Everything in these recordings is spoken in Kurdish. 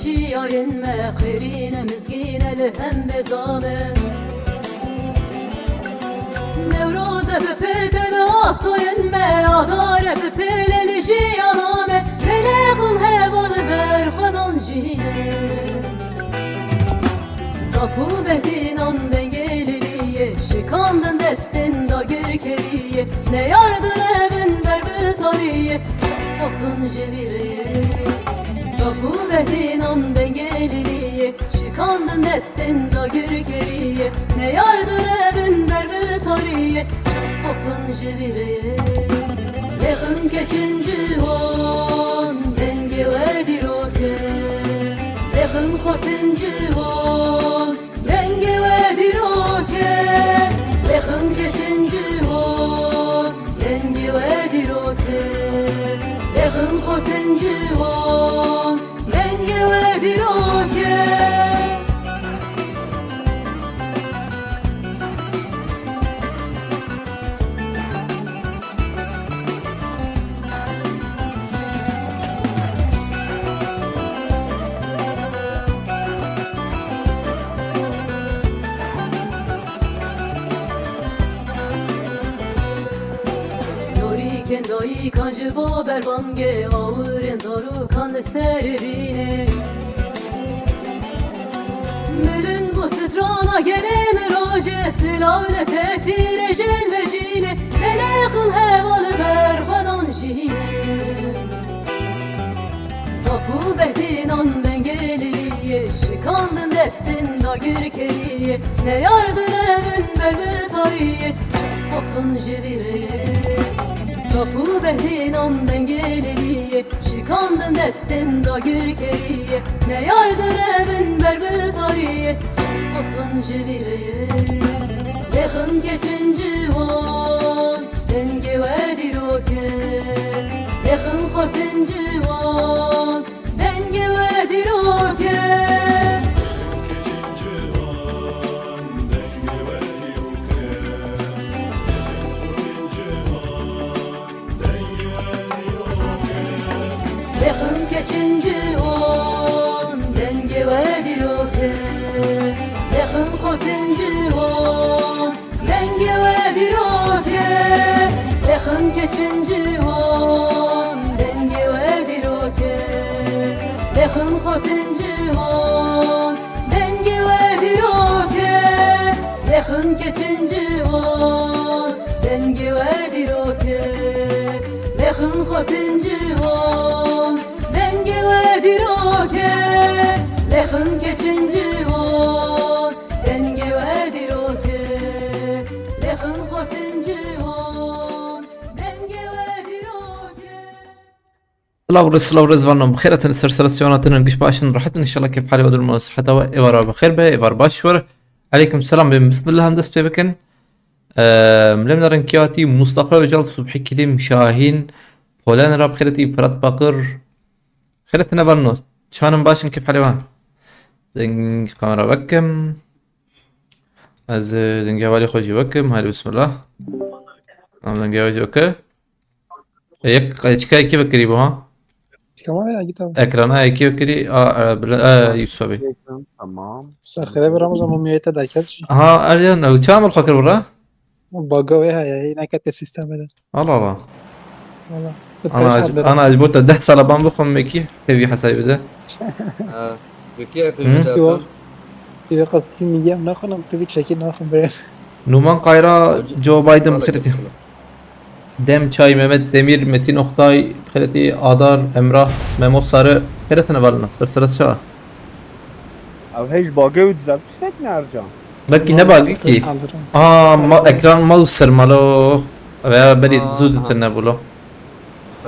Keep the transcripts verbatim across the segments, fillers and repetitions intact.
Şiyayên me xêrîne mizgîne li hembê zame. Newroze bi pête li astoyên me, adare bi pêle li jiyana me. Belê xun heval ber xwedan jî. Zap û behdînan dengê liliyê, şikandin destên dagirkeriyê, neyar direvin ber bi tariyê, xafin ji vî rê. Zap û behdînan dengê liliyê, şikandin destên dagirkeriyê, neyar direvin ber bi tariyê, xafin ji vî rê. Lêxin keçin ciwan, dengê we dîrok e. Lêxin xortin ciwan, dengê we dîrok e. Lêxin keçin ciwan, dengê we dîrok e. Lêxin xortin ciwan, dengê we dîrok e. Yorîkên dayikan ji bo berbangê, awirên zarokan li ser rînê. Milin bo strana gelên rojê, silav li te tîrê jin vejînê. Belê xun heval ber xwedan jî. Zap û behdînan dengê liliyê, şikandin destên dagirkeriyê, neyar direvin ber bi tariyê, xafin ji vî rê. Zap û behdînan dengê liliyê, şikandin destên dagirkeriyê, neyar direvin ber bi tariyê, xafin ji vî rê. Lêxin keçin ciwan, dengê we dîrok e. Lêxin xortin ciwan, dengê we dîrok e. Lêxin keçin ciwan, dengê we dîrok e. Lêxin xortin ciwan, dengê we dîrok e. Lêxin keçin ciwan, dengê we dîrok e. Lêxin xortin ciwan, dengê we dîrok e. Lêxin keçin ciwan, dengê we dîrok e. Lêxin xortin ciwan, dengê we dîrok e. Lêxin keçin ciwan, dengê we dîrok e. Lêxin xortin ciwan, dengê we dîrok e. Silav rêz, silav rêz, van bi xêr hatin, ser serê siyona tinin, giş baş in, rehet in, inşallah kêf halê we, durum we, siheta we, êvara bi xêr be, êvar baş were. Eleykum selam, bên bismillah em dest pê bikin. Eee, milê min re kiya tî Mustafa Öcal, Subhi Kilim, Şahin, Polen re bi xêr tî, Fırat Bakır. Xêr hatin hevalno. Çanim baş in, kêf halê we. Deng kamera vekim. Ez, e, dengê hevalê xwe jî vekim. Haydi bismillah. Tamam, dengê we jî okey. E, yek, e, çika yekî vekirî bu ha? Tamam ya, git abi. Ekrana yekî vekirî, a, e, bile, e, Yusuf abi. Tamam. Sen xêre bir Ramazan mumiyete de kes. Ha, Ercan, e, çawa min xwe kir bira? Baga wê heye, yine kete sistemê de. Allah Allah. Valla. Ana, ana, ji bo te deh sala ban bixwim mekî, tevî hesabê de. Ha, peki, Hı? Peki, o. Peki, qasî mîdiyem naxwin, em pevî çekî naxwin, bre. Numan Kayra, Joe Biden bixirî. Dem Çay, Mehmet Demir, Metin Oktay, xeletî Adar, Emrah, Memo Sarı, xeletine valina, ser sere çawa? Ev hej bagê û dizel tiştek ne Ercan. Belkî ne bagê ki. Aa, ma, ekran ma û ser malo. Veya belî zû ditin nebûlo.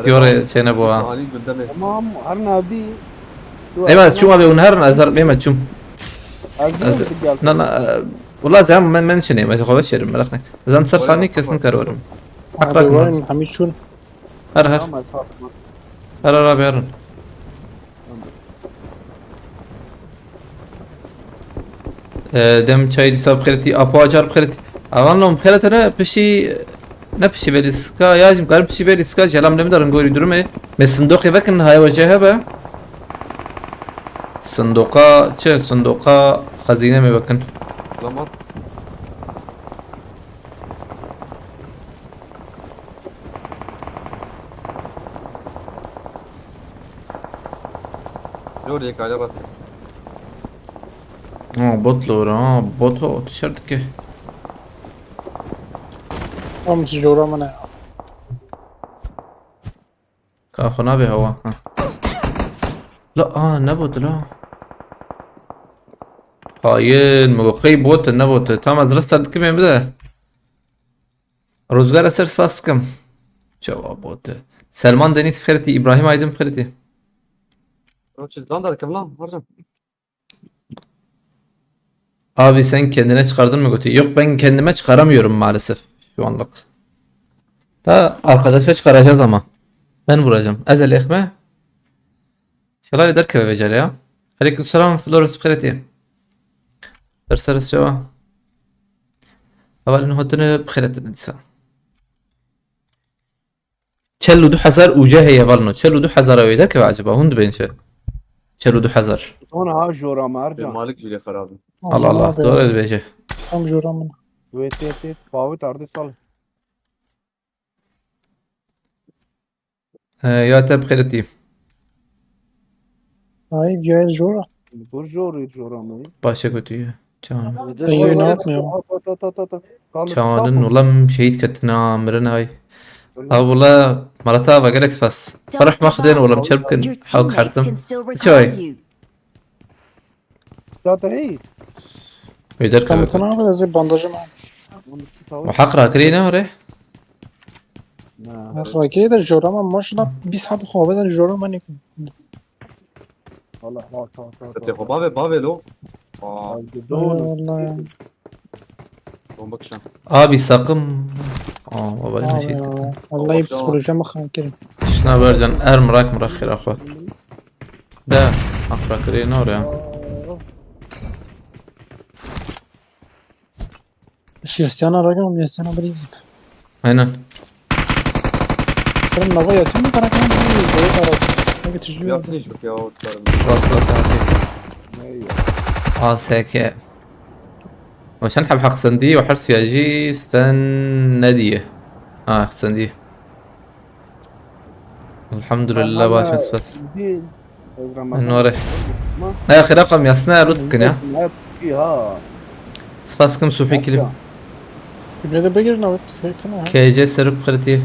Yore çêne bu ha. Tamam, her nabî. Eyvah, ez çûm abi, hûn herin, ez herim, ême çûm. Ez, na, na, e, wala ez herim, men, men çinê, ez xwe veşêrim, meraq ne. Ez em ser xanî kesin kar werim. Haqraq mı? Hemî çûn. Her, her. Tamam, ez hatim. Her, her abi, herin. E, Dem Çay dîsa bi xêretî, Apo Acar bi xêretî. Avan lo bi xêretine piştî, ne piştî vê lîstika, ya jî karin piştî vê lîstika, jela min de ringorî durume. Me sindoqê vekin, haya we jê hebe. Sindoqa çi? Sindoqa xezîne mi bikin. Lamar. Dur, yek aile rastı. Ha, bot lor ha, bot o, dışarı dike. Tam jora min e. Ka xwe nabe hewa. Ha. La, a, ne bot la. Xayin, mi got, qey bot, ne bot. Tam ez rest dikim, bide. Rozgara ser spas dikim. Çawa bot. Selman Deniz bi xêr tî, İbrahim Aydın bi xêr tî. Roçiz lan da dikim lan, harcam. Abi sen kendine çıkardın mı götü? Yok, ben kendime çıkaramıyorum maalesef şu anlık. Da arkadaşa çıkaracağız ama. Ben vuracağım. Ez el ekme. İnşallah derkeve becer ya. Aleykümselam Flores Preti. Ser ser sewa. Hevalin hotine bi xêr hatin dîsa. Çel û du hezar û C heye valno. Çel û du hezar ew ê derkeve acaba? Hûn dibên çi? Çel û du hezar. Ona ha jora me, Ercan. Malik jî lê xerab e. Allah Allah, abi, doğru dibêje. Tam jora min. Wê tê tê, pavit ardê sal. He, ya te bi xêr tî. Ay, viyayê jora. Kur jor, jora me. Başe kötü ya. Çağın. Ey, ne yapmıyor? At, at, at, at, at. Kaldır, Çağının kaldır. Ulan şehit katına mirin ay. Öyle. Abi ula Marata ve gerek spas. Farah ma xdên ulan çerpkin. Hak hartım. Çay. Zaten iyi. Wê derkeve. Tamam, tamam, ez ê bandajım al. Û heq rakirî ne were? Ne. Heq rakirî de jora me maşallah bîst heb xwe beden jora me nêkin. Valla, ha, ha, ha, ha. Te xwe bavê, bavê lo. Aa. Ay, dur. Ay, vallahi. Bomba kişan. Abi sakın. Aa, baba ne şey kötü. Vallahi psikolojim xan kirin. Şuna vercan er mrak mrak xira xwe. Da, afra kirê ne oraya. Şu Yasyana ragam, Yasyana bir izin. Aynen. Sen nava Yasin mi karakter mi? Böyle karakter. Ne götürdü? Yaptın hiç bak ya, o tutarım. Bak, bak, bak. A S K. وشن حب حق سندي وحرس يا جي ستن ندي. اه سندي. Elhamdülillah, başın spas. Enore. Ne ya, xira qam yasna lut bikin ya. Spas kim suhi kilim. Kıblede begir ne bak, seytene ha. K C serip kırıtı.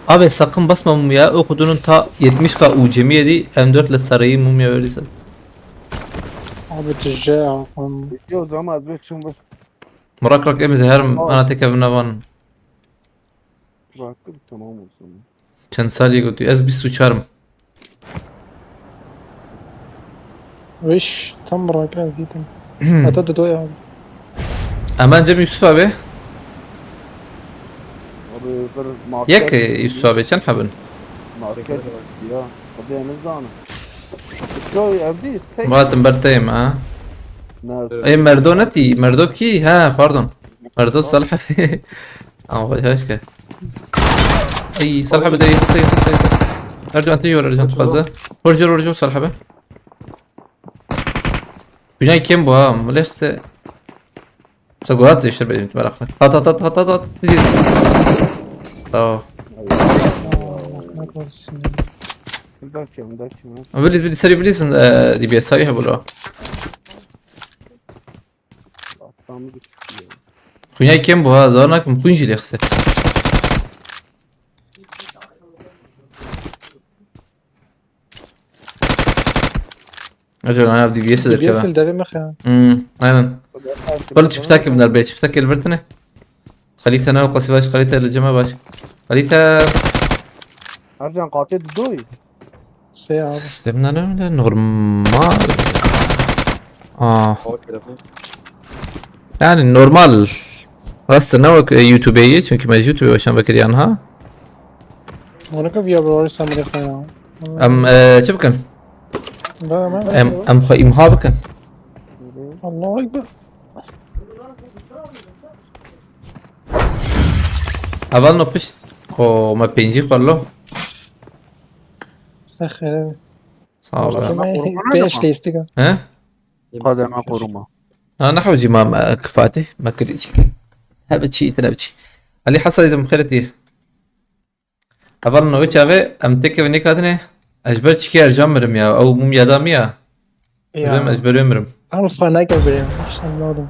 Abi sakın basma mum ya. O kudunun ta yetmiş K U C M yedi, M dört ile sarıyı mum ya verirsen. Abi tije ya. Yo zaman az bir çım var. Murak rak emize her ana tek evine van. Bıraktım, tamam olsun. Çend salî gotî? Ez bîst û çar im. Weş, tam bırak, ez dîtim. Heta didoya. Hemen Cem Yusuf abi. Abi bir market. Yek Yusuf abi, çend hebin? Market ya. Hadi en hızlı anı. Çoğu evdeyiz. Tek. Vatim berteyim ha. Nerede? Ey Merdo ne ti? Merdo ki? Ha, pardon. Merdo Salih abi. Ama hoş hoş gel. Ey Salih abi de yıksa yıksa yıksa. Ercan te yor Ercan fazla. Vurcu vurcu Salih abi. Dünya kim bu ha? Mülekse. Sa guhat işte benim meraklı. At at at at at at. Tamam. Ne konuşsun ya. Bakıyorum, bakıyorum. Ama böyle bir seri bilirsin, e, D B S abi ha bro. Atlam gitti ya. Xunya kem bu ha, zor nakim xun jî lê xise. Acaba ana D B S de D B S keva. Devê me xeya. Hmm, aynen. Bal çiftak ibn be, çiftak el vertene. Xalîte ne qasî baş, xalîte li cema baş. Xalîte. Ercan qatê didoyî. Sê abi. Demna ne öyle normal. Ah. Yani normal. Rast ne wek, e, YouTube ye, çünkü me YouTube başan vekiriyan ha. Onu ka viya bro sen bile koyalım. Em, e, çi bikin? Em, em xwe îmha bikin. Allahu Ekber. Heval no pişt. Xo me pêncî xwe lo. Sexir. Sağ ol. Pênc lîstik. He? Qadema koruma. Ha, nehewcî ma, ma kifatî, ma kirî çi. Hebe çi, tine çi. Ali Hasan, izin xêretî. Hevalno, wê çaxê em têkevin nêkatine. Ez ji ber çikê ercan mirim ya. Ew mumya da min ya. Ya. Birim, ez ji ber wê mirim. Ew xwe neke birê. İşte ne oldu?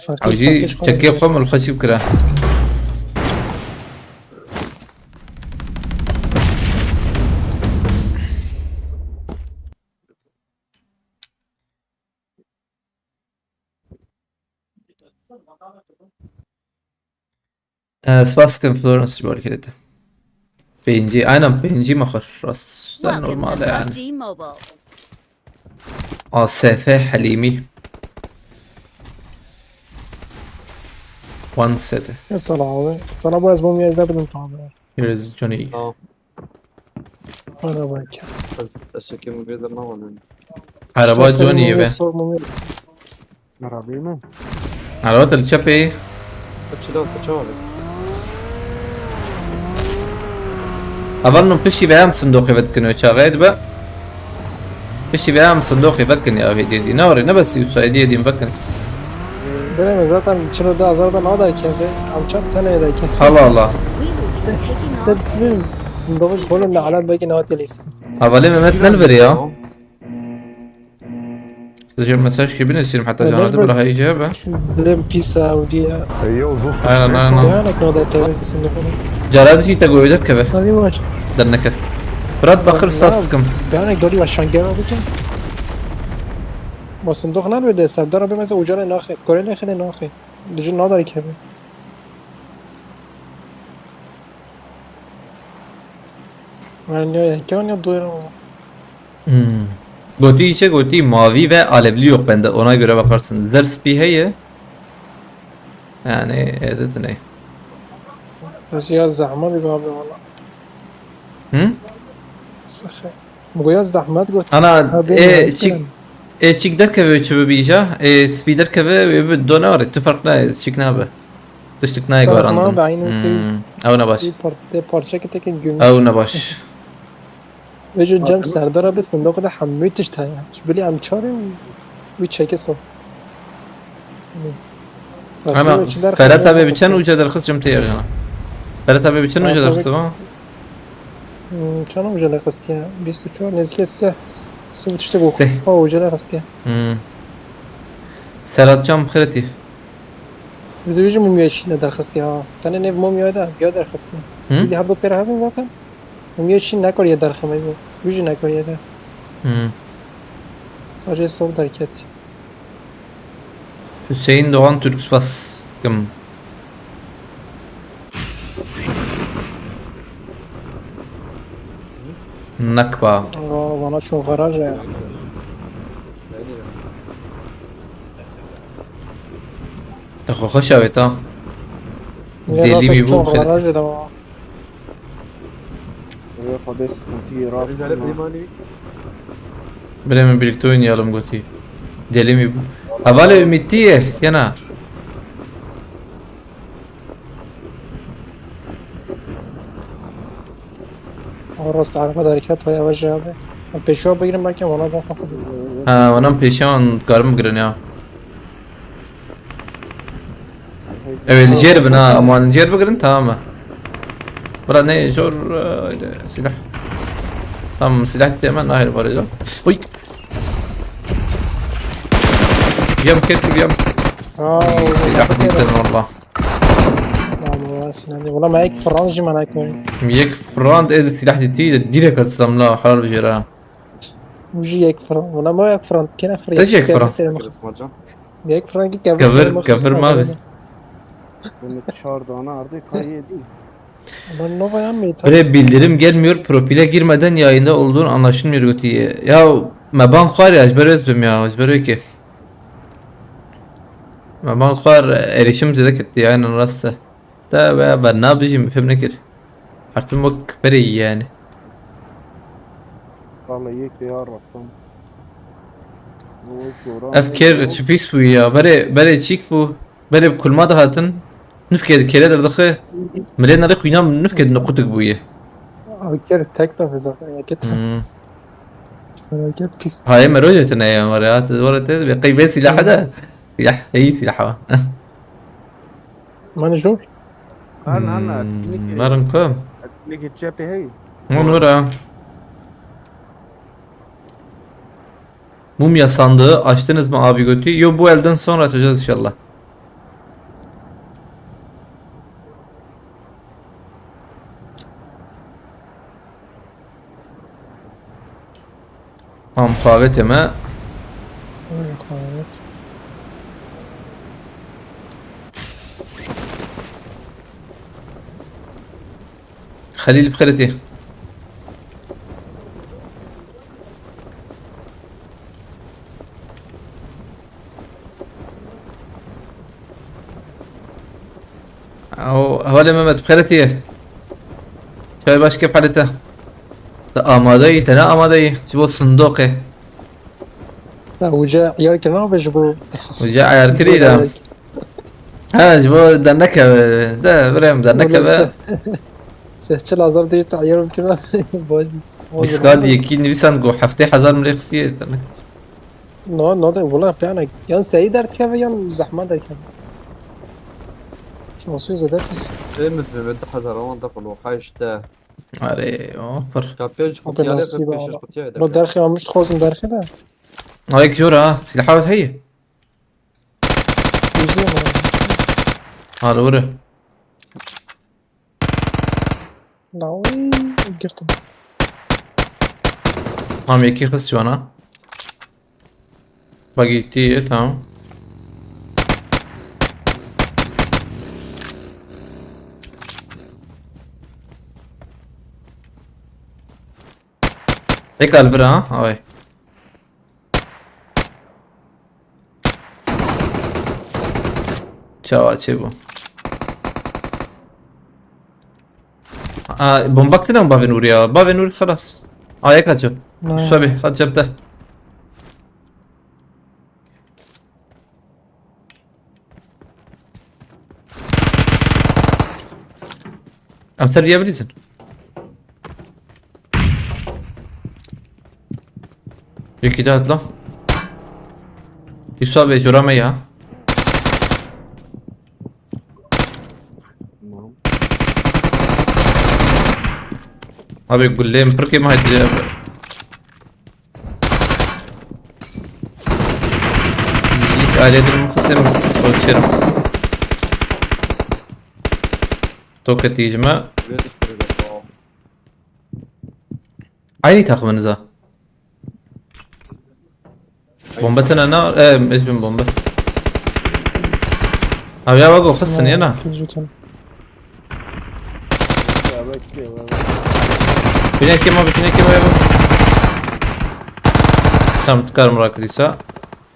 Fakir, Ew jî fakir, çekê fakir. Xwe min li xwe çî bikira. Ee, spas dikim Florence ji bo alîkirê te. Pêncî, aynen pêncî me xwe rast. Welcome to normal e yani. PUBG Mobile. A S F Helîmî. One set. Ya sala abi. Sana bu ezbom ya izah edin tabi. Here is Johnny. Tamam. Araba ki. Ez, ez şekil mi bir zaman alayım. Araba Johnny ve. Sormamı. Arabî min. Araba te li çepê. Çila, çawa? Heval min piştî ve em sindoqê vedikin wê çaxê dibe. Piştî ve em sindoqê vekin ya vê dî. Ne orê ne besî û saydiyê dîn vekin. Bire me zaten çilo da zarda nada kevde. Am çar tane da kevde. Allah Allah. Hepsinin sindoqê kolun ne alat belki ne atiyelisin. Hevalê Mehmet ne li vir ya? Size mesaj ki bine silim hatta canı da bırak hayıcı be. Bilim pis Audi ya. Ey, yo, zor. Aynen, aynen. Dayanak ne kadar tebrik isimli falan. Cara dişî te goyê derkeve. Hadi var. Derneke. Fırat Bakır spas dikim. Dayanak dori var şangel olacak. Basın doknan ve de Serdar abi mesela ucana naxet. Kore naxet naxet. Dijin nadar kebe. Yani ya, ya, ya, doyuramaz. Hmm. Gotî çi gotî, mavî ve alevlî yok bende, ona göre bakarsın. Zer spî heye. Yani evde de ne? Taşıya zahmet gibi abi valla. Hı? Sıkı. Bu ya zahmet got. Ana, e, çik, e, çik derkeve çi bibîja, e, spî derkeve, e, bi done var, tu fark ne, çik ne abi. Tiştik nayê guherandin. Fark nabe, aynı tê. Hmm, ew ne baş. Tê par-, tê parçeke teke gümüş. Ew ne baş. Vêca cem Serdar abi sindoqê de hemû tişt heye. Ji bilî em çar in, wî çekê sor. Ama Ferhat abi bi çend uca derxist cem tê yarjana? Ferhat abi bi çend uca derxist ama? Hmm, çana uca derxistiye? Bîst û çar, nêzîkê sê, sê û tiştek bû. Sê. Ha, uca derxistiye. Hmm. Serhat can xêretî. Bize wî jî mumya şîn derxistî ha. Tenê nêv mumya da, ya derxistî. Hı? Bilî her du pêre hebin zaten. Mumya şîn nekariye derxime jî. Wî jî nekariye de. Hı. Sadece sol derket. Hüseyin Doğan Türk spas kim? Nakba. Aa, bana çok garaj ya. Te xwe xweş avêt ha. Delî wî bû xêr. Birê min birlikte oynayalım gotî. Delî wî bû. Hevalê Ümitî ye, yena. Rast araba derket haya ve abi. Pêşiya bigirin belki ona bak. Ha, wana pêşiya wan karin bigirin ya. Evet, li jêr bin ha, ama li jêr bigirin tamam mı? Bira ne zor, e, öyle silah. Tamam, silah diye hemen ayrı var ya. Uy. Yam kek yam. Aa, silah biten valla. Valla me yek franc jî me nekoyî. Yek franc ê di silah dîtî de direkt atsam la halal bijêra. Wî jî yek franc. Wala me yek franc kene free. Te jî yek franc. Yek franc ki kevir. Kevir, kevir ma bi. Bunu çar dana ardı kayedi. Ulan Nova yanmıyor. Bre, bildirim gelmiyor, profile girmeden yayında olduğun anlaşılmıyor götü ye. Ya me ban xwar ya, ji ber ez bim ya, ji ber wê kê. Me ban xwar erişim zêde kirtiye, aynen rast e. Te ve bernabijî min fêm nekir. Hertim wek berê yî yani. Vallahi yek ya rastan. Ev kêr çi pîs bû ya. Berê, berê çîk bû. Berê bi kulma dihatin. Nifkê di kêre derdixe. Milê nerê xwîna nifkê di nuqutik bûye. Abi ker tek tabi zaten. Yeket. Hmm. Felaket pis. Hayê me rojê tune ye, were ya, tu were te, be qey bê silah de. Silah, iyi silah ha. Mani jo? Ana, ana, Hmm, etkinlik, Merin ku? Etkinlik çepê hey. Hon were. Mumya sandığı açtınız mı abi götü? Yo, bu elden sonra açacağız inşallah. Tamam, mukavemetê me. Evet, evet. Xelîl bi xêr tê. Ew, hevalê Mehmet, bi xêr tê. Çay baş, kêf halê te. Te amade yî, te ne amade yî. Ji bo sindoqê. Ya uca iyar kirina be ji bo. Uca ayar kirî da. Ha, ji bo derneke be. De, birem derneke be. Sehçil azar de işte iyar kirina. Bol. Biskad yekî nivîsan ku heftê hezar min lê xistiye dernek. No, no de wala piyane. Yan seyî derkeve yan zehma derkeve. Şanslı zede pis. Temiz mi? Bin hezar on da kulu. Haşte. Are, o pir. Kapıya çıkıp Abi yale nasip kırk beş Allah. kutuya Lo derxe almış xozim derxe de. Ayek jor ha. Silah hawet heye. Yüzüyor mu? Hadi vurun. La oy. Girdim. Tamam, yekî xist wana. Bak gitti, tamam. Tek al bir ha, ay. Çawa çê bû. Aa, bomba tine bavê Nûrî ya. Bavê Nûrî xelas. Aa, yek acı. Ne? Üstü abi, hadi cepte. Em ser diye bilirsin. Yekî de atla. Yusuf abi, jora me ya. Abi, gulleyim, pir kêm haydi ya. Hiç aile durumu kısmımız ölçerim. Tokatî ji me. Aynı takımınıza. Bombe tene ne? E, ez bin bombe. Abi ya bak o kızsın ya na. Tecrütün. Ya bak ya bak. Bine kim abi, bine kim abi? Tamam, tukar mı rakıdıysa.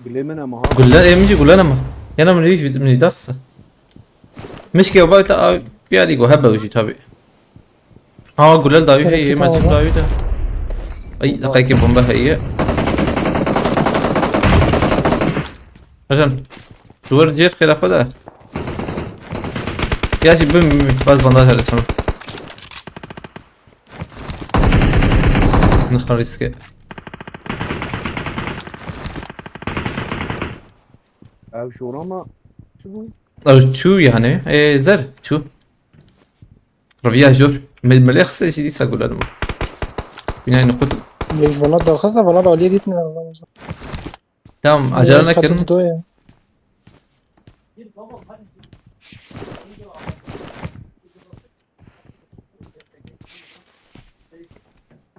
Bilemen ama ha. Gülle, emci gülle ama. Yana mı hiç bir daksa. Mişke bak da abi, bir ali go hebe ucu tabi. Aa, gulel dawî Tabii heye, ki, maçın tamam. Dawî de. Ay, laqayke bomba heye. Ajan. Duvar cêr xêra xwe de. Ya jî bim, baz bandaj hele, tamam. Nixin riske. Ev şor ama. Çi bu? Ew çû yani. E, zer çû. Reviya jor. Me, me lê xise jî dîsa gulerim. Binayê nixwe. Lêj vana daxist da vana da aliyê dîtine. Tamam, acele nekirin. Doya.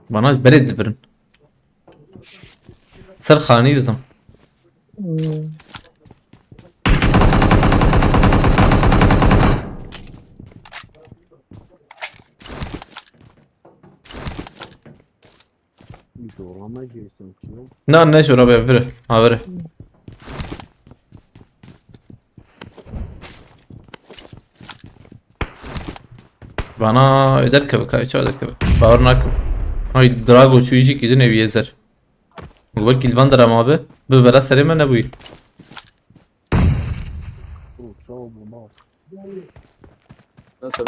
Bana berê dibirin. Ser xanî izdim. Hmm. Şor ama Jason kim? Na, ne şora be, vir. Ha, vir. Bana derkeve, kay çawa derkeve. Bawer nakim. Ay, Drago şu işi gidin evi yezer. Bu bak kilvan da ama abi. Bu bela sereme ne bu? Bu çawa bu ma? Nasıl?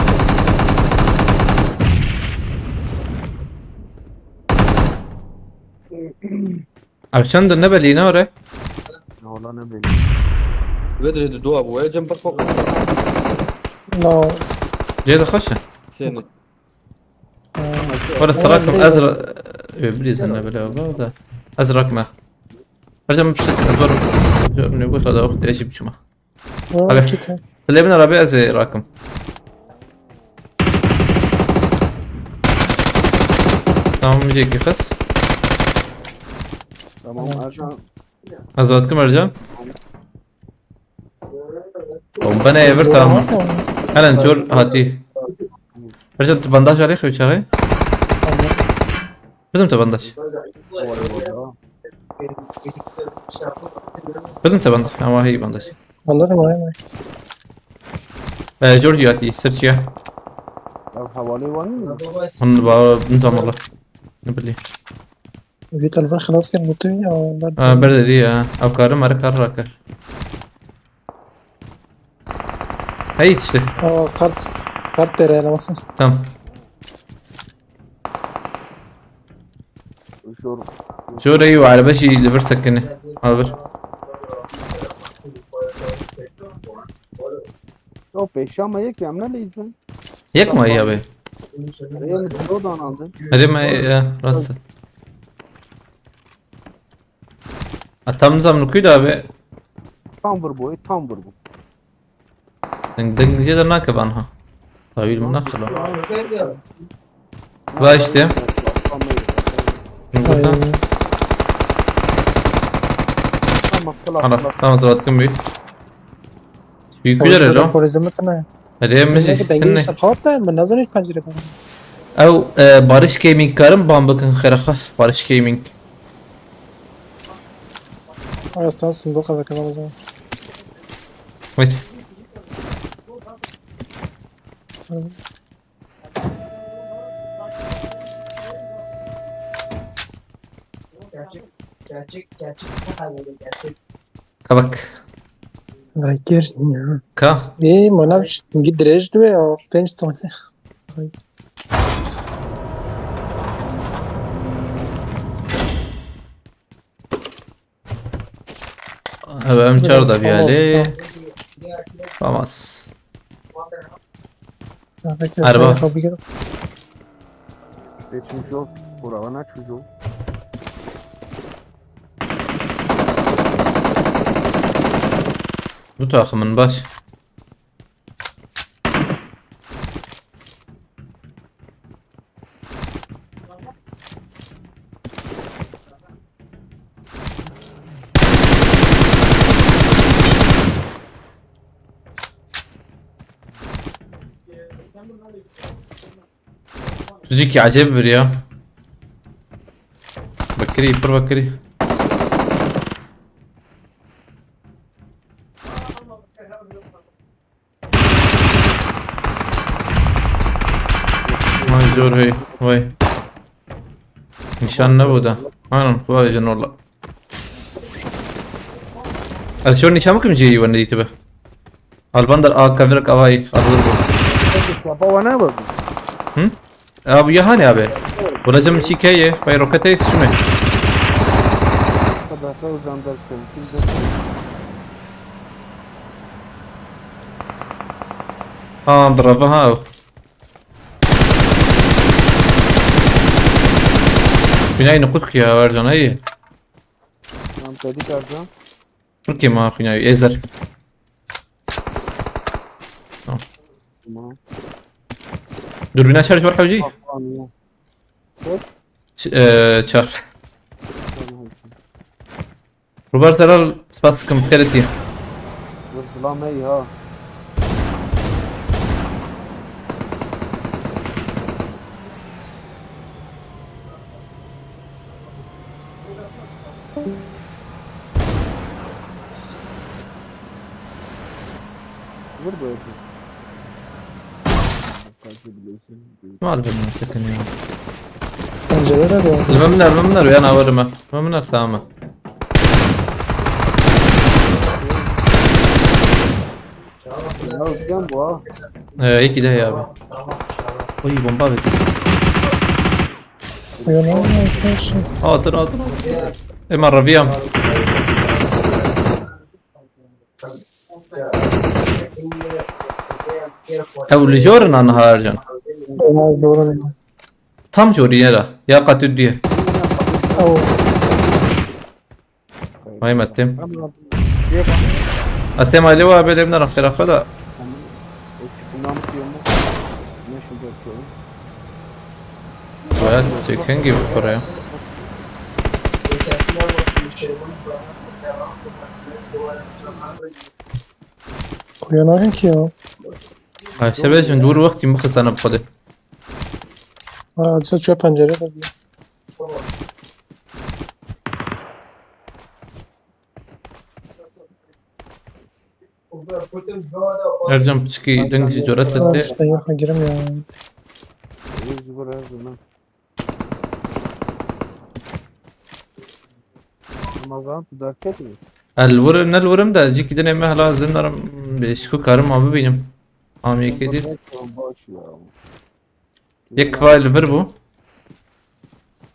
Ev çend in, ne belî ne ore? Ne ola ne belî. Vedrê di dua bû. Ecem bir fok. No. Cê de xweş e. Seni. Wala serakim ez ra... Bilî sen ne belê o da. Ez rakme. Ercan pişt ez var. Ne got da wextê ez jî biçûma. Abi. Kit he. Lê bin arabe ez ê rakim. Tamam, jê ki xes. Tamam Ercan. Ez ratkim Ercan. Bomba ne evir tamam. Helen cor hatî. Ercan tu bandaj alê xew çaxê? Bidim te bandaj. Bidim te bandaj. Ama hey bandaj. Alırım aynen. Ee, George hatî, sirçiye. Ya havale var mı? Onu ba nizam Allah. Ne bileyim. Bir telefon خلاص كان قلت لي اه Ha, ber dedi ya. Ev karı mara kar rakar. Hey işte. اه كارت كارت ترى انا مثلا Tamam. Şor. Şurayı ve araba şey li vir sakını. Al vir. Yo peşama yek ya ne leysen. Yek mi ya be? Reyim Rodan aldı. Hadi mi ya, nasıl? Atam zam nukuy da abi. Tam vur bu, tam vur bu. Deng deng nice de nake ban ha. Tawil mi nasıl o? Ra işte. Burada. Tamam, kıla, Ana, kıla. Tamam, zaten büyük. Büyük güzel öyle o. Korizmatına. Hadi hem Sen şey. de Sen dengeli ne? Sen hop da ben nazar hiç pencere ben. Ew e, Barış Gaming karım ban bikin xêra xwe. Barış Gaming. Arastan صندوق هذا كمان زمان. Wait. Gerçek, gerçek, gerçek, gerçek. Kabak. Vay gir ya. Ka. İyi, manav şimdi direjdi ve o penç saniye. Ev em çar da biyalê. Famas. Araba. Seçim yok. Buralar ne çocuğu? Bu takımın baş. Tujîkî ecêb vir ya. Bekirî, pir bekirî. Vay zor hey, vay. Nişan ne bu da? Aynen, vay canım Allah. Ez şöyle nişan bakayım C'yi ben de be. Alban der A kavirek avay alır bu. Baba ne bu? Hı? Ya bu ya hani abi? Buracım çikeye, bay rokete istiyor. Kadar da uzandır. Ha, draba ha. Binayı nukut ki ya, vercan, hey. Tamam, dedik Ercan. Okey, ma xwînayî, êzer. Tamam. Durbîna çar ji ber hewcî? Tamam. Ç-, e, çar. Tamam. Rubar zeral spas dikim, xêr etî. Vur zilamey ha. Vur bu herifi. Kaçabiliyorsun. Mal vermem sakın ya. Pencerede de. Limemler, limemler, uyan ağırım ha. Limemler, tamam. Ya hocam bu ha. Ee, iyi ki de ya abi. Oy, bomba verdi. Yo, no, no, no, şey. Hatin, hatin, hatin. Ê, me reviyam. Ew li jor in an Ercan. Ew jor in. Tam jorî ye ra. Ya qat û duyê. Ew. Vay Metem. Tamam. Diye bak. Atem aile wa belê bine xêra xwe da. Tamam. O çukurdan mı diyor mu? Ne şu dört yolu? Baya çeken gibi buraya. Kuya nakin ki ya. Ayşe Bey, şimdi dur vaktim bu kısana bu kadar. Ha, disa çöp pencere de. Ercan piçkî deng ji cure te tê. İşte yok, giremiyorum. Yüz vur her zaman. Ramazan, tu derket mi? El vur, ne vurayım da, cik dene me hala zinaram, bir şu karım abi benim. Amiyek edit. Baş ya. Yek vay li vir bû.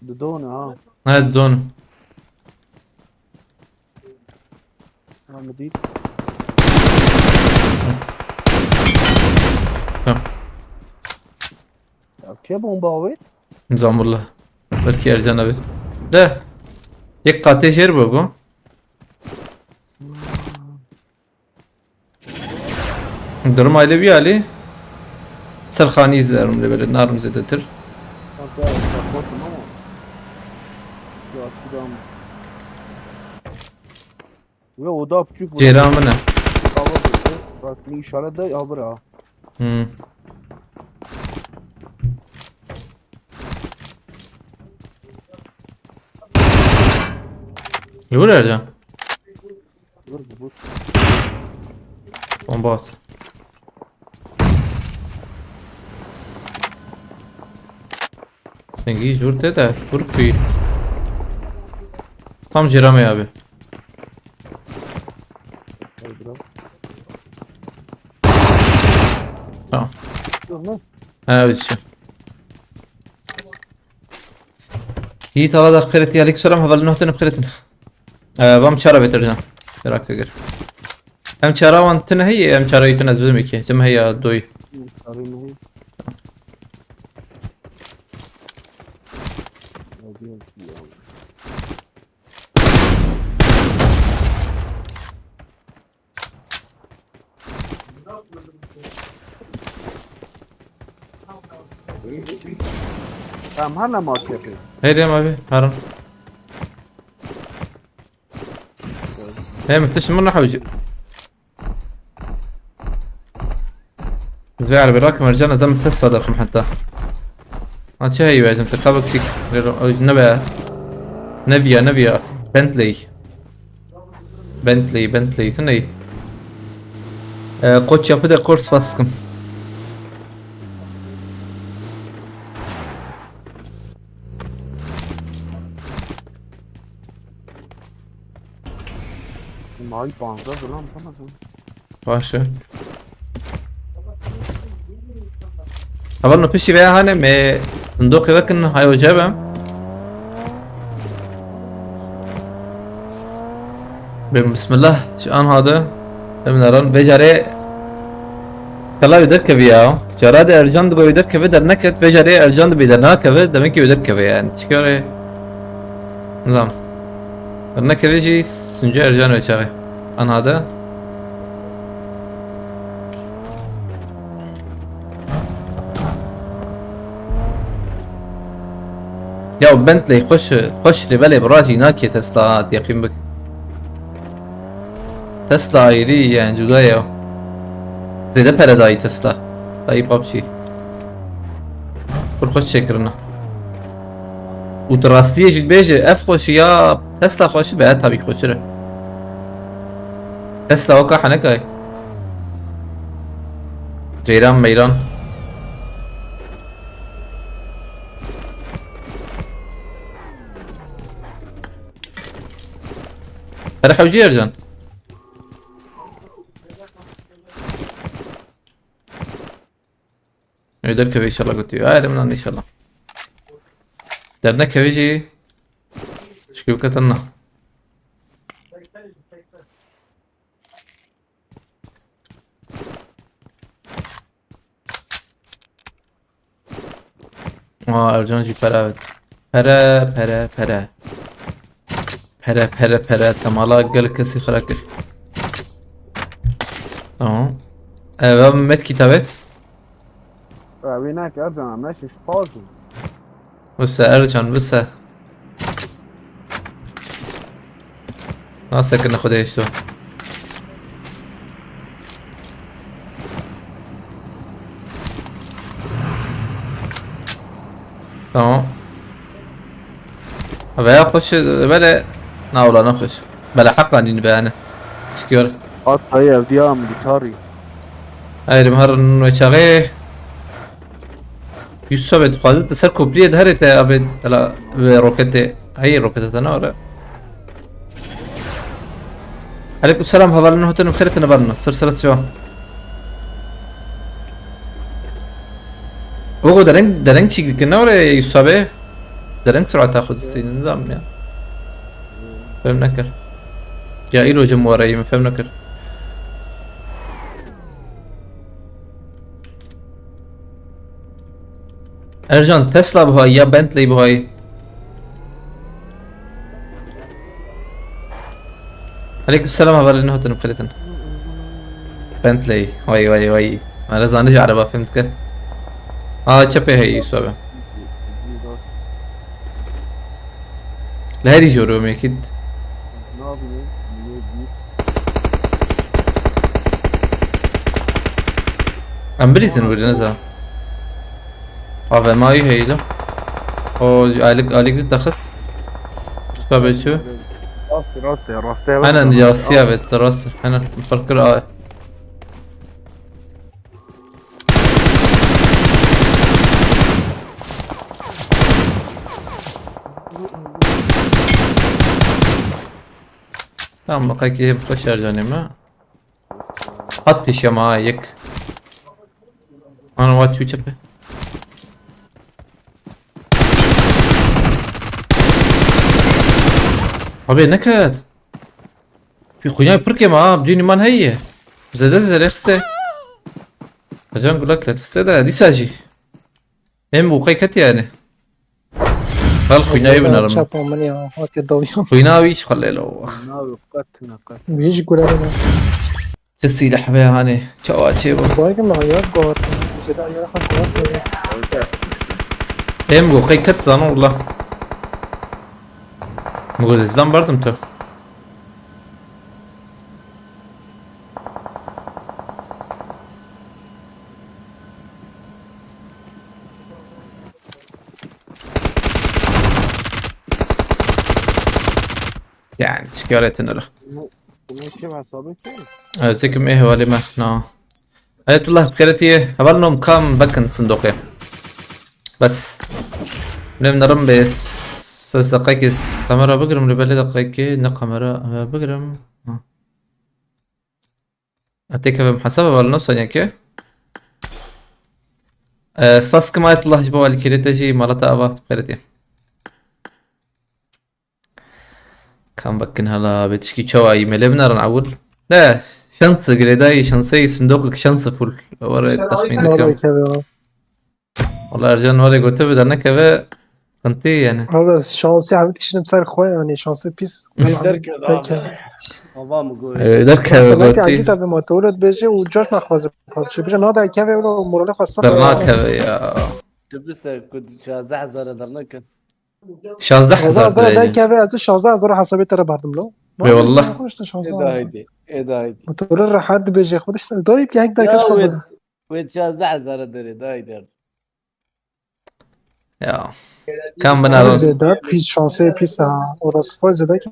Didon ha. He, didon. Ha, min dît. Tamam. Ya, kê bomba wê? Nizam valla. Belki Ercan abi. De. Yek katê jêr bû bu. Durum aile bir hali. Serxanî zerim lê belê narim zêdetir. Kanka, supportum ama. Ya, şuradan. Ve oda küçük bu. Ceyran mı ne? Bak, bir işaret de ya bura. Hmm. Li wir Ercan? Vur, vur. Bomba at. Dengî jûr te de, vur kuî. Tam cêra me abi. Tamam. Yok mu? Ha, öyle şey. Yiğit, Allah da xêret, aleyküm selam, heval nuh tene xêretin. Ee, vam çara beter can. Merak kir. Em çara wan tine heye, em çara yitun ez bidim ki. Cem heya doy. Sarı mı? Tamam, hala mı atıyor? Hey, dem abi, harun. Hey, müfteşim, bunu hawıcı. Ez vê erebê rakim Ercan, ez em Tesla derxim heta. Ha, çi heyî vejim, te kabek çîk. Lêro, ew jî nebe. Nevia, Nevia. Bentley. Bentley, Bentley, tu ney? Ee, koç yapı dekor spas dikim. Mavi panzer falan tamam. Baş e. Heval no piştî vê hane me sindoqê vekin hay ocabe. Bê bismillah, ji an hade. Em naran vê carê kela wê derkevî ya. Cara de Ercan digo wê derkeve derneket, vê carê Ercan dibê dernakeve, demek ki wê derkeve yani. Çikarê. Nizam. Dernekeve jî since Ercan wê çaxê. Anha de. Ya Bentley xweş, xweş lê belê bi rajî nakê Tesla hat yaqîn bik. Tesla ayrî yani cuda ya. Zêde pere dayî Tesla. Dayî PUBG. Pir xweş çêkirine. Û tu rastiyê jî dibêje, ev xweşî ya Tesla xweşî be, tabî xweştir e. Tesla weka henekay. Ceyran meyran. Her hewcî Ercan. Ê derkeve inşallah gotiyo. Ay, elimden inşallah. Dernekevê jî şikî biketin na. Aa, Ercan jî pere avêt. Pere, pere, pere. Pere, pere, pere. Te mala gelek kesî xira kir. Tamam. Eve medkît avêt. Wî neke Ercan, em neşî spaz in. Wise Ercan, wise. Nasekine Xwedê ji to. Tamam. Veya xweş, belê, na wila ne xweş. Belê heqa nîn be yani. Şikyor. Hatta ev diya militarî. Hayır, her nû çaxê. Yusuf abi, dixwaze te ser kopriyê diherê te abi, tela ve roketê. Hey, roketê te ne var? Aleyküm selam, hevalên hotin xêr tene barna. Ser ser çawa. Ogo dereng, dereng çîk dikin ne var Yusuf abi? Dereng surata xwe distînin, nizam ya. Fem nekir. Ya îro cem warayî min fem nekir. Ercan, Tesla buhayî ya Bentley buhayî? Aleyküm selam, hevalên hotin xêr tene. Bentley, vay, vay, vay. Mala zanî ji ereba fêm dike. Aa, çepê heyî sobe. Li herî jor û mekît. Em bilîzin wili neza. Ave mayî heyî de. O alik, alik de taxis. Usta be çu. Rastê, rastê, rastê. Henen ya siya ve, rastê. Henen fark kir a. Tamam, bak, hep xweş Ercanê me. Hat pêşiya me ha yek. Ana, wa çû çepe. Abi, neket. Pî xuya pir kêm ha, bidûnî man heye. Zêde zêde rêxiste. Ercan gulak le, xiste de, dîsa jî. Em bu qey ket yani. Xal xwînayî binarim. Çapa min ya, hatê dawî. Xwîna wî çi xalê lo. Navê qet ne qet. Wî jî gule bine. Ti sîleh be hanê. Çawa çê bu? Baygın mı? Ayar guard. Zêde ayar xwe guard. Em bu qey ket zano wala. Min got, ez lan bardim tu. Yani, şikayetin öyle. Bunu, bunu kim hesabı kim? Evet, tekim ehvali mehna. Ayetullah, bi xêretî ye. Heval nom kam vekin sindoqê. Bes. Lêm nerim bê s-, s-, deqekê s-, kamera bigirim, lê belê deqekê ne kamera, e, bigirim. Ha. Etê keve muhasebe, heval nom saniyekê. E, spas kim Ayetullah ji bo alîkirê te jî, mala te ava, bi xêretî ye. Kam vekin hala, bê tişkî çawa yî me lê binarin ewil. Ne, şansı girêdayî, şansê yî sindoqek şansı full. Were tahmîn dikim. Wala Ercan were gote bi dernekeve sıkıntı yani. Abi şansê hemî dikişinim ser xwe yani, şansê pîs. Derkeve abi. Derkeve. Baba mı goy? Ee, derkeve. Mesela ki gote. Agi tabi motorla dibêje û caş naxwaze PUBG. Bêje na derkeve, wala moralê xwe sax. Dernakeve ya. Tu bise ku şazdeh hezar dernekin. Şazdeh hezar dirê. Şazdeh hezar dirê. Şazdeh hezar hesabê te re berdim lo. Wê wallah. Ê de haydi. Ê de haydi. Motorê rehat dibêje xwe de işte. Dorî ki hek derkes xwe. Wê şazdeh hezar dirê de haydi. Ya. Kam bina. Zêde pîs, şansê pîs ha. Orası fay zêde ki.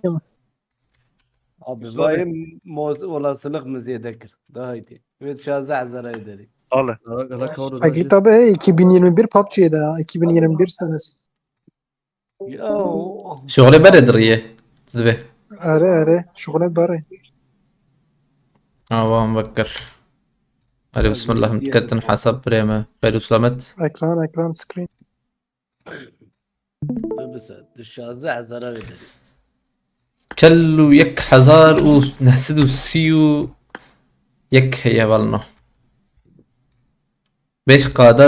Abi vayim moz olasılık mı zêde kir? De haydi. Wê şazdeh hezar dirê. Ale. Agi tabi hey, iki bin yirmi bir PUBG'de ha. iki bin yirmi bir senesi. Ya. Şoxlê berê diriye. Dibe. Erê, erê. Şoxlê berê. Awan vekir. Erê, bismillah, min diketin hesab birê me. Xeyr û selamet. Ekran, ekran, screen. Tu bise, tu şazdeh hezara wê derê. Çel û yek hezar û neh sed û sî û yek heye, hevalno. Beş K da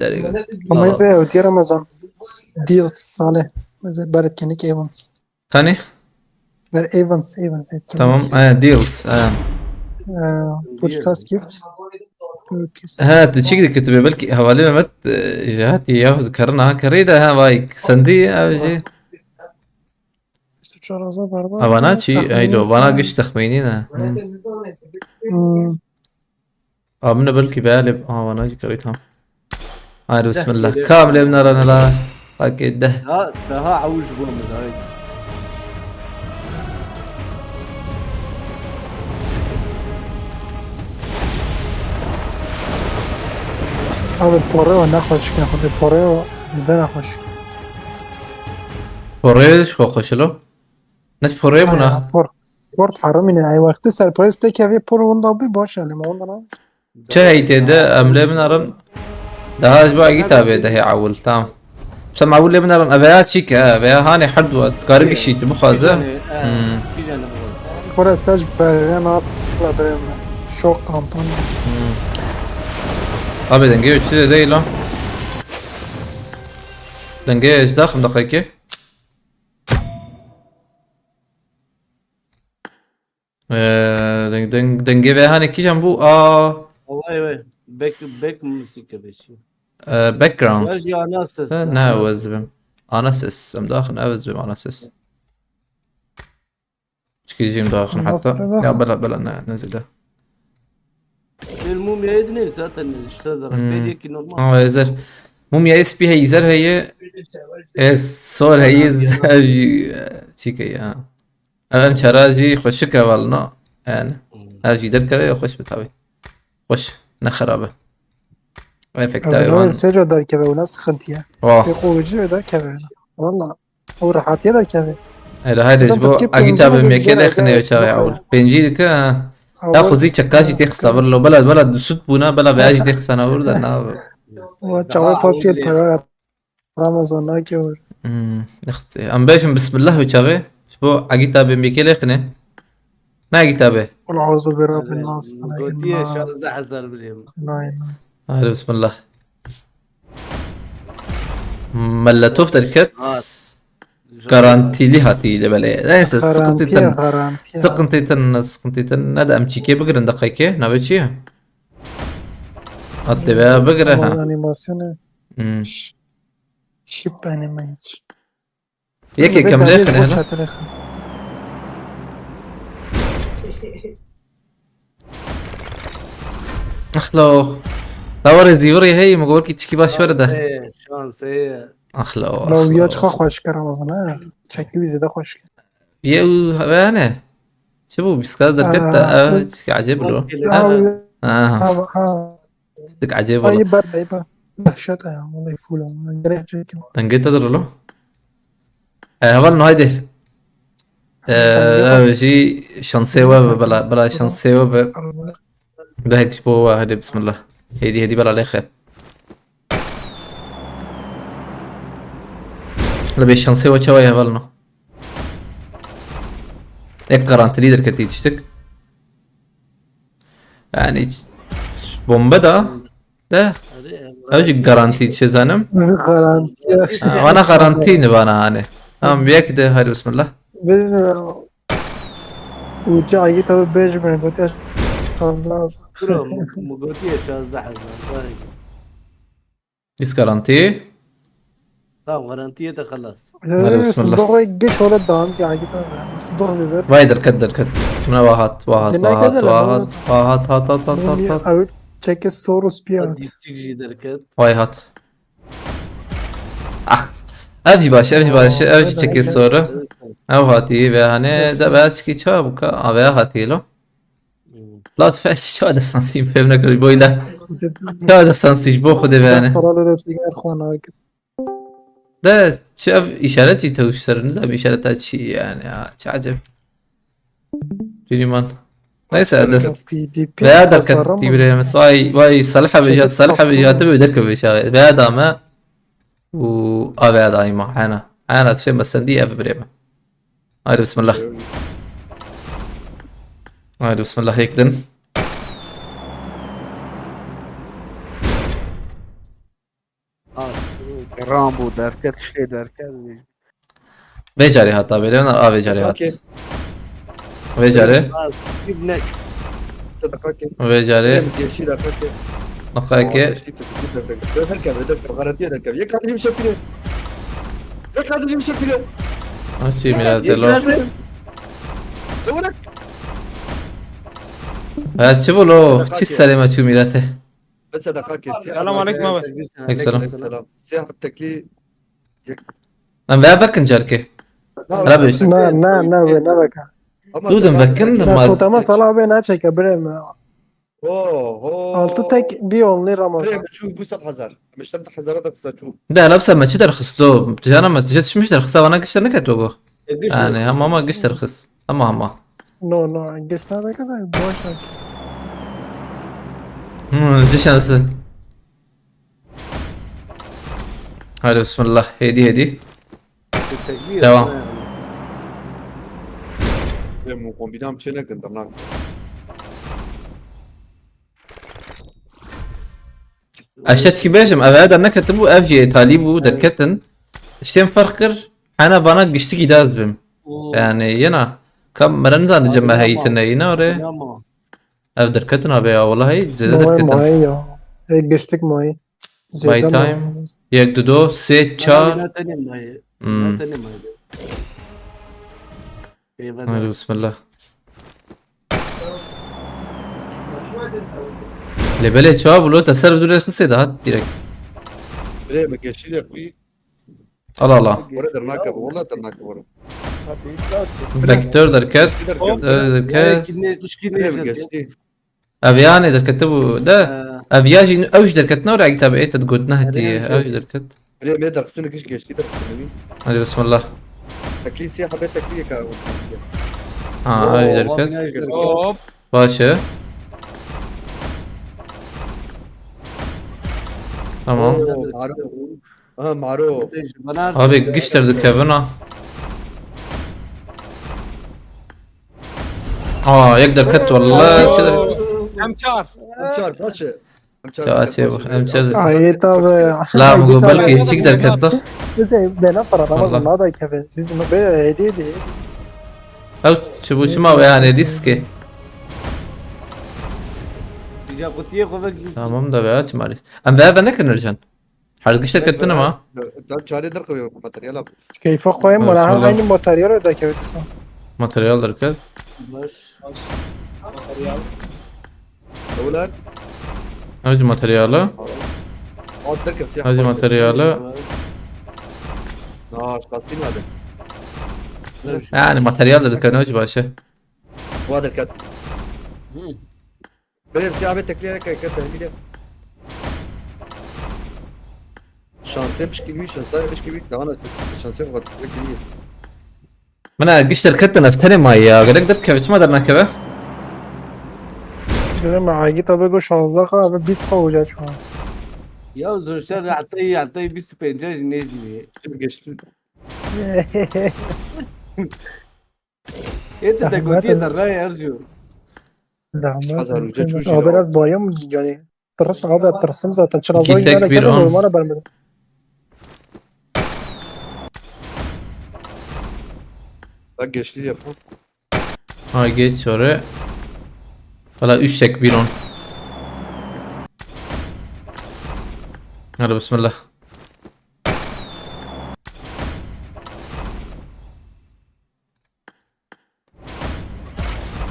derê. Ama ez ew diye Ramazan. Deals, Salih. Ez baret kenik Evans. Kanî? Ber Evans, Evans, etkinlik. Tamam, e, deals, e. Ee, podcast gift. Podcast. Ha, tu çi dikitibe? Belkî hevalê Mehmet, e, ji hatî ya, kerina ha kerê de, ha, vay, sendî, ev jî. Bîst û çar hezar berbat. Ha, vana çi? Tahmînî Eylo, vana sen- giş texmînî ne. Hmm. Hmm. A min e belkî be, lê, aha, vana jî kerî tam. Haydi, deh bismillah. Kere. Kam lê min ara nela. Hakê deh. Daha, daha avuç bulamadı, haydi. Abi, poreo ne xweşik e, xwedê poreo zêde ne xweşik. Poreo ji xwe xweş e lo? Ne porê bûna? Ay, por, por herimîne. Ay, wextê surprise têkevê por winda bî baş e, lê ma winda ne. Çi hey tê de, em lê min erin. Daha ji bo egî tabê de hê ewil, tamam. Sem ewil lê min erin, ev ya çîk e, ev ya hanê her du, dikare gişî tu bixwaze. Kîjanê, e, Hmm. kîjanê bixwaze. Kore ser ji berê ne hatla birê min. Şok kampan. Hmm. Abi dengê çi de değil o? Dengê ji daxim daxekê. Ee, deng-, deng-, dengê vê hanê kîjan bû? A. Vay vay. Back, back müzik gibi şey. Ee, background. Ya jî ana ses, Ee, ana ne ses. Wez bim. Ana ses. Em daxin ew ez bim ana ses. Çikî jî em daxin Ana hatta. ses. Ya bela, bela, ne, ne zêde. Bir mumyayı dinleyin zaten işte de. Hmm. Belli ki normal. Ama ezer. Mumyayı spî heye, zer heye. E, sor heye, zer jî, e, çîke ya. Ev em çara jî xweşik e, hevalno. Yani. Hmm. Ev jî derkeve ya xweş bi tabi. Xweş, ne xerab e. Ev pek tabi. Ev ne seca derkeve, o ne sıkıntı ya. Oh. Pek o derkeve. Valla. O rahatiyê derkeve. Hele haydi ji bo egî tabê mekê lê xine wê çaxê ewil. Pêncî dike ha. Ya xwezî çeka jî tê xista vir lo. Bela, bela du sed bûna, bela veya jî tê xistana vir de na. Wa çawa PUBG taya Ramazan nake vir. Hmm, ixtî. Em bêjin bismillah wê çaxê. Ji bo egî tabê mekê lê xine. Ne egî tabê. Qul auzu bi rabbin nas. Gotiye şazdeh hezar bilêm. Haydi bismillah. Molotof derket. Garantîlî hatî li belê. Neyse, sıkıntı Garantiye, ten. Garantiye. Sıkıntı ten, sıkıntı ten. Ne de em çîkê bigirin deqekê. Navê çi ye? At deve bigire ha. Animasyonu. Hmm. Şip animate. Yekê kem lê xine hele. Axlo. Lawarê zîvirê hey, mi gorkî çikî baş were de. Şans heye, şans heye. Axlo. Law ya çiqa xweş kir Ramazan ha. Çekî wî zêde xweş kir. Ye û ve ne? Çi bû? Bîstka derket de, ev çikî ecêb lo. Aha. Dik ecêb wala. Ay ber, ay ber. Dehşet ya, vallahi full ama. Gerek çekin. Dengê te dirilo. E, heval no haydi. E, ev jî şansê we be, bela, bela şansê we be. Dehek ji bo we, hadi bismillah. Hêdî, hêdî bela lêxe. Li bê şansê we çawa ye heval no? Ek garantili derketî tiştik. Yani bombe da de. Ew jî garantî dişê zanim. Garantiye. Ha, vana garantî ne vana hani. Tamam, bir yek de hadi bismillah. Biz, e, uca git abi beş bin gotiye şazdeh. Bro, mu gotiye şazdeh hezar. Lîst garantî. Tamam, garantiye de xelas. Hadi bismillah. Sıddık geç öyle devam ki git abi. Sıddık dedi. Vay derket derket. Buna vahat, vahat, vahat, vahat, vahat, hat, hat, hat, hat, hat. Abi çeke Soros bir at. Hadi çık jî derket. Vay hat. Ah. Ev jî baş, ev jî baş, ev jî çeke soru. Ev hatî ve hani de belki çabuk abi hatî lo. Lat fes çawa destansî fêm nekir boyla. Çawa destansî ji bo xwedê vene. Salale de bir erxwana. De çi ev işaret jî tewş ser nizam işareta çi yani ya, çi acem. Ciniman. Neyse dest. Veya derket tîbirê mes vay vay salha vejat salha vejat be derke veşa. Veya dame. û avê daîma. Hena. Hena dişê mesendî ev birê min. Haydi bismillah. Haydi bismillah yek din. Rambo derket, şey derket. Vê carê hata bêrê, a vê carê hat. Okey. Vê carê, Ibnek. Sadaka ke. vê carê, Geçti dakika ke. nokayekê. Geçti, geçti, geçti. Derkev, derkev. Garantiye derkev. Yek kardeşim şefine. Yek kardeşim şefine. Açayım biraz elo. Zıvırak. Ha çi bolo, çi serê me çû mîrete. Bes sadaka ke. Selam aleyküm abi. Aleyküm selam. Selam. Siyah tekli. Em vê vekin carkê. Ara beş. Na, na, na, we ne veka. Dû din vekin, Na, ma- kotama sala be ne çeke birê me. Oho. Altı tek bir only Ramazan. Pre, çu bu sal hazar. Meştem de hazara da kısa çu. De, helal sen me çi derxist o? Tijana me tije tişmiş derxist, vana giş derneket o go. E, güç Yani hema ma giş derxist. Hema hema. No, no, geçmeye kadar boş ver. Hmm, ci şansı. Hadi bismillah. Hedi hedi. Devam. Ve mu kombinam çene gındım lan. Eşte çi bêjim, ev ê derneketibû, ev jî talî bû, derketin. Tiştên ferq kir, hene vana giştikî daz bim. Yani yena, kam mera nizane cem me heyî tine yine orê. Ev derketin abi ya, wallahî zêde Moy derketin. moy ya. E, geçtik moy. My time. Yek, du, do, sê, çar. Hmm. Hadi bismillah. Lê belê çawa bû lo, te ser dûrê xisê de hat direkt. Bre, me geçti de kuy. Al al al. Orada dernake bu, valla dernake bu. Vektör derket. Geçti derken. Derket. Bre, me geçti. Ev yani derketibû de. Ev ya jî ew jî derketina û rengî tabi ê te digot nehetiye. Ew jî derket. Bre, me derxistini giş geçti derxistini. Hadi bismillah. Tekli siyah be tekli yeka. Ha, ew jî derket. Hop. Baş e. Tamam. Oo, Maro. Aha, Maro. Abi giş derdikevin ha. Aa, yek derket wallah. Çi derket? Em çar. Em çar, baş e. Em çar. Çawa çê bu, em çar. Ay tabi. La bu belki eşik derket la. Siz de bana para Bismillah. Ramazan daha da kevin. Siz bunu böyle hediye diye. Ew çi bû çima we yani risk e. Ya kutiye xwe vek. Tamam da be, çima risk. Em ve ve nekin Ercan. Her giş derketin ama. Da çare derxewe materyal. Keyfe koyayım Evet, bana ha sonra- aynı materyal da kevin sen. Materyal derket. Baş. Ewlen. Hadi materyalı. At derket siyah. Hadi materyalı. Na, şkastin hadi. Yani materyal derket ne acaba şey. Wa derket. Bre, siyah be tekli yeka yeka tehmile. Şansê pişkî wî, şansê pişkî wî, daha ne şansê xwe tekli. Min a giş derketin ev tenê maye ya. Gerek derkeve, çima dernakeve? Dedim Agit abi go şanzda abi biz kalacağız şu an. Ya Zurşer hatta hatta bir spence ne diye. Şimdi geçti. Ete de gotiye de ray Ercu. Zahmet. Hazar uca çû Abi biraz bayım yani. Tırıs abi tırısım zaten. Çırazdan İki tek gelene bir kadar on. Normala vermedim. Bak geçti yapın. Ha geç oraya. Valla üç tek bir on. Hadi bismillah.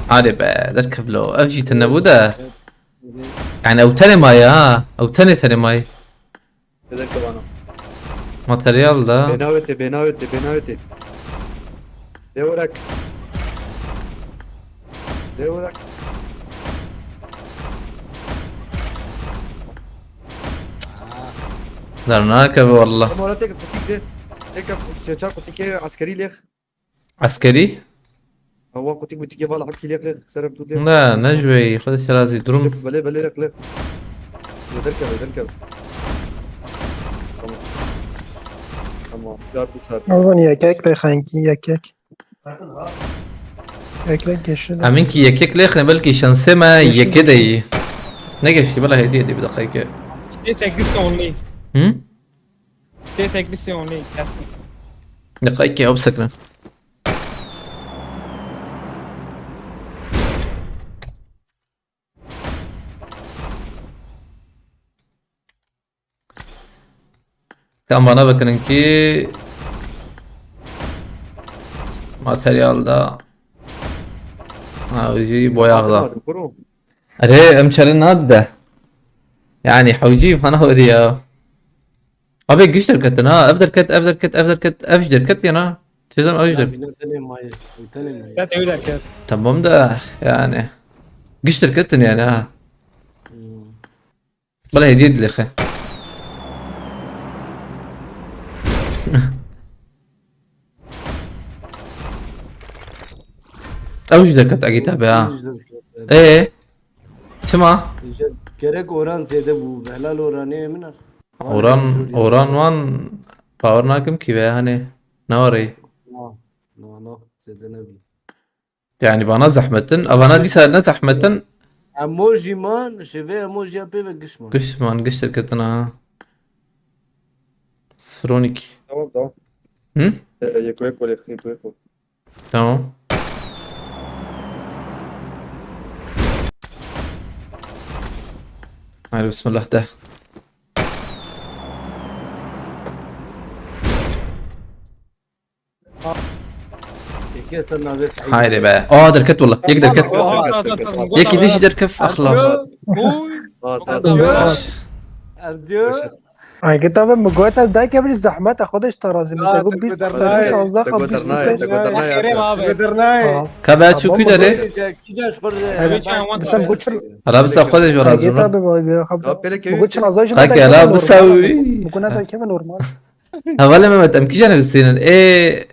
Hadi be, derkevlo. Ev jî tune bû de. Yani ew tenê maye ha. Ew tenê tenê maye. Neden kebana? Materyal da. Benawete, benawete, benawete. Devrek. Devrek. Dernakeve wallah. Ama orada tek kutik de. Tek seçer kutik askeri leh. Askeri? Awa kutik kutik bala hep kilek leh. Serem tu leh. Ne, ne jüveyi. Xwedê şerazî durum. Bele bele leh leh. Derkeve, derkeve. Tamam. Çar bir çar. O zaman yekek de kanki yekek. Yekek geçti de. Emin ki yekek lêxne belkî şansê me Geçti, yekê de geçti. yî. Ne geçti bela hediye diye bir dakika ki. Stay tech this only. Hı? Stay tech this only. Dakika ki hop sakın. Kan bana bakın ki materyalda ha, ucu boyakda. Kuro. Erê, em çare nadide. Yani hewcî bana hori ya. Abi giş derketin ha. Ev derket, ev derket, ev derket, ev ji derket yana. Çözüm ev ji derket. Bina tenê maye. Tenê maye. That you that cat. Tamam da yani. Giş derketin yani ha. Hmm. Bala hediye dilexe. Ew ji derket egî tabi ha. Ee. Çima? Gerek oran zêde bû. Helal oranê min a. Oran, oran wan bawer nakim ki ve hani ne var ey? No, no, no. Zêde nebî. Yani bana zahmetin, avana dîsa ne zahmetin. Emoji man, şevê emojiya pê ve giş man. Giş man, giş derketin ha. Sifronik. Tamam, tamam. Hı? E, e, yeko, yeko, yeko, yeko. Tamam. Haydi bismillah de. Yekê ser navê Saîd. Haydi be. Aa derket valla. Yek derket. Oha, oha, oha, oha. Yek diş derket axla. Oy. Aa, sağ Tamam. ol. Baş. Erdiyo. Ay git abi, mi gote da kevin zahmet, xwe de işte razı mı? Ya, Te bu te bîst, gote te bu nayê. şazda Te kap gote bîst. nayê, te gote nayê. Kerem abi. Bedir nayê. Tamam. Ka be Tamam, çukuy bu dere. Kî- Kî caş xwe de. Abi, sen wan Mesela tane. bu çil Arabistan xwe de jor Ay git razı. abi, bu Ya pele bu çil azaj Kake la bu sawi. Bu ne da kevin normal. Hevalê Mehmet em kîjan bistînin? Ê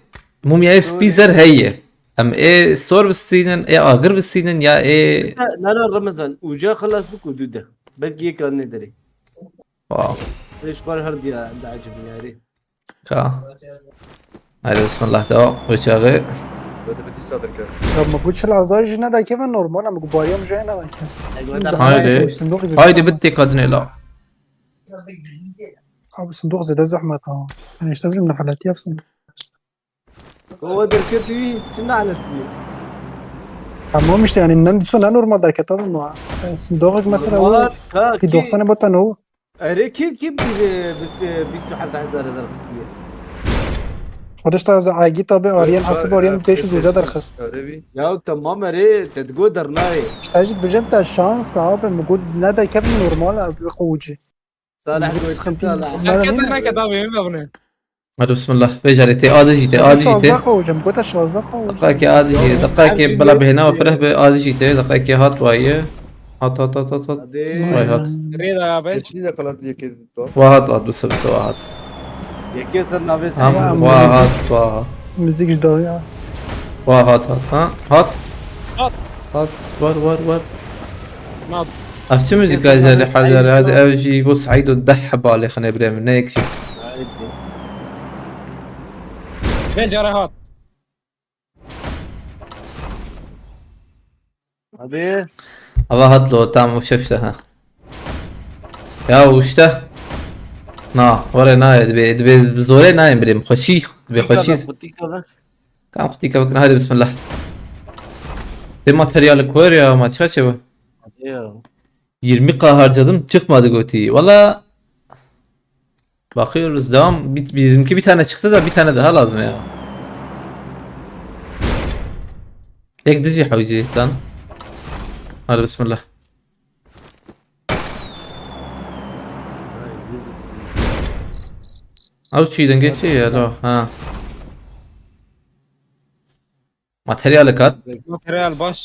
mumyayê spî zer heye. Em ê sor bistînin, ê agir bistînin ya ê. Nana Ramazan, uca xelas bik û dû de. Belkî yek an nederê. Wow. Lê ji bar her diya diecibin yarî. Ka. Haydi bismillah devam. Hoşçakalın. Böyle bir disa derken. Ya mi bu çil azaj ne da kevin normal ama bu bariyam jay ne da kevin. Haydi. Sindok izin. Haydi bitti kadın ela. Abi sindok zede zahmet ha. Yani işte bilmiyorum ne haleti yapsın. Kova derketî çi nalet bî. Tamam işte yani ne diyorsun ne normal derket abi ama. Yani sindok mesela o Normal, ka, bir ki- doksan botan o. Erê kî kî bir bîst û heft hezar derxistiye. Xwediş ta ez agî tabi ariyen hasib ariyen beş yüz uca derxist. Öyle bir. Ya tamam erê te digo dernayê. İşte jit bijem te şans abi mi got ne de kevin normal abi qawuci. Salih Sıkıntı gotin Salih. yok. Erkek dernek et abi, emin abone. Hadi bismillah. Vejarete, adijite, adijite. Şazda qawucem gota şazda qawucem. Dakika ki adijite, dakika ki bela bihna ve ferah be adijite, dakika ki hat vayi. Hat hat hat hat hat. Hadi. Vay hat. Reda abi. Geçti de kalan diye ki. Vahat hat, bu sebse vahat. Yekê ser navê Tamam, Saîd. vahat vahat. Müzik ji dawiya. Vahat hat ha. Hat. Hat. Hat. Var var var. Nat. Ev çi müzik acele hadi hadi ev jî bu Saîd û deh heba lê xine birê min ne yek jî. Ve carahat. Hadi. Ava hat lo tam û şeşte ha. Ya û işte. Na, were nayê dibê, dibê bi zorê nayên birê min xweşî, dibê xweşî. Kutika ver. Kam kutika bikin, hadi bismillah. Te materyali kor ya, ma çiqa çewe? Hadi ya. Yirmi K harcadım, çıkmadı goti. Valla. Bakıyoruz, devam. Bi- bizimki bir tane çıktı da bir tane daha lazım ya. Ek dizi hawıcı lan. Hadi bismillah. Ew çî dengê çi ye lo? Ha. Materyalê kat. Materyal baş.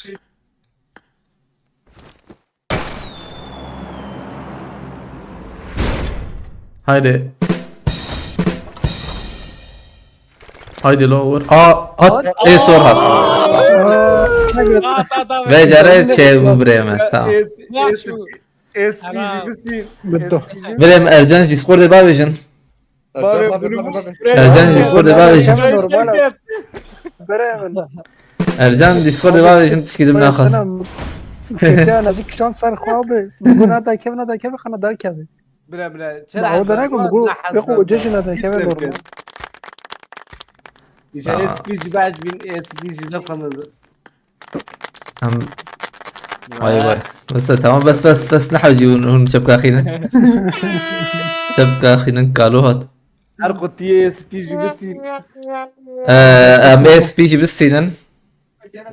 Haydi. Haydi lo vur. Aa, at. E sor hat. Becere çe bu bireme. Tamam. Es- Bak es- şu. Eski Ana. jibisi. Bitti. Birem Ercan Discord'e bavêjin. Ercan, Discordê bavêjin. Normal. Bere min. Ercan, Discordê bavêjin, tişkî dim naxwaz. Şetiya nazik kişan ser xwe abi. Guna da kevin, da kevin, xana dar kevin. Bira, bira. Çera o da ne gum, gu, yok, o cejina da kevin normal. Îja S P jî behc bîn, S P jî ne xanada. Em, vay vay. Mesela tamam, bes, bes, bes, ne hewcî hûn, hûn çepka xînin. Çepka xînin kalo hat. Her qutiyê S P jî bistîn. Ee, em S P jî bistînin.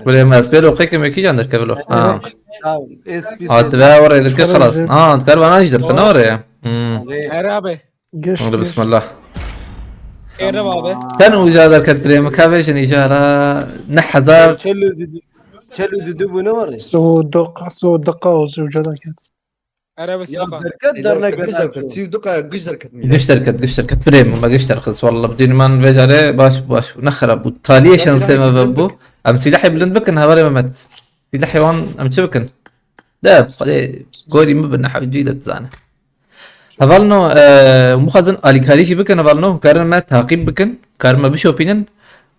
Gulê me, ez pê loqê kim yekî can derkeve lo. Ha. Tamam, S P. Hat ve oraya dike xelas. Ha, dikar bana jî derkeve oraya. Hmm. Her abi. Geç, Hadi geç. Bismillah. Êre abi. Sen uca derket dirê mi kavêjin îcara ne hezar. Çel û didi. Çel û didi bu ne var ya? Su dok, su dok o uca derket. Ere Ya bismillah. Derket dernek derket. Sî dok giş derket mi? Giş derket, giş derket. Birê mi, me giş derket. Wallah, bidîn man vejare baş, baş. Ne xerab bu. Taliyê şansê me ve bu. Em silahê bilind bikin, hevalê Mehmet. Silahê wan em çi bikin? De, xwedê gorî min bi nehewcî de dizane. Hevalno, e, hûn bixwazin alîkarî jî bikin, hevalno, karin me taqîb bikin, karin me bişopînin.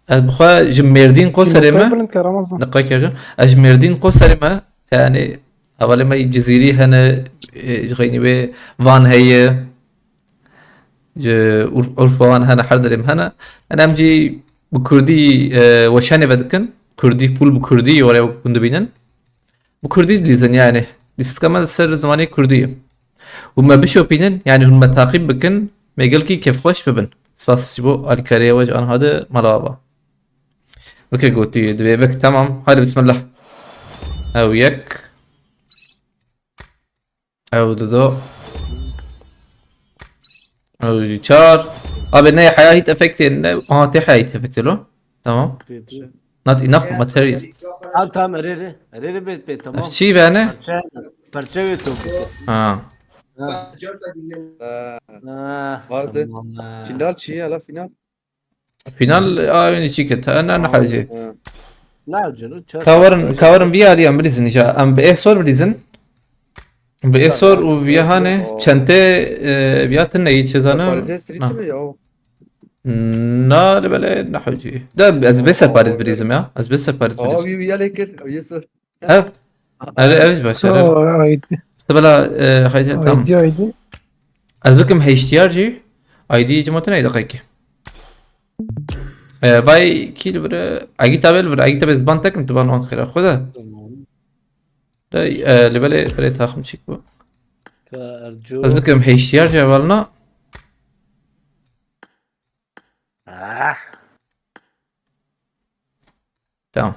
Ez bi xwe ji Mêrdîn qo serê me. Bilind ke Ramazan. Diqe kevin. Ez ji Mêrdîn qo serê me, yani, hevalê me Cizîrî hene, e, ji xeynî wê Van heye. Ji Urf-, Urfa wan hene, her derê me hene. Yani, em jî bi Kurdî, e, weşanê ve dikin. Kurdî, full bi Kurdî, were hûn dibînin. Bi kurdî dilîzin yani. Lîstika me li ser zimanê kurdî ye. Hûn me bişopînin, yani hûn me taqîb bikin, me gelkî kêfxweş bibin. Spas ji bo alîkariyê we ji anha de mala ava. Weke gotî divê bik, tamam. Haydi bismillah. Ew yek. Ew dido. Ew jî çar. Abi ne heya hit efektê ne. Aha, te heya hit efektê lo. Tamam. Not enough material. Ha, tamam, erê, erê. Erê, erê, bê, bê, tamam. Ev çi be ne? Parça, parça ve to. Ha. Ha. Ha, Vardı. Tamam, ha. Final çi ya la final? Final, a, oyun içi ki. Ta, ne, ne hacı. Ha. Ne hacı, o çar. Kavarın, kavarın bir aliyem bilizin ya. Em bir esor bilizin. Bi esor û viya hane, çente, e, viya tune yî çi zane? Parizê street mi ya? Na, li belê ne hewcî. De ez bê ser Paris birîzim ya. Ez bê ser Paris birîzim. Abi viya lê kir, viya sor. Ev? Ev, ev ji baş e. Sebela, e, haydi, tamam. Haydi, haydi. Ez bikim H D R jî. I D cima tune, haydi, haydi. E, vay, kî li vir e? Egî tabê li vir, egî tabê zban tekim, tu ban wan xêra xwe de. Tamam. De, e, li belê, belê taxim çîk bû. Ka Erco. Ez dikim H D R cevabına. Ah. Tamam.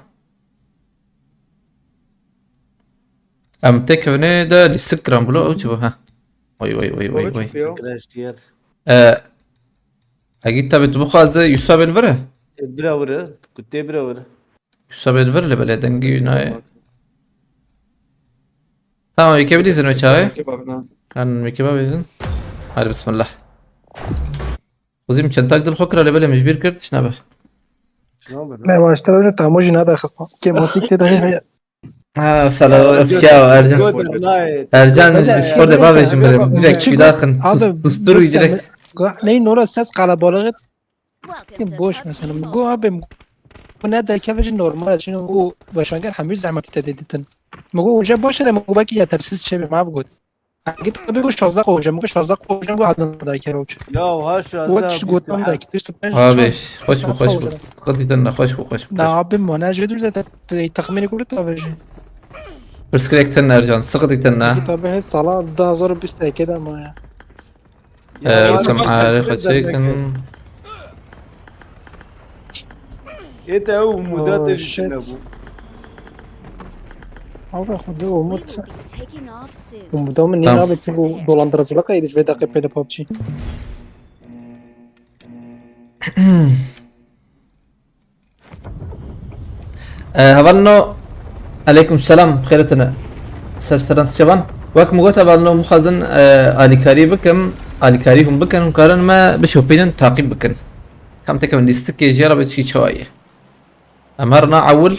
Em tekevine de lîstik kiran bû, ew çi bû, ha? Oy, oy, oy, oy, oy. Crash diye. E, egî tabê tu bixwaze Yusuf bê li vir e? Tê bira vir e. Ku tê bira vir e. Yusuf bê li vir li belê dengî nayê. Tamam, wî ke bilîzin o çaxê. Wî ke babînin. Yan wî ke babîzin. Hadi bismillah. Xwezî min çentak dil xwe kira, lê belê min ji bîr kir, tişt nabe. Ne baştir, öyle tam o jî nader xisma. Ke masîk tê de heye. Ha, sala, ya, Ercan. Ercan, Discord'e bavêjin birim. Direkt, küçük bir dakika. Abi, sustur direkt. Ney, nora ses kalabalığı. Boş mesela. Go abi. Bu ne derkeve jî normal. Şimdi bu başlangıç hem zahmet te dedin. Go hoca boş yere, bu belki yetersiz şey bir mav got. Git abi, bu şazda hoca, bu şazda hoca, bu adını da kere hoca. Ya ha, şazda. Bu kişi gotan da, işte ben. Abi, hoş bu, hoş bu. Qadî tenna, hoş bu, hoş bu. Da abi, mana jê dur da te-, te-, tahmini kuru tabii. Pirsgirêk tenna Ercan, sıkıntı tenna. Tabii he, sala da hazır bir stekede ama ya. Ee, Wissam, arê xwe çêkin. Ê te ew Umûda tê bî nebû. Abi, Xwedê Umut. Umuda min nîn abi, çünkü dolandırıcılık eydi ji vê deqê pê de PUBG. E, hevalno, aleykum selam, xêr tine. Ser seran sevan. Wek min got, hevalno, mixwazin, e, alîkarî bikim, alîkarî hûn bikin, hûn karin me bişopînin, taqîb bikin. Kam têkevin lîstikê jê re bê çi çawa ye. Em herina ewil,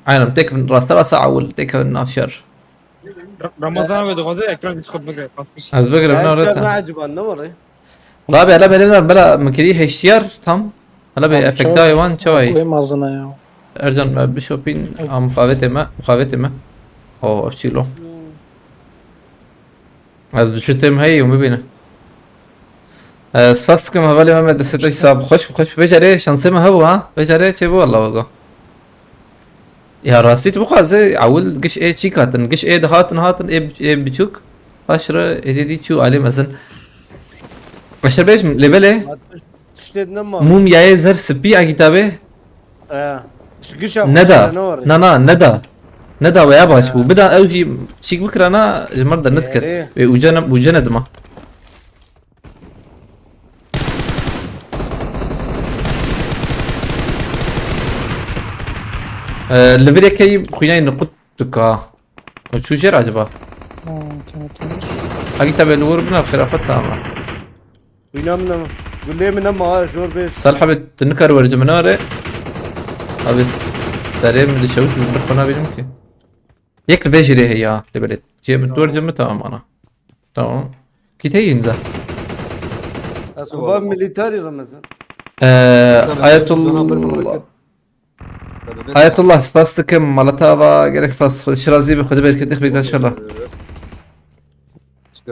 aynen, têkevin raste rasta ewil, têkevin nav şer. Ramazan abi dixwaze ekran Discord bigre, basmış. Ez bigirim, ne, lütfen. Çer ne eciban, ne var ya? La be, la be, la be, bela min kirî H D R tam. Hala be, efekta hayvan çawayî. Wê mazina ya. Ercan, me bişopîn, a, muxavetê me, muxavetê me. O, ev çîlo. Ez bi çi têm heyî û bibîne. E, spas dikim hevalê Mehmet, destê te sağ, xweş, xweş, vê carê şansê me hebû ha. Vê carê çêbû walla wego. Ya rastî tu bixwaze ewil giş ê çîk hatin, giş ê dihatin hatin, ê, ê biçûk. Paş re êdî dî çû alê mezin. Eşer bêjim, lê belê. Tiştê nema. Mumyayê zer spî a kitabê. E, ji gişa xwe neda. Ne were. Na, na, neda. Neda we ya baş bû. Bida ew jî çîk bikirana ji mir de nedikir. Erê. Wê uca ne, uca nedima. Ee, li vir yekê xwînayê niqut dika. O çû jêr acaba? Ha, tamam, tamam. Hagî tabe li wir bina xirafet tamam. Xwîna min ama. Gulê min ama ha, jor bêj. Salih abi, tu nikar werî min are. Abi, serê min dişewit, min bir xwe nabînim ki. Yek li vê jî rê heye ya, li belê. Cê min, dor cê min, tamam ana. Tamam. Kît heye înza? Ez xwe ba milîtarî Ramazan. Ee, Ayetullah. Ayetullah, spas dikim. Mala te ava, gelek spas. Şirazî bi, Xwedê bereketê xwe bigre inşallah.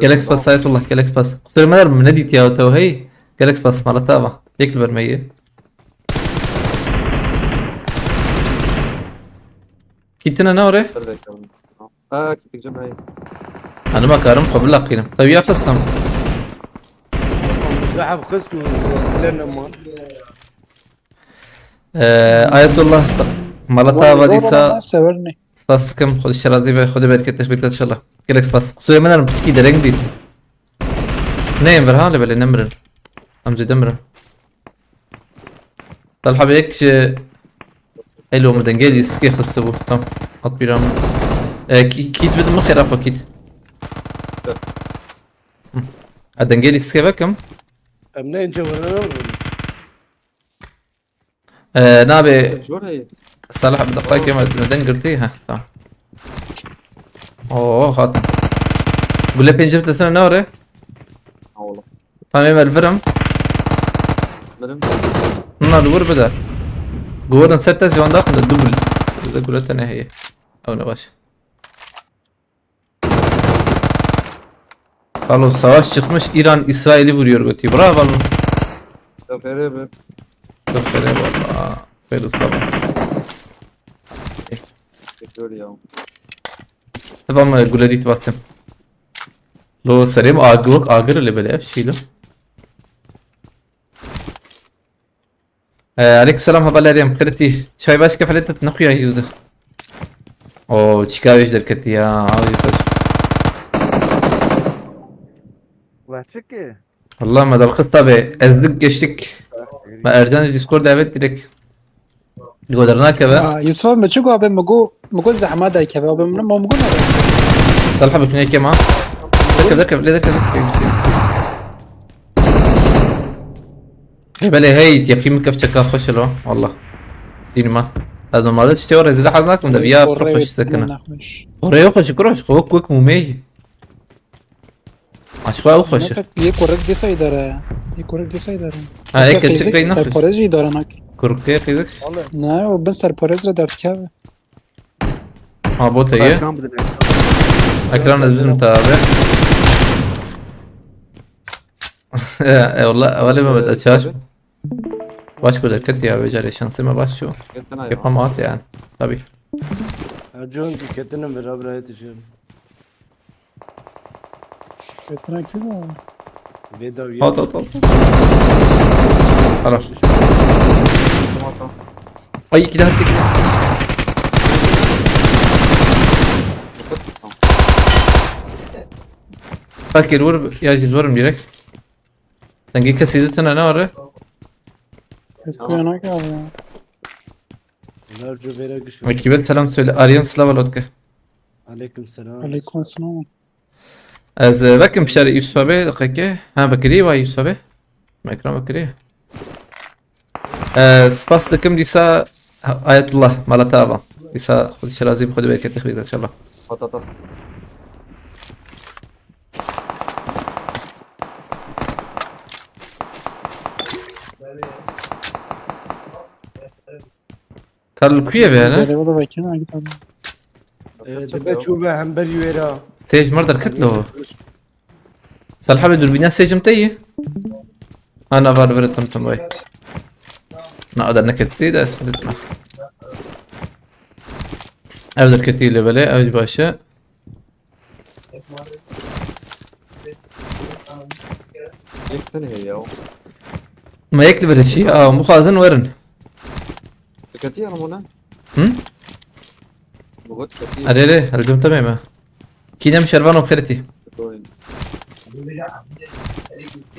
Gelek spas Ayetullah, gelek spas. Qusur me der, min nedît ya te hey. Gelek spas, mala te ava. Yek li ber me ye. Kîtine ne ore? Ha, kitik cem hey. Hanıma karım xwe bilaqînim. Tabii ya xistim. Zehf xist û lê nema. Ee, Ayetullah, mala te ava dîsa. Spas dikim, Xwedê şirazî ve, Xwedê bereketê xwe bigre inşallah. Gelek spas. Qusur me der, min kî dereng dît. Ne em vir ha, li belê nemirin. Em zêde mirin. Talha Bey, yek ji Elo, min dengê lîstikê xistibû. Tam. Hat bîra min. E, kî-, kît bidim min xêra xwe kît. Hı. A, dengê lîstikê vekim. Em ne ince vurana vurana. E, nabê. Jor heye. Salih, bi deqayekê me, me deng girtî. Heh, tamam. Oo, hatin. Gule pêncem te tine ne were? Ha, ola. Tamam, ê me li vir im. Mirim. Hina li wir bide. Gurin ser te ziwan daxin de dubl. Bize gule te neheye. Ew ne baş. Alo, savaş çıkmış, İran İsrail'i vuruyor götü. Bravo lan. Çok iyi be. Çok iyi valla. Fedus tamam. Bekliyor ya. Tamam, e, gule dit bastım. Lo, serê min agir, agir li belê ev şîlo. Ee, aleyküm selam, haberler yem, kriti. Çay başka feletet ne kuya yüzdü? O, çika wê ji derketî ya, abi xweş. Ve çi ki? Wallah me derxist tabi, ez dik geçtik. Me Ercan ji Discord davet direkt. Digo dernakeve. Ya, Yusuf abi, me çi got abi, me got, me got zehma derkeve abi, me, me got ne? Talha bi finê kema. Derkev, derkev, lê derkev, derkev. Ê, belê hey, yekî min kevçeka xweş lo, wallah. Dînî me. Ez normalde tiştê were zêde hez nakim de, viya pir xweş sekine. Xorê xweş, kuro, xwe wek, wek mûmê. Aşkı ew xweş e. Yê kurek dîsa îdare ye. Yê kurek dîsa îdare ye. Ha, eke çik rey nexweş. Serperez jî îdare nake. Kurkê qîzik. Ne, o bin serperez re derdikeve. Ha, bot ye. Ekran ez bidim tabi. E, e, valla, evvelê Mehmet, e, çaş. Baş ku derket ya, vê carê şansê me baş çû. Yapam at yani. Tabi. Ercan, ketinim beraber ayet için. Ketina kim o? Veda. At, at, at. Helal. Ay, iki daha tek. Bak, gel vur, ya, siz vurun direkt. Dengê kesî di tune ne are? Ez kuyanak abi ya. Nercu vere güç ver. Ekibe selam söyle. Aryan Slava Lotke. Aleyküm selam. Aleyküm selam. Ez, e, vekim şerê Yusuf abi, deqeke. Ha, vekirî wa Yusuf abi. Ekran vekirî. E, spas dikim dîsa Ayetullah, mala te ava. Dîsa Xwedê şirazî bi, Xwedê bereketê xwe bide inşallah. At, at, at. Tal kuye be ne? Derê wala vekirina git abi. Evet, Tepe ya. Çû be hember yuêra. Sage mer derket lo. Salih abi, dürbüne Sage'im te yi. Ana var, ver tam tam vay. Na, o da neketî de, sıkıntı etme. Ev derketî levele, ev başı. Yek tane heye ya. Ma yek li vir şî, a, hûn bixwazin werin. Diketî ya Ramona? Hı? Baba diketî. Erê, erê, erê, cem temê me. Kî dem şervan û xêretî.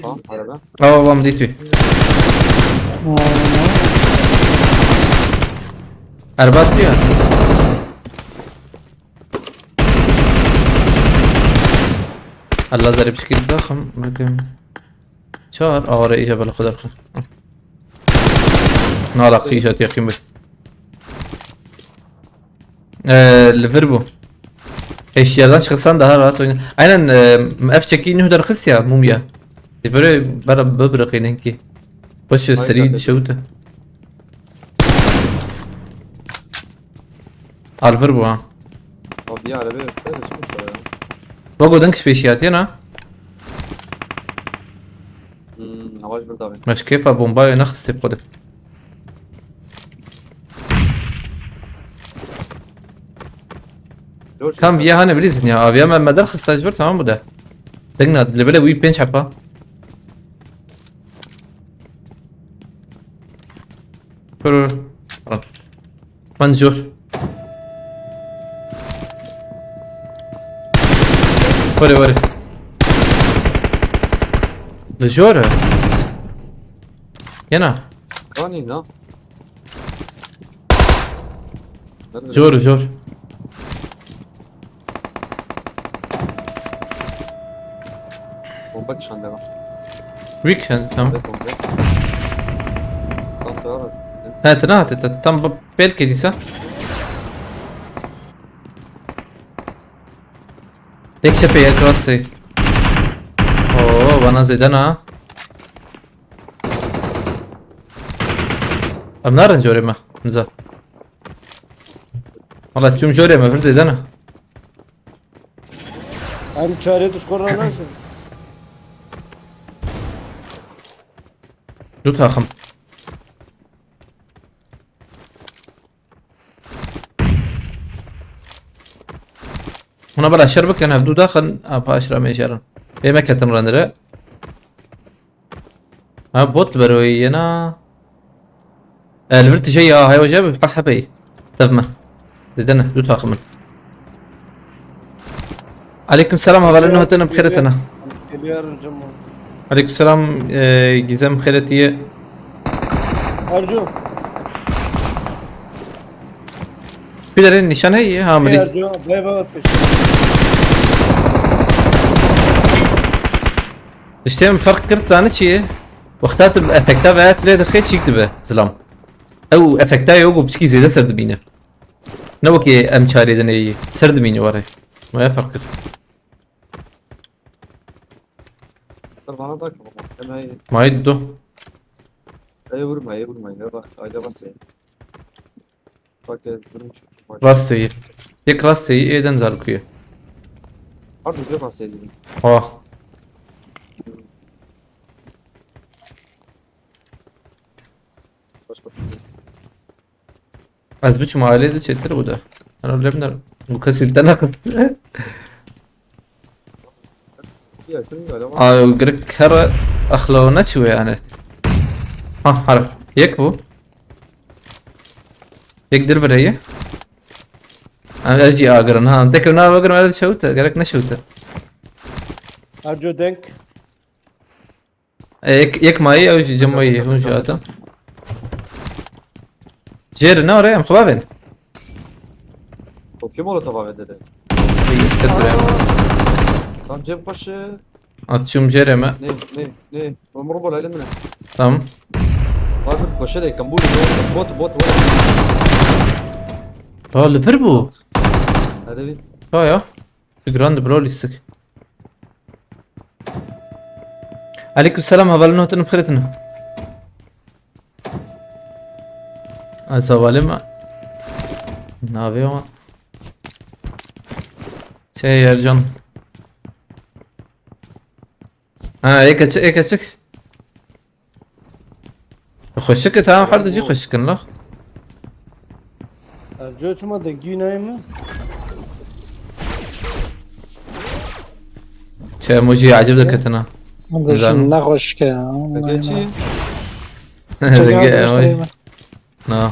Tamam, araba. Awa, awa, min dît wî. Erbaz bû ya. Allah zerê piçkî daxim, medim. Çar, awa re îja bela xwe derxin. Nala qîja têqîm bû. Ee, li vir bû. Eşyadan çıksan daha rahat oyna. Aynen, e, ev çekî nuh derxist ya, mumya. Dê böyle bera bibiriqînin ki. Baş serî dişewite. Alvir bu ha. Abi ya, araba yok. Nerede çıkmış o ya? Bak o denk spêşiyatiyê na. Hmm, avaş burada abi. Meş keyfa bombayê nexistê bi xwe de. Dur, Tam şimdi. Viya hane bilîzin ya. Aviya me, me derxista ji vir tamam bu de. Deng na, li bile wî pênc hepa. Dur, dur. Tamam. Van jor. Were, were. Li jor e. Yena. Kanî na. Jor, jor. Bomba kişande bak. Weekend, tamam. Bomba. Tam daha var. Ha, te ne attı? Tam bu belki diyse. Tek çepe yer klasik. Oo, bana zeden ha. Em narin jorê me, Hamza. Valla çûm jorê me, vir zêde ne. Em çarê tu ji xwe re naşin. Du taxim. Hûn ê bela şer bikin, hevdû daxin, a, paş re mêjerin. Ê me ketin rendre. Ha, bot li ber wê yena. E, li vir tije ya, heya je bi heft hepeyî. Tev me. Zêde ne, du taxim in. Aleyküm selam, hevalên nû hatine, bi xêr hatine. Geliyorum, Cemo. Aleyküm selam, e, Gizem, xêretiye. Ercü. Bir de nişan heye, ha, Hey, milî. Ercü, bay bay, peşin. Tiştê min ferq kir, zanî çi ye? Wexta tu efekta ve lê dixê çîk dibe, zilam. Ew efekta ye, ku piçkî zêde ser dibîne. Ne wekî M çarê dinê yî, ser dibîne were. Waya ferq kir. Ser bana da ki baba. Hemen Mayî du. Ey vurma, ey vurma. Ya bak, ayda bas ya. Bak ya, durun şu. Rastê yî. Yek rastê yî, êden zarkuye. Pardon, je rastê yî. Oh. Başka. Ez biçim ailê de çêtir bû de. Her öyle mi der? Bu kesilden akıttı. Ya, kim galiba? Ay, gerek her axlawına çiwe yani. Ha, har. Yek bu. Yek dir vireye. Ama ez jî agirin ha. Tek na agirin, ez şewte. Gerek ne şewte. Erco denk. E, yek, yek mayî, ew jî cem mayî, hûn jî hatin. Jêr ne oraya, em xwe bavên. Kopya molotof avê dede. Ey, isket buraya. Tam cem paşe. Atçım Jerem'e. Ne, ne, ne? Umur bol, elim ne? Tamam. Var bir köşede, kambur, bot, bot, bot. La, li vir bû. Hadi bir. Ha ya. Grand bro, lîstik. Aleyküm selam, hevalên hatin, bi xêr hatin. Ez hevalê me. Navê wan. Şey Ercan. Ha, ek açık, ek açık. Xweşik e, tamam, her dijî xweşik in, la. Erco, çima dengî nayê min? Çe emojî acib diketina. Hadi. Zaten. Şimdi ne hoş ki ya. Dengê çi? Çek abi, dengê emojî. Na.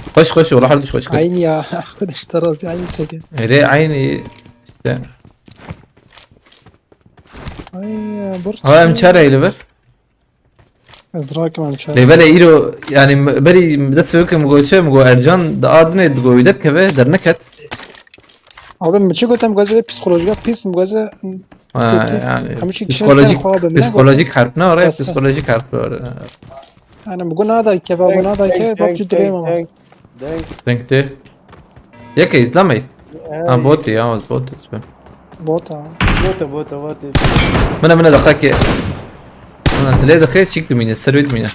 Xweş, xweş, wala her diş xweş kir. Aynı ya. Arkadaş, terazi aynı çeker. Erê, aynı işte. Ay ya, borç. Ha, em çare eyle ver. Ez rakim em çare. Lê belê îro, yani, m-, berî dest pê bikim, go çi, go Ercan, di adinê, go wî derkeve, derneket. Abi, min çi gotem, gazê psikolojik pis, gazê Ha, kötü. Yani, hem şu kişi psikolojik, sen xwe abi, ne psikolojik harp ne var ya? Bas, bas. Psikolojik harp var. Yani, bu nada keve, bu nada keve, bak, şu direğim ama. Deng, deng. Deng de. Yeke izlemey. Ha, bot ya, bot. Bot ha. Bot, bot, bot. Mına, mına, dakika ki. Mına, tile dakika, çıktı mine, servet mine.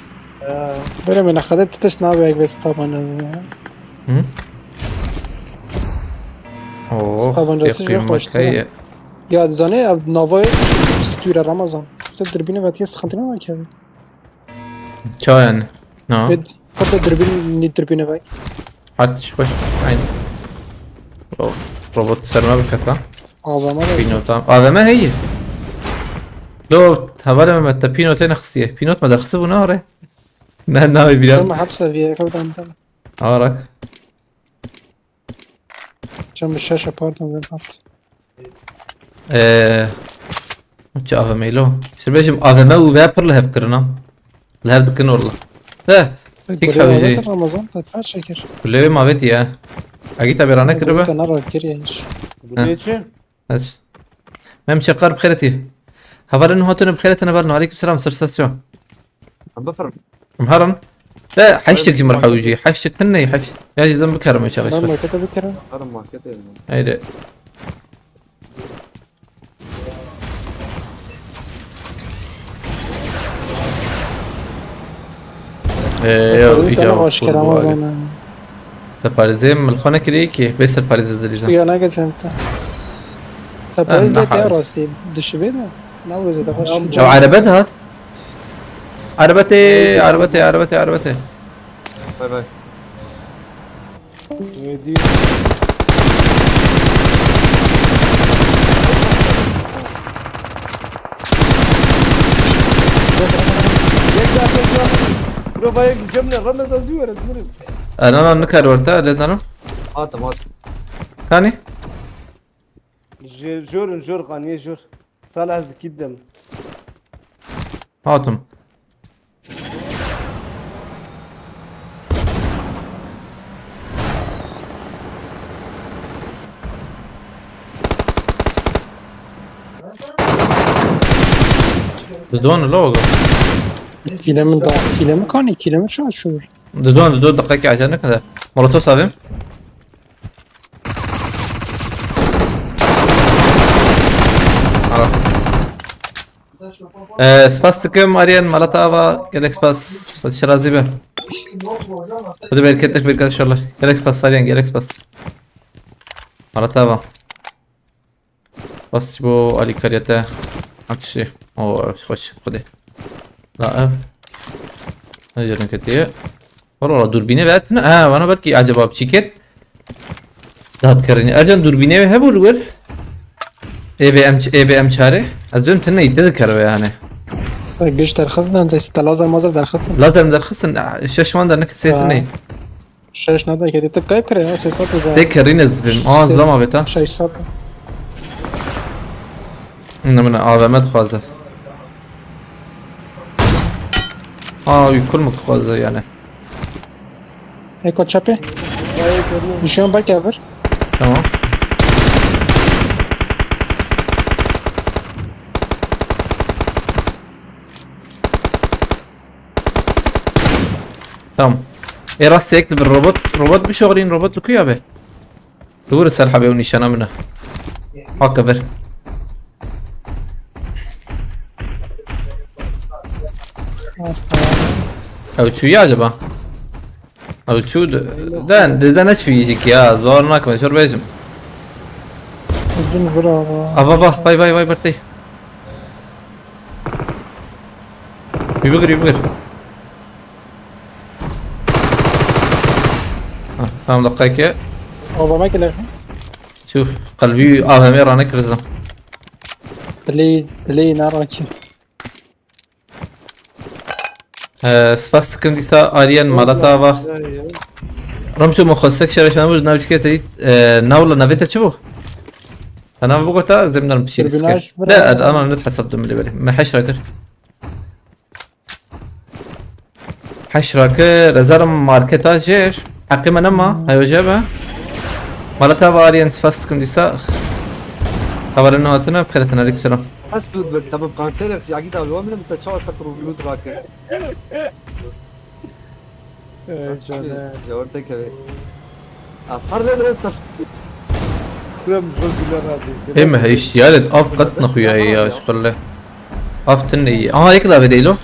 Böyle mi? Ne kadar tutuş ne abi, ek ve tabanca ya. Hı? Oo, tabancası çok hoş. Ya, zanê, ev navayê stûre Ramazan. Te dirbînê vetiye, sıkıntı ne var ki abi? Ça yani? Na. Ve kapı dürbün, ne dürbüne bak. Artış hoş. Aynı. O robot serme bir kata. Ağlama da. Pînota. A V M heye. Lo, hevalê me te pînotê nexistiye. Pînot me derxisi bû ne are? Ne, ne, bir. Tamam, hepsi bir yere kadar. Arak. Çend bir şaşa, pardon, ben hafta. Eee, çi A V M lo? Şir bêjim A V M û V pir li hev kirina. Li hev dikin orla. He, tik hewî. Ramazan, te kaç şekir? Kulê wê mavêtî ye. Agî te bêrane kiribe? Te nara kiriye hiç. Gulê çi? Em çekar bi xêretî. Hevalên hatine bi xêretine berno. Aleyküm selam, sir stasyon. Em bifirin. Em herin. E, heştek ji min re hewî jî. Heştek tune ye, heşt. Ya jî zem bikerim çaxê. Ben markete bikerim. Herin markete. Haydi. Ee, ya, iyice aşkera. Te parêzê min li xwe nekiriye ki, bê ser parêzê dilîzan. Ya, ne geçen te. Te parêz de te rastî, dişibê de. Ne wêze de xweş. Ya, arebe de hat. Arebe tê, arebe tê, arebe tê, arebe tê. Bay bay. Wêdî. Yek daha, yek daha. Bro, bayek cemle, Ramazan, zî were, zî were. Ana, ana, nikar orta, lê danim. Hatim, hatim. Kanî? Jor, jor, jor, qaniye jor. Salah zikî dem. Hatim. Didon lo. Tîle min da, tîle min kanî, tîle min şaşûr. Didon, didon, deqekî acele nekine. Molotof savim. Ee, spas dikim Aryan, Malat Ava, gelek spas. Xwedî şirazî be. Xwedî bereket, bereket inşallah. Gelek spas Aryan, gelek spas. Malat Ava. Spas ji bo alîkariya te. Her tiştî. O, xweş, Xwedê. La ev. Ne cêrin ketiye. Valla, valla, dûrbînê ve tune. Ha, vana belkî acaba biçîket. Dihat kirîne. Ercan, dûrbînê ve hebû li wir. Ê V M ç-, ê V M çarê. Ez bim tune îte dikeribe yani. Geç derxistin, te lazer mazer derxistin. Lazer mi derxistin? Şeş wan dernekir, sê tune. Şeş nade kedi. Te kay kire ya, sê sed uza. Tê kirîne ez bim. Aa, zilama veta. Şeş sed. Ne min A V M dixwaze. Aa, wî kul min dixwaze yani. Eko çepê. Nişan bak ya ver. Tamam. Tamam. Ê rastê yek li bir robot, robot bişoxrîn, robot li ku ya be? Li wir ser hebê û nîşana min e. Haka vir. Ew çûye acaba? Ew çû de, de, de, de neçûyî jî ki ya, zor nakim, ez jor bêjim. Uzun vira va. Ava va, vay, vay, vay, bertey. Wî bigir, wî bigir. Ha, tamam, dakika ki. Ava me kile. Çû, qelbî A V M rane kirizim. Dilê, dilê nara ki. Ee, spas dikim dîsa Aryen mala te ava. Ramço, min xwestek şereşan bû, nav çike te dît, ee, nav la navê te çi bû? Te nav bigota, zem darim pişî diske. Tribunaj bira. De, ana net hesab dum li belê. Me heşra kir. Heşra kir, ez zarim marketa jêr. Heqê me nema, heyo jê be. Mala te ava Aryen, spas dikim dîsa. Hevalên hatine, bi xêr hatin, aleykum selam. Hest dûr bir, te bi kanserek ziyagî da, li wan min te çawa ser tu rû-, rût rakir? Evet, canım. Yavur tek eve. Askar le biraz sır. Kurem bu güler razı. Ê me heyştiyaret av qet nexuyaye ya, şixulle. Av tine ye. Aha, yek lave değil o.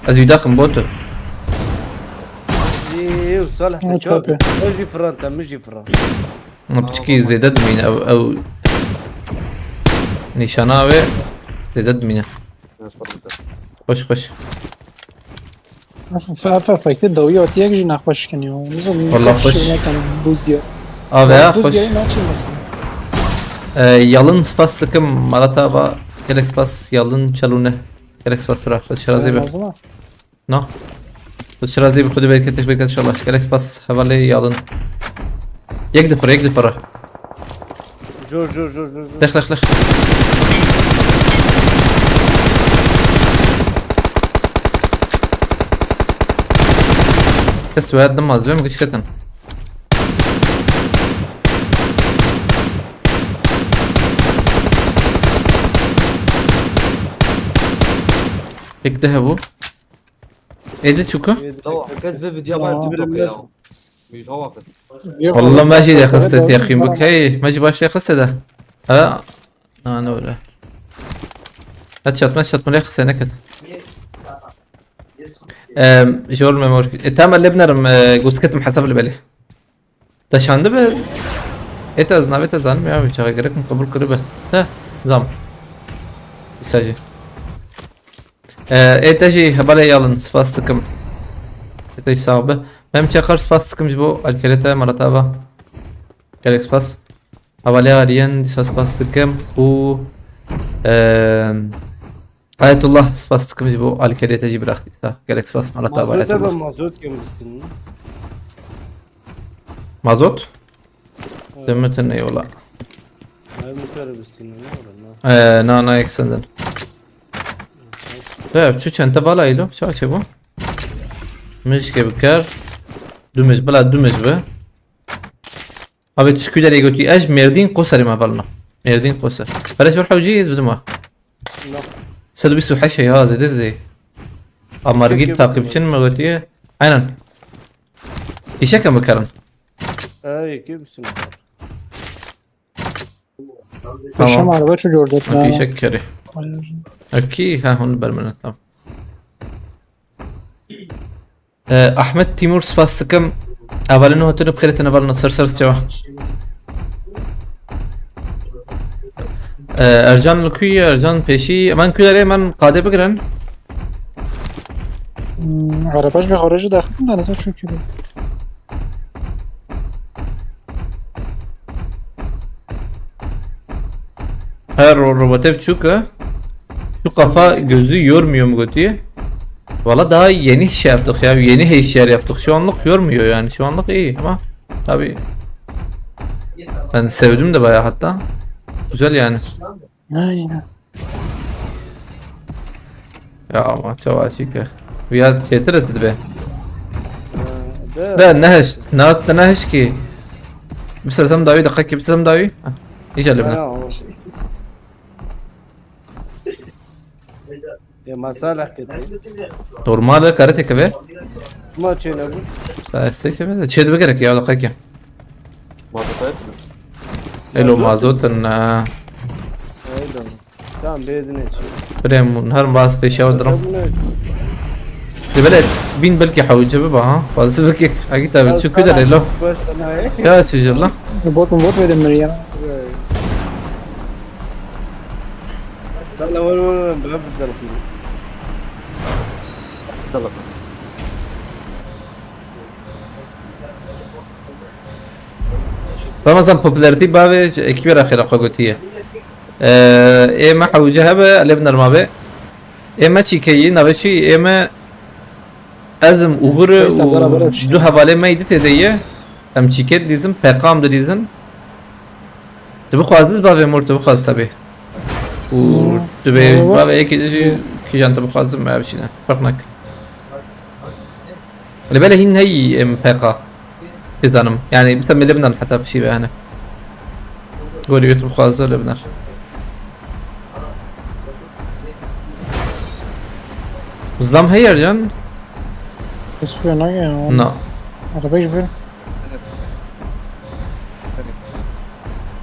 Ez wî daxim bo tu. Ê, ê, Salih, te çawa? Tabii. Min jî firan, te min jî firan. Piçkî zêde dimîne ew, ew nîşana wê zêde dimîne. Xweş, xweş. Ev, ev efekte dawiya tiyek jî nexweş keniyo. Nizam, Wallah xweş. Nekem bûziye. Ave ya, xweş. Bûziye naçî mesela. Ee, yalın spas dikim, Malat ava, gelek spas, yalın çalûne. Gelek spas bira, xweş razî be. Lazım ha. No. Xweş razî be, Xwedê bereketê bereket inşallah. Gelek spas, hevalê yalın. Yek dixwire, yek dixwire. Jor, jor, jor, jor, jor. Leş, leş, leş. Kes wêhat dimaz, vê min giş ketin. Yek de hebû. Êdî çûka? Lawa, kes vê videoya bayê TikTokê ya. Wî hawa xist. Wallah me jî lê xiste teqîm bik. Hey, me jî baş lê xiste de. Ha? Na, ne öyle. Headshot, headshot, me lê xiste neket. Em, jol me mor. E, tamam, lê binerim, e, gosketim hesab li belê. Te şandibe. Ê te ez navê te zanim ya, çaxa gerek min qebûl kiribe. Te zam. Îsa jî. Ee, ê te jî hevalê yalin, spas dikim. Ê te jî sax be. Mem Çakar, spas dikim ji bo alîkarê te, mala te ava. Gelek spas. Hevalê Aryen, dîsa spas dikim û, ee, Ayetullah, spas dikim ji bo alîkarê te jî biraxtî te. Gelek spas, mala te ava Ayetullah. Mazot, mazot kêm bistînin. Mazot? Evet. Demetin eyvallah. Hayır, motoru bistînin, ne olur, ne? Ee, na, na, yek senden. Ev çi çente bala îlo? Çawa çê bu? Mij ke bikar. Du mij, bila du mij bi. Abi tu şkü derê gotî, ez Mêrdîn Qoserê me valina. Mêrdîn Qoser. Pere şor hewcî ez bidim wa. No. Sed û bîst û heşt ya, zêde zê. Amargî takipçin mi gotiye? Aynen. Îşeke mi karin? Ey, kim sinu? Tamam. Peşem araba çu cordet. Okey, ya. Şeker. Hayır. Okey, ha, onu bermene, tamam. Ee, Ahmet Timur, spas dikim. Evalin hatunu bixêr tine valin, ser ser çawa. Ee, Ercan li ku ye, Ercan pêşî. Eman ku derê, eman qadê bigirin. Hmm, araba ji xwe re jî daxistin, da nizam çûn kiriye. Her ro-, robotê biçûk e. Şu kafa gözü yormuyor mu gotiye? Valla daha yeni şey yaptık ya, yeni H D R yaptık. Şu anlık yormuyor yani, şu anlık iyi ama tabii ben sevdim de bayağı hatta. Güzel yani. Aynen. Ya ama çawa çîke. Viya çêtir dibe. De nehiş, nat de nehiş ki. Bisersem dawi, dakika ki bisersem dawi. Ha, iyice limle. Ya masala kete. Normal karate keve. Ma çêne bu. Sa este keve. Çê dibe gerek ya, dakika ki. Mazot hep mi? Elo mazot na. Hayda. Tamam, bêdine çi. Birê min her bas pêşiya dirim. Bêdine. Dê belê bîn belkî hewce biba ha. Fazla belkî hagî tabi çi kuda lê lo. Ya çi jir la. Bot mu bot vedim ya. Sen la var var ben bir tarafıyım. Tamam. Ramazan popülerity bavê ekîbê re xêra xwe gotiye. Ee, ê me hewce hebe, elê bi nerma be. Ê me çîkeyî, navê çî, ê me ez im, Uğur û du hevalê me yî di tê de ye. Em çîkê didîzin, peqam didîzin. Tu bixwaziz bavê mor, tu bixwaz tabi. Û tu bê bavê yekî de jî kîjan tu bixwazin me bişîne. Ferq nake. Li belê hîn heyî em peqa. Dizanim. Yani mesela milê binan heta pişî ve yani. Gorî tu bixwaze li binar. Zlam heye can. Ez xuya nage ya. Na. Araba ji vir.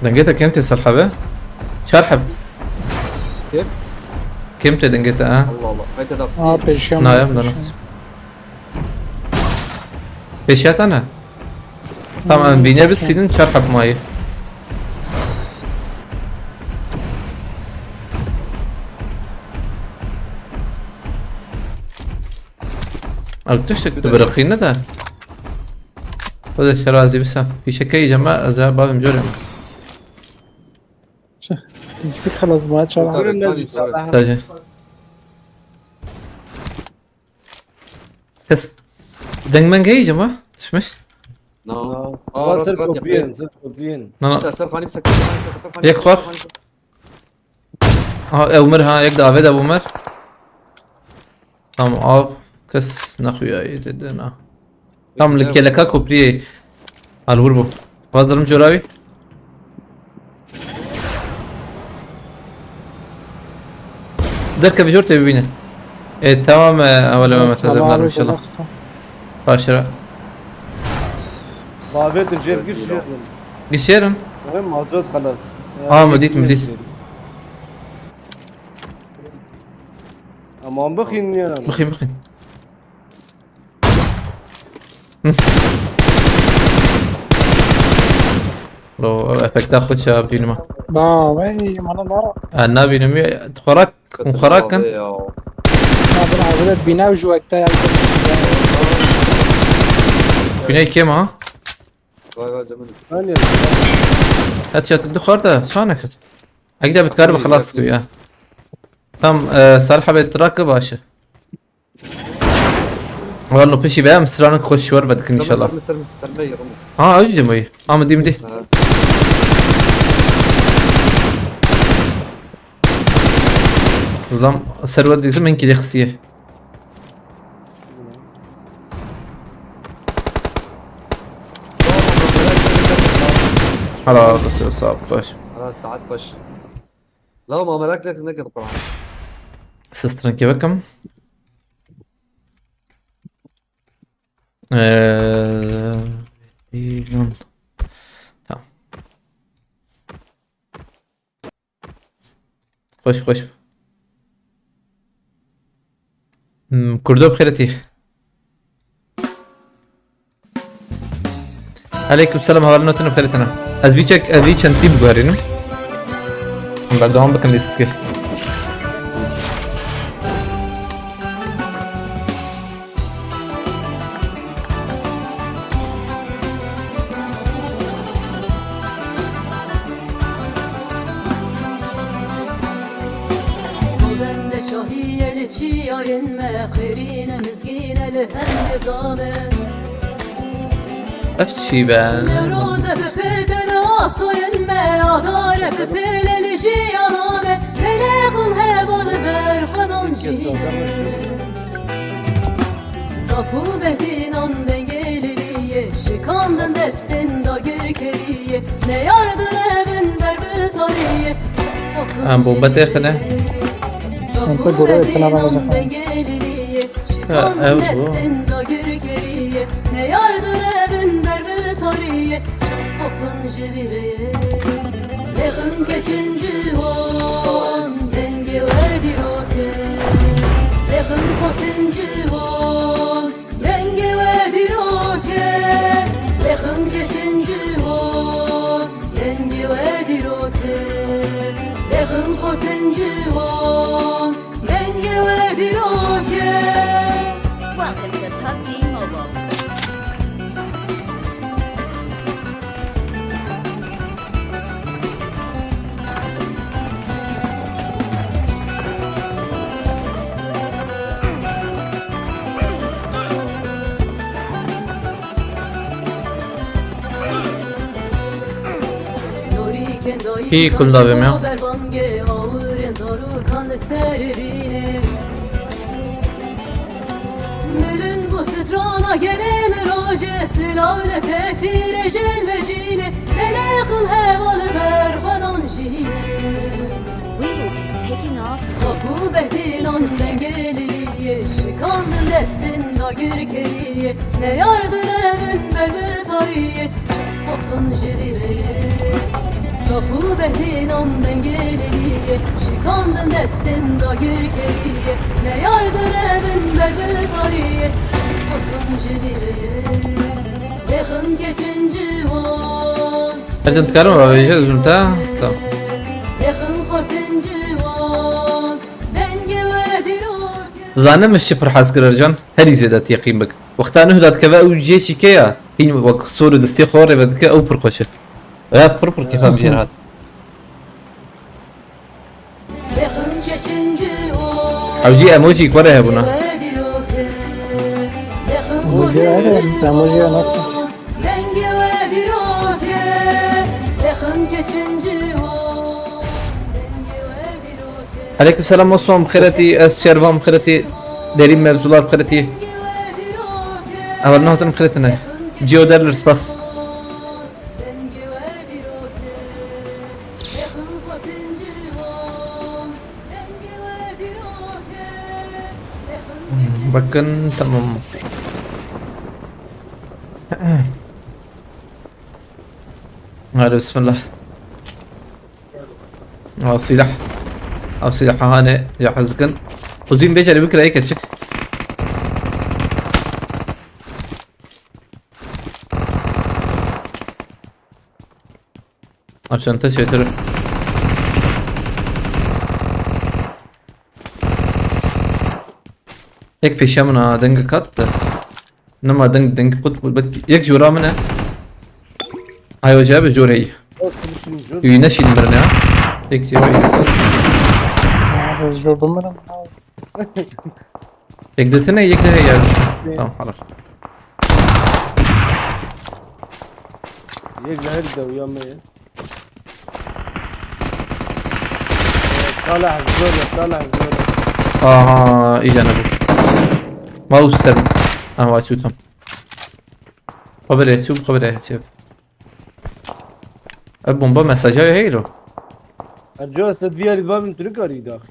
Dengê te kêm tê ser hebe. Çar heb. Kêm? Kêm tê dengê te ha. Allah Allah. Hayta da. Aa, peşiya. Nayem da nasıl. Pêşiya te ne? Tamam, em bîne bi sînin çar heb mayî. Ew tiştek tu biriqîne de. Xwedê şerazî bisa. Fîşekeyî cema ez ê bavim corê min. Lîstik xelas ma çawa. Sadece. Kes dengmeng heyî cema? Düşmüş. No. Aa, rast, rast yapıyor. Kopiyên, ser kopiyên. Na, na. Ser, ser, Fani, ser, ser, ser, Fani, Yek ser, var. Fani, ser. Aha, ew mir ha, yek de avê de bû mir. Tamam, av kes nexuyayî dedi na. Tam li keleka kopriyê. Alhur bû. Hazırım coravi. Derkevî jor tê bibîne. E, tamam, e, evvel Mehmet, hadi bunlar inşallah. Paşra. Babet cer gişerin. Gişerin? Hem mazot xelas. Aa, mi dît, mi dît. Aman bixîn ya. Bixîn, bixîn. Lo, efekta xwe çav dînima. Ba, wey, mana nara. E, nabînim ya, xwerak, hûn xwerak kin. Ya, bir abi de bina ju ekta ya. Güney kim ha? Vay vay canım. Headshot du xwar da, şanek. Ekde bitkar bi xelas ku ya. Tam, e, Salih abi trak başı. Wano pişî be em stranik xweş wer vedikin inşallah. Ser, ser, ser, ser, ser, Ha, ew jî moyî. Ha, mi dî, mi dî. Ha. Zam ser we dîzim en kîlê xistiye. Hala, sağ ol, xweş. Hala, saet xweş. La, ma merak ne, ne kadar para. Siz stranik vekim. Ee, tamam. Xweş, xweş. Hmm, Kurdo bi xêretî. Aleyküm selam, hevalên otin û xêretana. Ez vî çek, ez vî çend tî biguherînim. Em berdewam bikin lîstikê. Bende şahiyê li çiyayên me, xêrîne mizgîne li hemdê zame. Ev çî be? Newroze bi pête li asoyên me, adare bi pêle li jiyana me, pêlê xwe heba li ber xwe nan cihî. Zap û behînan dengê liliyê, şikandin destên dagirkeriyê, neyar direvin ber bi tariyê. Em bombe têxine. Ente gure tena Ramazan. Ha, ew bû. Destên dagirkeriyê, neyar direvin ber bi tariyê, çaxin ji vî rê. Lêxin keçin ciwan, dengê we dîrok e. Lêxin xwetin ciwan, Lêxin xortên ciwan, dengê we dîrok e. Welcome to pubg Mobile. Î kul davê me. Milin bu strana gelin roje, silale tetirejin vejine, teleqin heval berbanan jine. We will be taking off soon. Kapû behdilan dengelî ye, şikandin destin dagirkerî ye, ne yar direvin ber bi tarî ye, xofin ji vî rê ye. Kapû behdilan dengelî ye, şikandin destin dagirkerî ye, ne yar direvin ber bi tarî ye, xofin ji vî rê ye. Lêxin keçin ciwan. Ercan, dikarim avêje dibim te? Tamam. Zanim min çi pir hez kir Ercan? Herî zêde tu yeqîn bik. Wexta nuh dadikeve ew cihê çîke ya. Hîn wek sor û distê xwe rêve dike ew pir xweş e. Ev pir pir kêfa min jê re hat. Ew jî emojî ku re hebûna. Emoji, evet, emoji ya nasıl? Aleyküm selam Osman, bi xêretî, ez Şervan, bi xêretî, derî mevzular, bi xêretî. Ew ne hatin, bi xêretî ne. Geo derler, spas. Bakın, tamam. Hadi bismillah. Al silah. Al silah, hane, ya hızgın. Uzun beceri bir kere çık. Aşanta çetir. Yek pêşiya min a deng kat de. Nema deng, deng qut bû, belkî yek jora min e. Ayo, cevabê jor heyî. Yok, konuşun, jor. Yine şîn mirin ya. Yek jora. Ya, ez jor bimirim. Yek de tine, yek de heye. Tamam, halas. Yek de her de uyanmaya. Salah zor ya, Salah zor. Aha, îca nebû. Ma û ser. Aha, çû tam. Xeberê çû, xeberê çû. Ev bomba mesaja heylo. Ajo, se dviyarî babin tu nikarî daxî.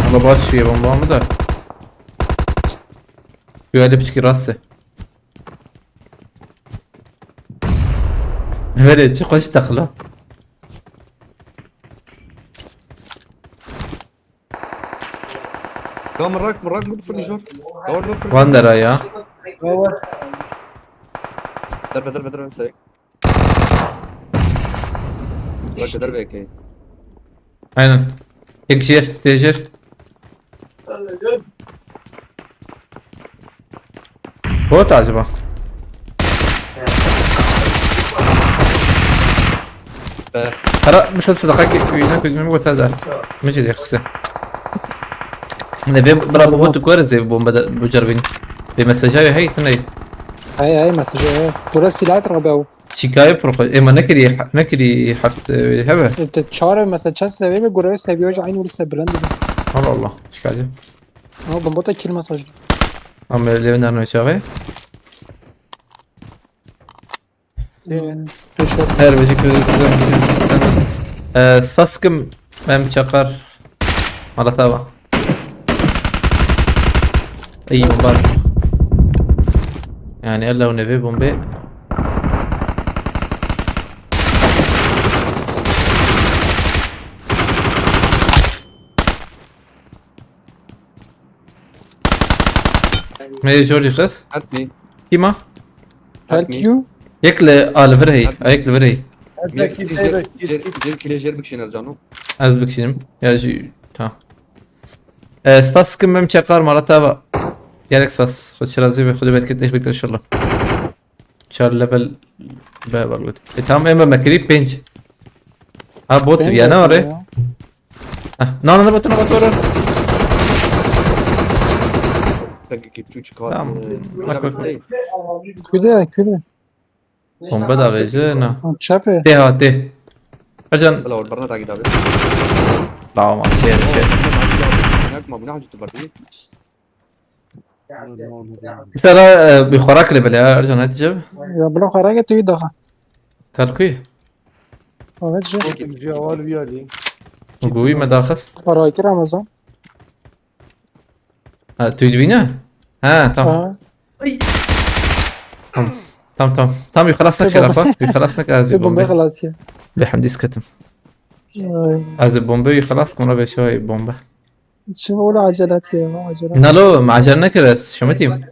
Ama baş şiye bomba mı da? Şu hele piçki rastı. Böyle çok hoş takılı. Tamam, rak, rak, bu fırın jor. Tamam, bu fırın. Wandera ya. Derbe, derbe, derbe, say. Bak, derbe, okey. Aynen. Yek jêr, tê jêr. Bot acaba? Be. Hera, mesela sadaka ki wîna kuzmî bota da. Mecid ya kısa. Ne be, bira, bu botu kore zê bomba da bu carbin. Be mesaja ya hey, tu ne? Hey, hey, mesaja ya. Tura silah rabe o. Şikayet pro-, ê me nekirî, nekirî heft, e, hebe. E, te çar mesela çend seviye ve görev seviye aynı öyle sevilen dedi. Allah Allah, şikayet. Ama bomba da kill mesaj. Ama levin derno çağı. Ee, teşekkür. Her bicik bir, bir, bir, bir, e, spas kim? Em çakar. Mala tava. Ey, bomba. Yani, ella û nevê bombe. Me jor yixist. Help me. Kîma? Help you? Yek li a li vir hey. A yek li vir hey. Her Yek tekî siz tey jêr, ve jêr, jêr kilê jêr bikişîne cano. Ez bikişînim. Ya jî, tamam. E, spas dikim, em çekar mala te va. Gelek spas. Xwe çirazî ve Xwedê bereket, eh, bekle inşallah. Çar level be var. E, tamam, em me kirî pênc. Ha, bot Pênc ya ne zaten are? Ya. Heh, na, na, na, bot, na, bot, bot. Tekî çû çikat. Tamam. Bak, bak, bak. Küde, küde. Bombe da veje, na. Ha, çap e. Tê ha, tê. Ercan. Bila, wer berna dagî dabe. Tamam, şey, şey. Nek ma, bu ne hacı tu berdi? Bir tane, e, bir xwarak le bile ya, Ercan, hadi cevap. Ya, bila xwarak e, tu daha. Kalkuy. Evet, şey. Cevap bir yali. Guy me daxas. Xwarakî Ramazan. Ha, tu dibîne? Ha, tamam. Ha. Tamam. Tamam, tamam. Tamam, xelas nekir apa. Xelas nekir, ez ê bombe. Bombe xelas ya. Bi hemdî sketim. Ay. Ez ê bombe xelas kim, ra beşe bombe. Çi ola acelet ya, acelet. Nalo, me acele nekir, ez şemetîm.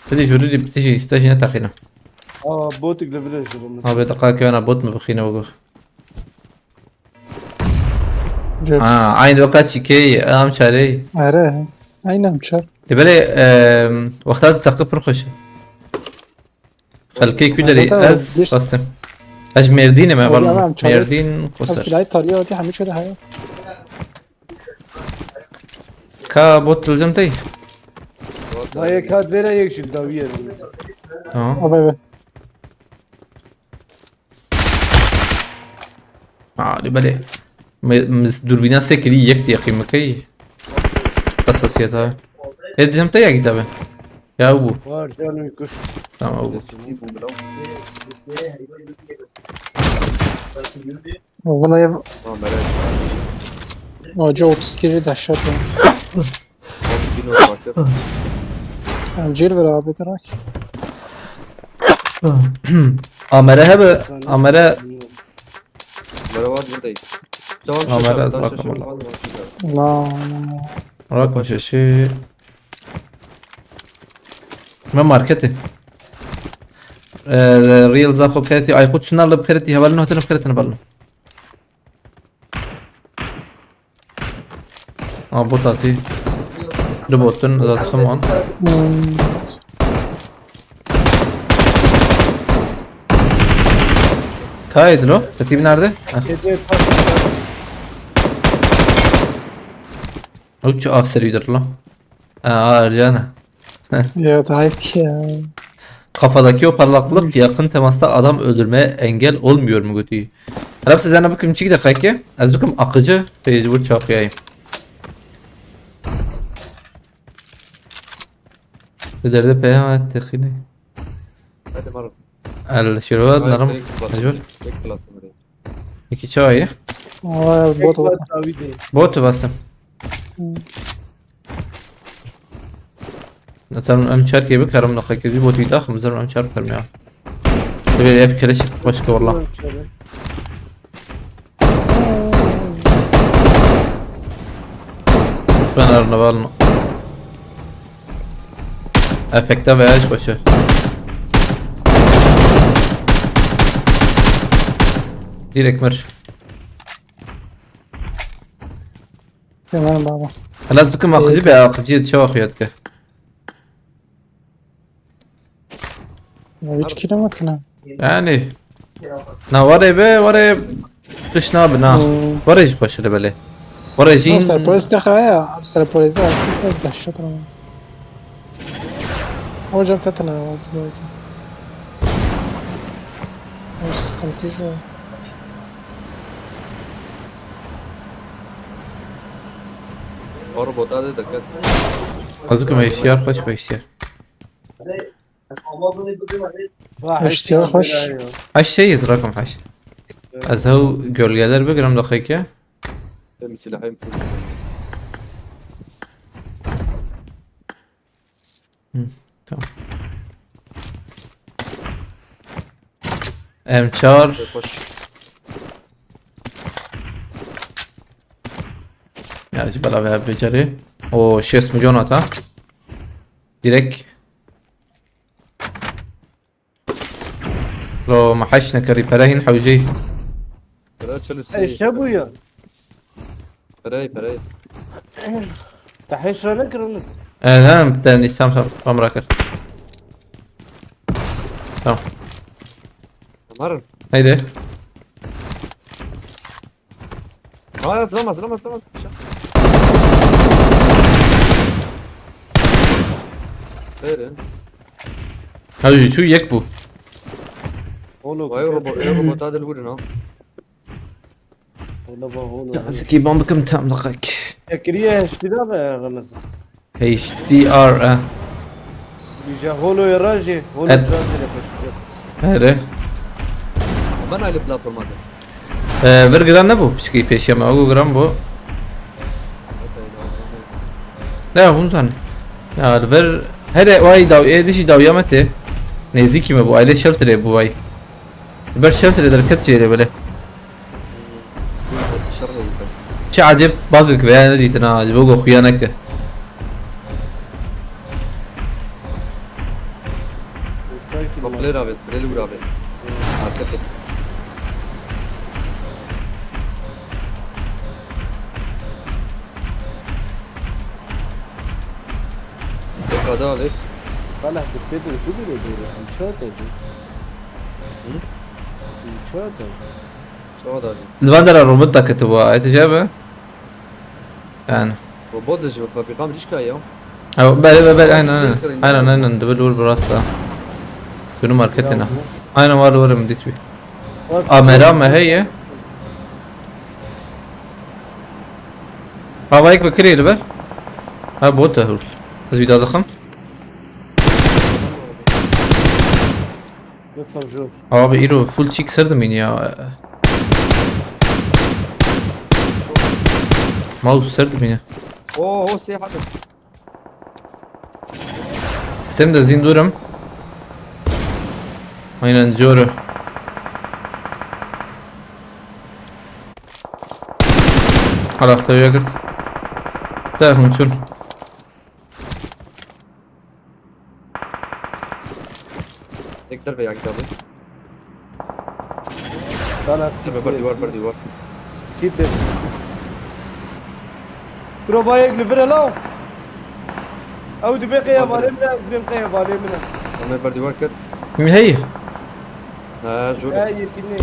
Hadi jûrî dî bitijî, te jî neteqînim. Aa, botik li vir jûrî. Abi, deqa kevana bot mi bixîne wego. Jers. Ha, aynı weka çîkey, em çarey. Are, aynı em çar. Lê belê, em, wexta tu teqî pir xweş e. Xelkê ku derê? Zaten ez geç- Fastim. Ez Mêrdînê me, Tabii, val. Tamam, çarê. Mêrdîn, Ev Qoser. Silahı tarıyor, hadi, hemî şöyle, hayır. Ka bot dilcem tey. Ma yek hat vêre, yek jî dawî ye. Tamam. Abi, abi. Aa, lê belê. Me, me dûrbîna sê kirî, yek diye qîmekey. Hassasiyet ha. E, dilcem tey ya kitabı. Ya bu. Var canım kuş. Tamam bu. Buna ev Tamam, merak etme. Hoca otuz kere dehşet ya. Abi, bin olsun, bak. Tamam, cil ver abi, direkt. Amere hebe, Amere. Merhaba, buradayım. Tamam, Amere, şaşırdım, bırak tamam. Şaşırdım. Lan. Bırak bir şey. Me marketê. Ee, Real Zafo Kereti, Aykut Çınarlı Kereti, hevalin hatırım Kereti ne balın. Aa, bot atî. Du botun, zaten on. Hmm. Kaydı lo? Katibi nerede? Heh. Gece O çi av serîdir lan. Aa, Ercan. Ya, dayık ya. Kafadaki o parlaklık yakın temasta adam öldürmeye engel olmuyor mu götüyü? Rab size ne bakayım, çik de kayke. Az bakayım akıcı. Peyci bu çapıyayım. Bir derde peyam et, tekini. Hadi marım. El şirvat, Ay, narım. Tek klasım. Acaba? Tek klasım. Iki çay. Aa, bot, bot. Bot basım. Hmm. Mesela em çar kê bikarim, naxekê bot bir daha, mesela em çar bikarim ya. Tabii ev keleş başka valla. Ben arına var mı? Efekte veya hiç başı. Direkt mir. Tamam baba. Hala zıkkım akıcı be, akıcı yetişe bakıyor ki. Ya, üç kilometre. Yani. Na, were be, were. Kış na bi na. Hmm. Were jî xweş li belê. Were jî. Serpolis te xaya, serpolis hastası dehşet ama. Hocam, tatına lazım belki. O sıkıntı şu. Araba da de dikkat. Azıcık mı ihtiyar, kaç mı ihtiyar? Eştiya xweş. Eş şey iz rakım xweş. Ez hew gölgeler bigirim daxeke. Em silahê em. Hı, tamam. Em çar. Xweş. Ya, jî bela veya becerê. O şêst milyon hata. Direkt. Lo, me heş nekerî, pere hîn hewceyî. Pere çil û sê. Eşe bû ya. Perey, perey. Te heş re nekirin. E, he, te nîşan tam, tam rakir. Tamam. Tamam. Haydi. Aa, zılamaz, zılamaz, zılamaz. Verin. Ha, jî çû yek bû. Oğlum, vay, robot, e, robot, hadi vurun ha. Ola ba, ola. Ya, sikî ban bikim tam liqek. Tekiriye H D R be Ramazan. H D R, e. Dîje holo ye rajê, holo Evet. Rajê le peşkir. Here. Ben aile platformada. E, vir giran nebû, pişkî pêşiya me, ew giran bû. Ya, hûn zanî. Ya, li vir, here, way daw, ê, dijî dawiya me tê. Nêzîkî me bû, aile shelterê bû way. Li ber shelterê derket jêrê bile. Şer neydi? Çi acib bug'ik veya nedîtin ha, acib o xuya neke. Bak, flare abi, flare vur abi. Arkada. Arkada abi. Salah, destê tu tu bile bile. Em çawa te bî? Hı? Em çawa te bî? Çawa da jî? Li van dera robot da ketibû, ayet jê be? Yani. Robot de jî fabrika mirîşka ya. Ew, belê, belê, belê, aynen, aynen. Aynen, aynen, dibe li wir bi rasta. Tunu marketê ne. Aynen, var li wir min dît wî. Amera me heye. Havayek bi kirê li ber. Ha, bot e hûr. Ez wî da dixim. Lütfen şu. Abi, îro full çîk ser dimîne ya. Mouse ser dimîne. Oho, sê hebe. Sistem de zîn dûr im. Aynen, cor e. Hala xewiya girt. Te hûn çûn. Yek derve ya, yek derve. Lan ez derve, ber dîwar, ber dîwar. Kit de. Bro, bayek li vir e la. Ew dibe qeya valê min e, ez dibêm qeya valê min e. Em ê ber dîwar ket. Min heye. Ha, jor. Ha, yekînê.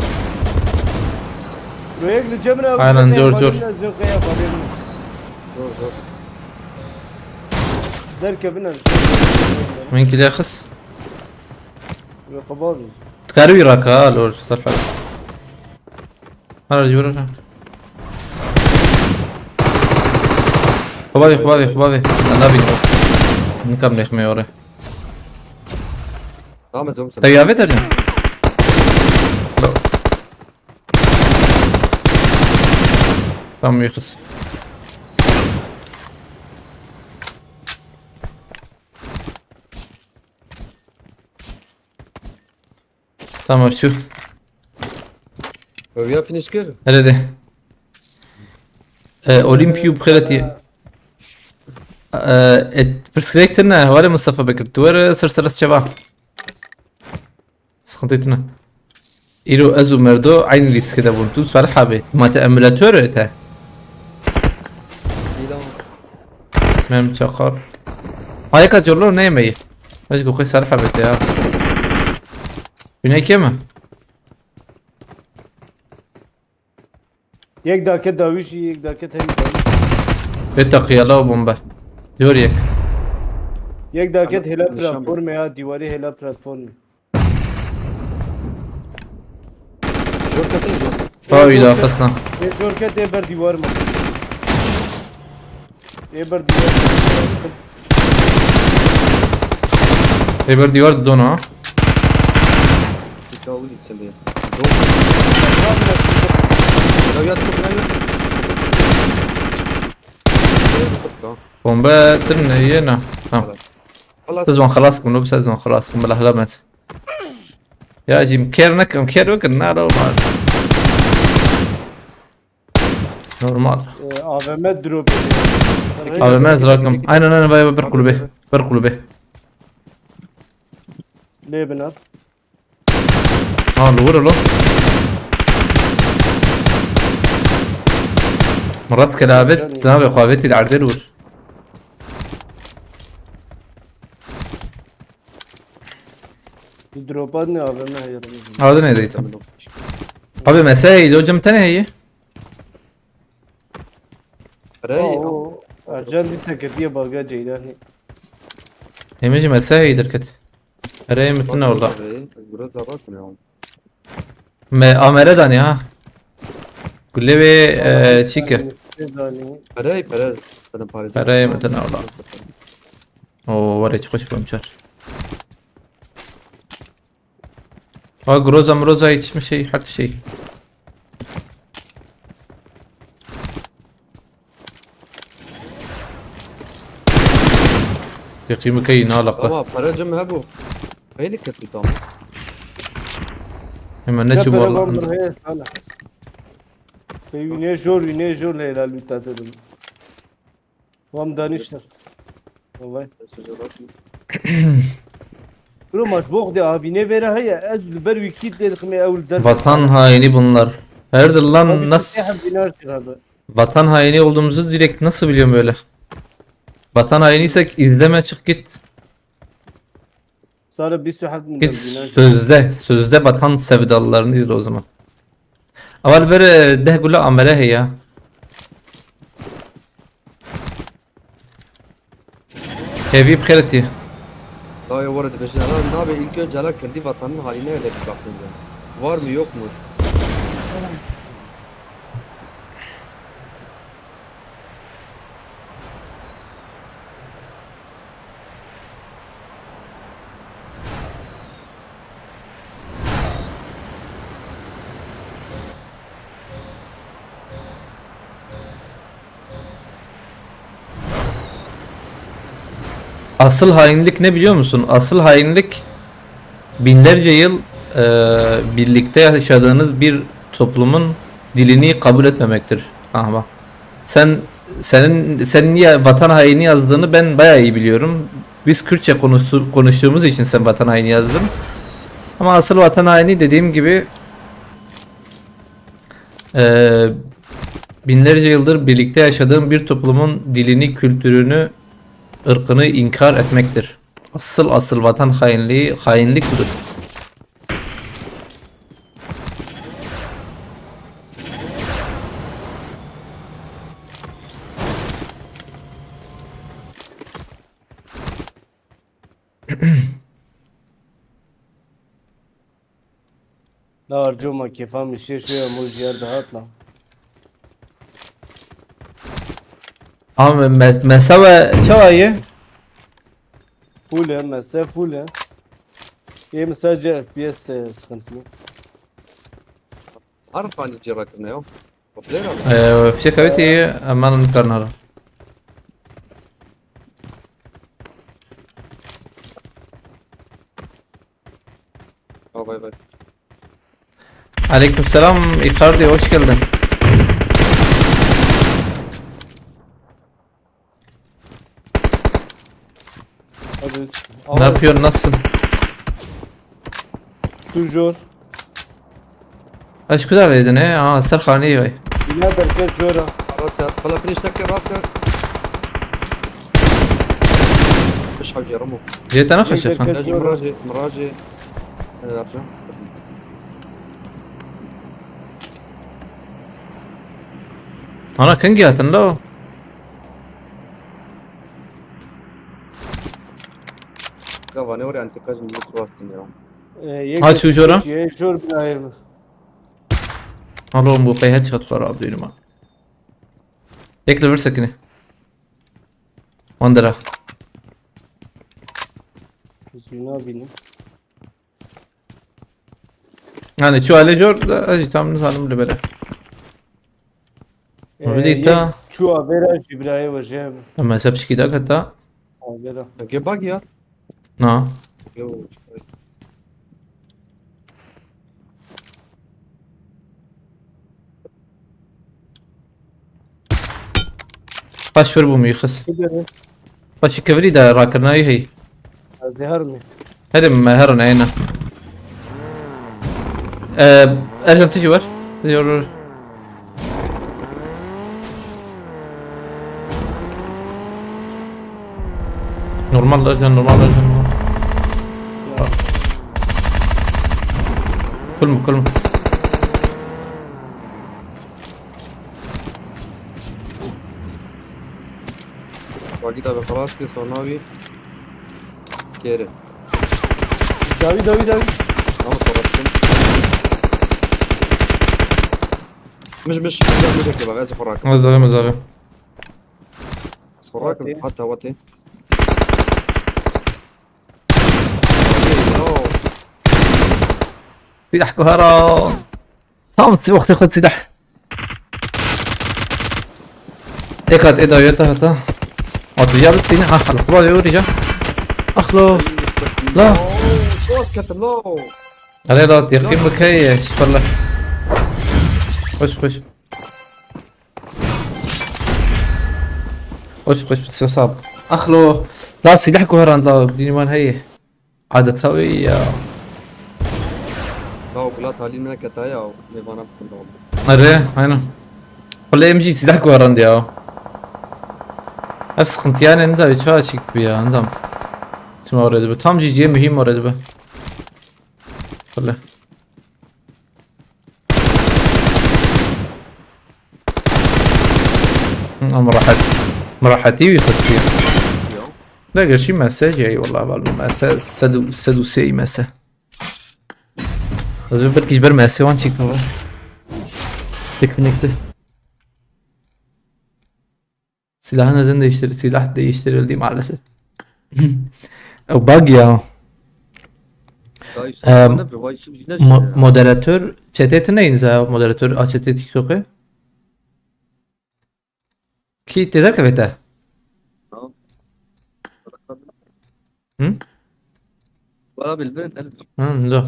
Bro, yek li cem re, ew dibe qeya valê min e, ez dibêm qeya valê min e. Aynen, jor, jor. Jor, jor. Derkevin em. Min kî lê xist. Wê qebal bî. Dikarî wî raka, ha, lor, ser hal. Hara jî were. Xwebavê, xwebavê, xwebavê. Ben nabînim. Nikam nêximê were. Tamam, ez olmuşum. Te yavê tercim. Tamam, wî xist. Tamam, şu. Roviya finish kir. Hele de. E, Olympio Prelati. E, e, pirsgirêk tune, hevalê Mustafa Bekir. Tu were ser seres çeva. Sıkıntı tune. Îro ez û Merdo aynı lîstikê de bûn. Tu Salih abi, ma te emulator e te? Mem Çakar. Ayaka corlo ne yemeği? Belki kokuyu Salih abi te ya. Güney kemi? Yek daket dawî jî, yek daket hemî dawî. Bê teqiyela û bombe. Diyor yek. Yek daket hêla platformê ya, dîwarê hêla platformê. Jor kesê jor. Bawi da xisna. Ê jor ke tê ber dîwar ma. Ê ber dîwar. Ê ber dîwar didona. Çawul içinde. Dawiyat, dawiyat. Bombe tune yena. Tamam. Xelas. Siz wan xelas kim, siz wan xelas kim, bila helamet. Ya jî kêr nekim, kêr bikin, ne lo. Normal. Ee, A V M drop ediyor. A V M ez rakim. Aynen, aynen, vay, vay, bir kulübe. Bir kulübe. Lê bin at. Ha, li wir lo. Min rastgele avêt, navê xwe avêtî li erdê li wir. Di dropa ne A V M heye. Ardine deytam. Abi, mesele heye, hocam, tane heye. Rey. Oo, Ercan dîsa ketiye baga Ceylanê. Hemê jî mesele heye derket. Erê, min tune orada. Groza bak ne oğlum. Me amere danî ha. Gulê wê, e, çî ke. Perey, perez. Benim Paris'e. Perey mi tune orada? Oo, var ya, çok hoş bir çar. Ha, groza mroza yetişmiş şey, her şey. Teqîmeke yî nalaqa. Baba, para cem hebû. Xeylî ketî tam. Hemen ne çû valla. Heye sana. Pey wî ne jor, wî ne jor Leyla lûta dedim. Wan daniştir. Vay. Bro, maç bok de abi, ne vere heye, ez li ber wî kît lê diximê ew li der. Vatan haini bunlar. Hayırdır lan, nasıl? Vatan haini olduğumuzu direkt nasıl biliyorum böyle? Vatan hainiysek izleme, çık git. Sarı bir sürü hak. Git sözde, sözde vatan sevdalılarını izle o zaman. Ama li ber, e, deh gule amere heye. Hevî bi xêr tî. Dayê were dibêje, "Ela nabê ilk önce ela kendi vatanın haline hele bir bakın." Ya. Var mı yok mu? Asıl hainlik ne biliyor musun? Asıl hainlik binlerce yıl, e, birlikte yaşadığınız bir toplumun dilini kabul etmemektir. Aha bak. Sen, senin, senin niye vatan haini yazdığını ben bayağı iyi biliyorum. Biz Kürtçe konuştu-, konuştuğumuz için sen vatan haini yazdın. Ama asıl vatan haini dediğim gibi, e, binlerce yıldır birlikte yaşadığın bir toplumun dilini, kültürünü, ırkını inkar etmektir. Asıl, asıl vatan hainliği, hainlik budur. La Arco ma kêfa min şê şoya moj yer dihat la. Ama me-, mesa we çawa ye? Full e, mese full e. Yê min sadece F P S, e, sıkıntı yok. Her fanî cî rakirine ya. Popüler abi. Ee, fişek avêtî, em ê nikarnara. Ha, vay vay. Aleykümselam Icardi, hoş geldin. Hadi. Ne yapıyorsun, nasılsın? Toujours. Aşkı da verdin he? Aa, ser xaneyê vay. Bina derket jora. Rasa, bala finish tek rasa. Beş hawce Ramo. Cê te nexweş e, derket xan. Jora. Mirajê, mirajê. Ee, Ercan. Ana, kengî hatin la? Gava ne oraya antika jim ne tuvarsın ya. Ee, yek Ha, şu jora? Yek jor binayê mi? Alo, bu pey headshot xwe rabdînim ha. Yek li vir sekine. Wan dera. Zîna bînim. Yani çu alê jor, ez jî tam nizanim li bere. Ee, Öyle yek ta. Çu avera jî birayê we jê. Ama hesap çikî da kata. Avera. Ge bak ya. Na. Yo. Paş vir bû mîxis. Kidere? Paşî kevirî de rakirina wî heyî. Ez ê herim ê. Herim me herin eyna. Ee, Ercan tijî var. Yor. Normal Ercan, normal Ercan, normal. Kulmu, kulmu. Wagî da bi xelas kir, sonra wî kêre. Dawî, dawî, dawî. Ama savaştım. Mij, mij, mij, mij, bak, ez xurakim. Ez avim, ez avim. Ez xurakim, hatta wate. Silah guhara. Tam si wextê xwe silah. Êk hat ê dawiyê te heta. Hat riya bitîne. Ha, hala xwe vê rîca. Axlo. La. Şoz ketim lo. Erê la, yaqîn bikey, şifirle. Xweş, xweş. Xweş, xweş, sab. Axlo. La silah guherand la, dînî wan heye. Adeta wê ya. Ya, o kula talî min keta ya, mêvana bisin da oldu. Erê, aynen. Xulê em jî silah guherand ya. Ev sıkıntı yani, ne tabii çağa çekip ya, ne tam. Çima oraya dibe. Tam ciciye mühim oraya dibe. Xulê. Ama rahat. Rahatî wî xistî. Yo. Da gerçî mese jî, eyvallah, bal mese sed û, sed û sê mese. Ez belkî ji ber mese wan çîk baba. Teknikli. Silahı neden değiştirildi? Silah değiştirildi maalesef. Ew bug ya. Daha Yusuf Em, sana bir vay şimdi ne mo- şey ya. Moderatör çetê tune inza moderatör a çetê TikTok'u. Ki tê derkeve te? Tamam. Hı? Bana bildirin, el. Hı, ndo.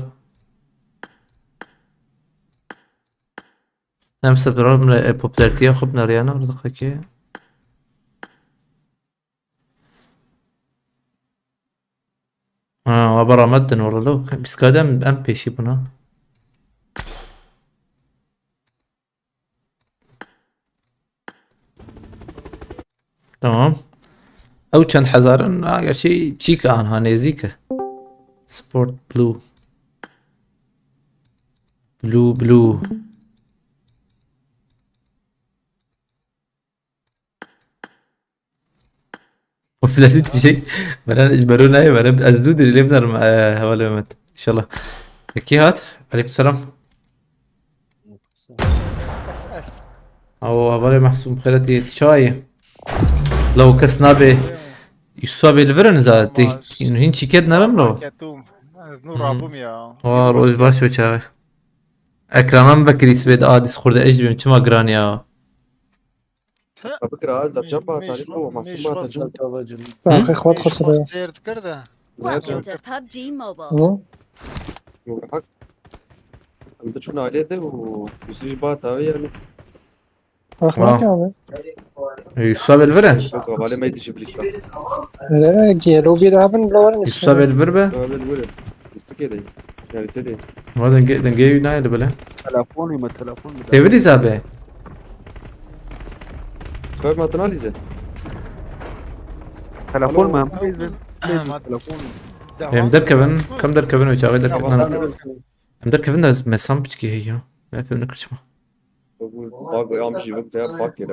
Em sebra min e popülertiya xwe binariyana orada xaki. Ha, wa beramet din wala lo. Biskade em, em pêşî buna. Tamam. Ew çend hezarin, ha, gerçi çîk anha nêzîk e. Sport Blue. Blue, Blue. Popülerite diyecek. Beren, beren ne, beren ez zû dilê binerim, e, hevalê Mehmet. İnşallah. Kî hat? Aleykümselam. Es, es, es. Awo, hevalê Mahsûm, xêretî, çawa yî? Lawo kes nabê Yusuf abê li vir in za, tê, hîn çîket nerim lo? Ketum. Ez nû Hı hı. Rabûm ya. Wa, roj baş we çaxê. Ekranan vekirî sibê de a Discord'e ez jî bêm, çima giran ya? Te- Bikira, ez dercan ba tarî bo, masum ba te cû. Saxê xwe dixisire. Sêr dikir de. Welcome to PUBG Mobile. Hı? Hak. Em diçûn ailê de û Yusuf ji ba tavê yani. Rehmet abi. Yusuf abê li vir e? Bak, hevalê me dişi bilista. Öyle mi? Gel, o bir daha bin bloğun Yusuf üstüne. Abê li vir be? Hevalê li vir e. Pistikê de. Yani te de. Ma dengê, dengê wî nayê li bile. Telefonê me, telefon bide. Têbilî zabe. Çav ma tına lîze. Telefon mu? Telefon. Em derkevin, kam derkevin û çaxê derkevin. Tamam. Em derkevin de ez mesam piçkî heye ya. Me fêm nekir çima. Bak, bak, am jî bak, ya bak yere.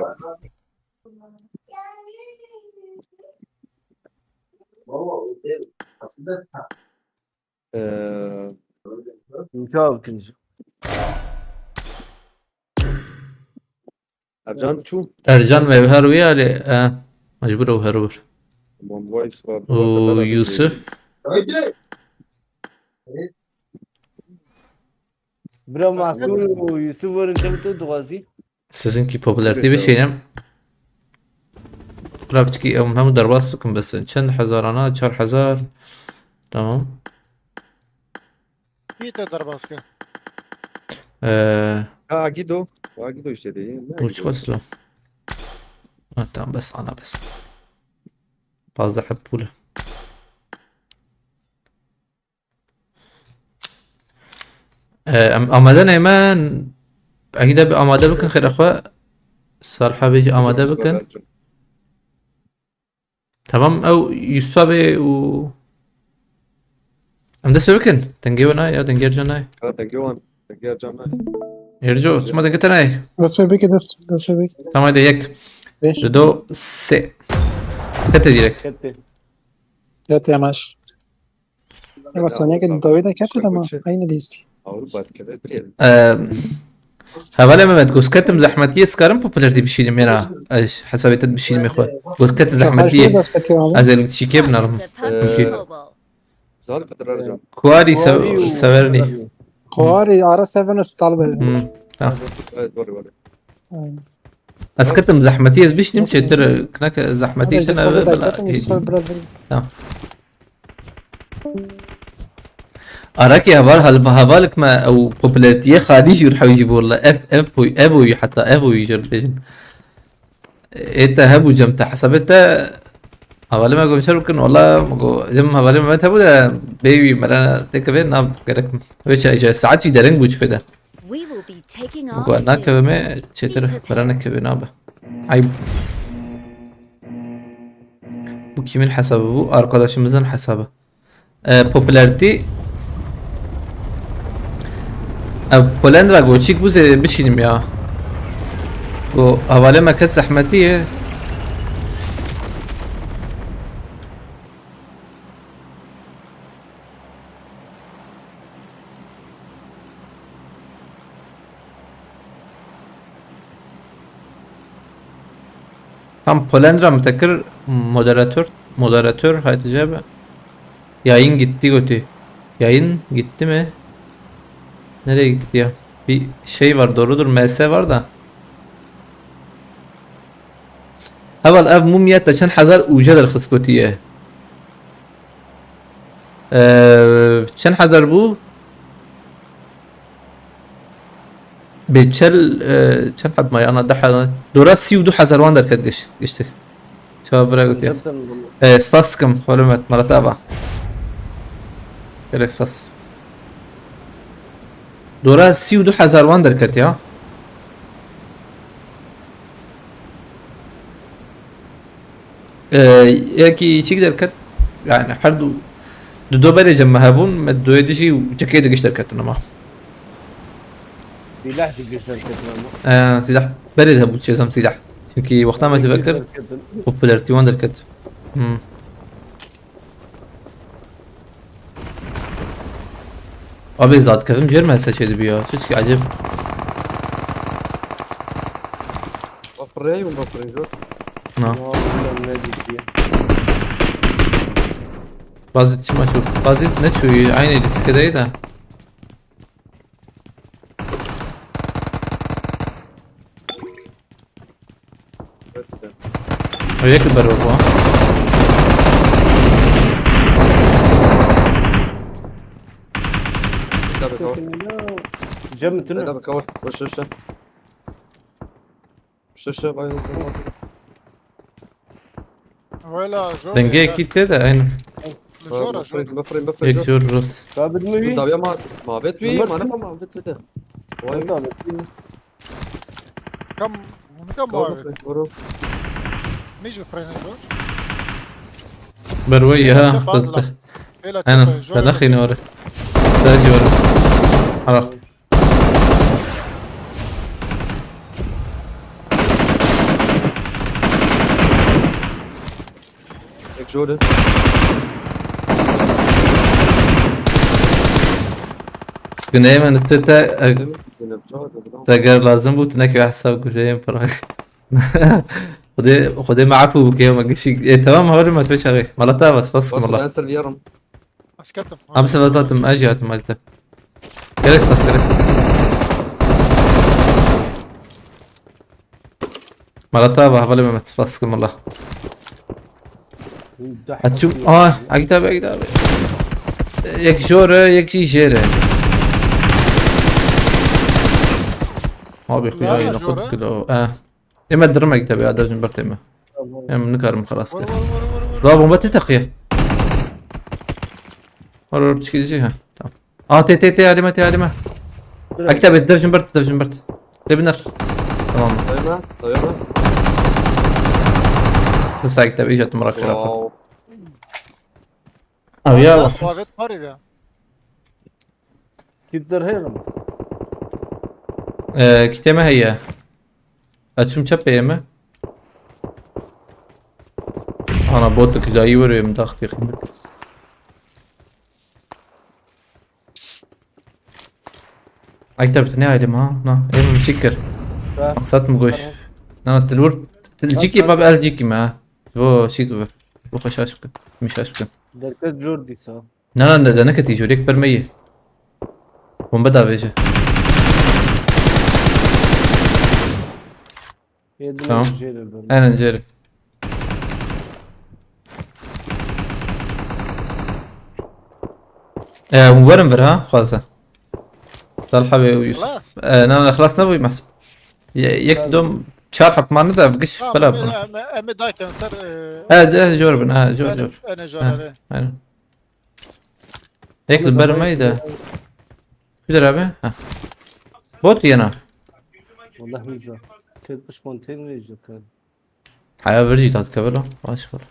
Ee, Çav kinci. Ercan çû? Ercan me her wî alê, e, mecbur ew her wir. Tamam, vay Yusuf abi. Û Yusuf. Bira Masum û Yusuf werin cem tu dixwazî. Sizinkî popülertî bişînim. Bira piçkî em hemû derbas bikim bes. Çend hezarana? Çar hezar. Tamam. Kî te derbas kir? Ee, Ha, Agido. Agido işte değil. Ne bu Agido? Çiqas lo? Ha, tamam, bes ana bes. Pazdeh heb pûl e. Ee, em amade ne me? Egî de bi amade bikin xêra xwe. Sarha bêjî amade bikin. Tamam, ew Yusuf abi û em dest pê bikin. Dengê we nayê ya, dengê Ercan nayê. Ha, dengê wan. Dengê Ercan nayê. Erco, çima dengê te nayê? Dest pê bike, dest, dest pê bike. Tamam, hadi yek. Beş. Li do sê. Kete direkt. Kete. Ya te yamaş. Ama saniyeke dawî de ketin ama aynı lîst. Avrupa ülkeleri biliyorum. Eee, Hevalê Mehmet, goz ketim zehmetiyê, ez karim popularity bişînim ya na, ez hesabê te bişînim xwe. Goz ketim zehmetiyê, ez ê li çîkê binarim. Ee, Zar Kadir Ercan. Kuarî sev-, Kuarî û severnî. Kuarî ara seven stal verin. Hmm, tamam. Evet, doğru, doğru. Ez ketim zehmetiyê, ez bişînim çêtir, kinek zehmetiyê te nebe bila. Tamam. Arakê heval, hal-, hevalek me ew popularitiyê xalî jî rihewî jî bû walla. Ev, ev boy, ev oyî heta, ev oyî jî dibêjin. Ê te hebû cem te hesabê te hevalê me gomşer bikin, walla go cem hevalê me hebû de bê wî merana têkevê nav gerek. Wê çay jî saet jî dereng bû çi fêde. Go nakeve me çêtir merana kevê nabe. Ayb. Bu kimin hesabı bu? Arkadaşımızın hesabı. E, popularity. E, Polendra goçik bu zê bişînim ya. Bu havale me ket zehmetî ye. Tam Polendra mı tekir moderator, moderator haydi cebe. Yayın gitti götü. Yayın gitti mi? Nereye gitti ya? Bir şey var, doğrudur. M S var da. Heval ev mumya te çend hezar uca derxist gotiye. Ee, çend hezar bu? Bê çel, e, çend heb maye? Ana deh heb. Dora sî û du hezar wan derket giş-, giştik. Çawa bira gotiye? Gerçekten bunu. E, spas dikim, holimet, mala te ava. Gerek spas. Dora sî û du hezar wan derket ya. Ee, yekî çîk derket, yani her du, du do berê cem me hebûn, me doyê dijî û çekê digiş derketin ama. Silah digiş derketin ama. Ee, silah berê hebû çêzem silah. Çünkü wexta me tevekir popülerity wan derket. Hmm. Abi zat kevim jêr me seçê dibi ya. Çiçki acib. Bafirê, bafirê jor. Na. Aa, ne diye. Bazı çima çok. Bazı ne çoğu aynı riske değil de. Ew yek li ber we bû. Tabii, tamam. Cem mi tune? Tabii, tamam. Boş, boş, boş. Boş, boş, bay, bay, bay. Wela, jor. Dengê yekî tê de, aynen. Li jor e, jor. Bafirê, bafirê, bafirê. Yek jor. Jor, Ros. David mi wî? Dawiya ma, mavet wî, mana ma mavet wî de. Vay. David mi? Kam, hûn kam mavet? Min jî frêne jor. Ber we ya, çep tezde. Bêla çep e, jor. Ana, te nexîne were. Te jî were. Ara. Tek jor e. Güney men te, te, te ger lazim bû, tu nekî hesab gureyên pira. Xwedê, Xwedê me efû bike, me gişî. E, tamam, hawrê me tu çaxê. Mala te ava, spas kim Allah. Bas, ben ser bir yarım. Asketim. Abi se vazatim, ez jî hatim malî te. Gerek spas, gerek spas. Mala te ava, hevalê Mehmet, spas kim Allah. Açım, aa, Agit abi, Agit abi. Yek jor e, yek jî jêr e. Abi, xuya yine kilo. Eh. Ê me dirim mektebê, ya dejin ber tême. Tamam. Em nikarim xelas kir. Vur, vur, vur, vur, vur. La bomba tê teqiye. Vur, vur, çikî dişî, ha. Tamam. Aa, tê, tê, tê, alime, tê, alime. Dur. Ekte bir, dev jin bert, dev jin bert. Lê biner. Tamam. Dayma, dayma. Dur, sen ekte bir, iyice tüm rakı rakı. Wow. Abi ya. Lan, tuvalet var ya. Kit der heye mi? Ee, kite mi heye? Açım çap heye mi? Ana botuk jayı vuruyorum, daxtı yakın. Ay, kitab, tu ne alim ha? Na, em şikir. Maksat mı goş? Na, tilur. Ciki bab el ciki ma. Bu şik bu. Bu xaşaş bıkın. Mişaş bıkın. Derket jor dîsa. Na, na, ne, ne ketî jor, yek permeyi. Bomba da veje. Yedin Tamam. Jêr öldürdüm. Aynen jêr. Ee, hûn werin vir ha, xwaze. Talha ve Yusuf. Xlas? Ee, na, na, xlas nebû, Mahsûm. Ye-, yek Tabii. dom çar hep mane de giş Tamam, bela em, bûn. em, em dakin ser, e, He, de, jor bin, ha, jor, en, jor. en jor, Ha, evet. Aynen. Yek Ama li ber zaten me de. Kudur abi? Ha. Bot yana. Vallahi billahi. Kırk üç konteyner yiyecek abi. Haya verci tat kabelo. Baş var.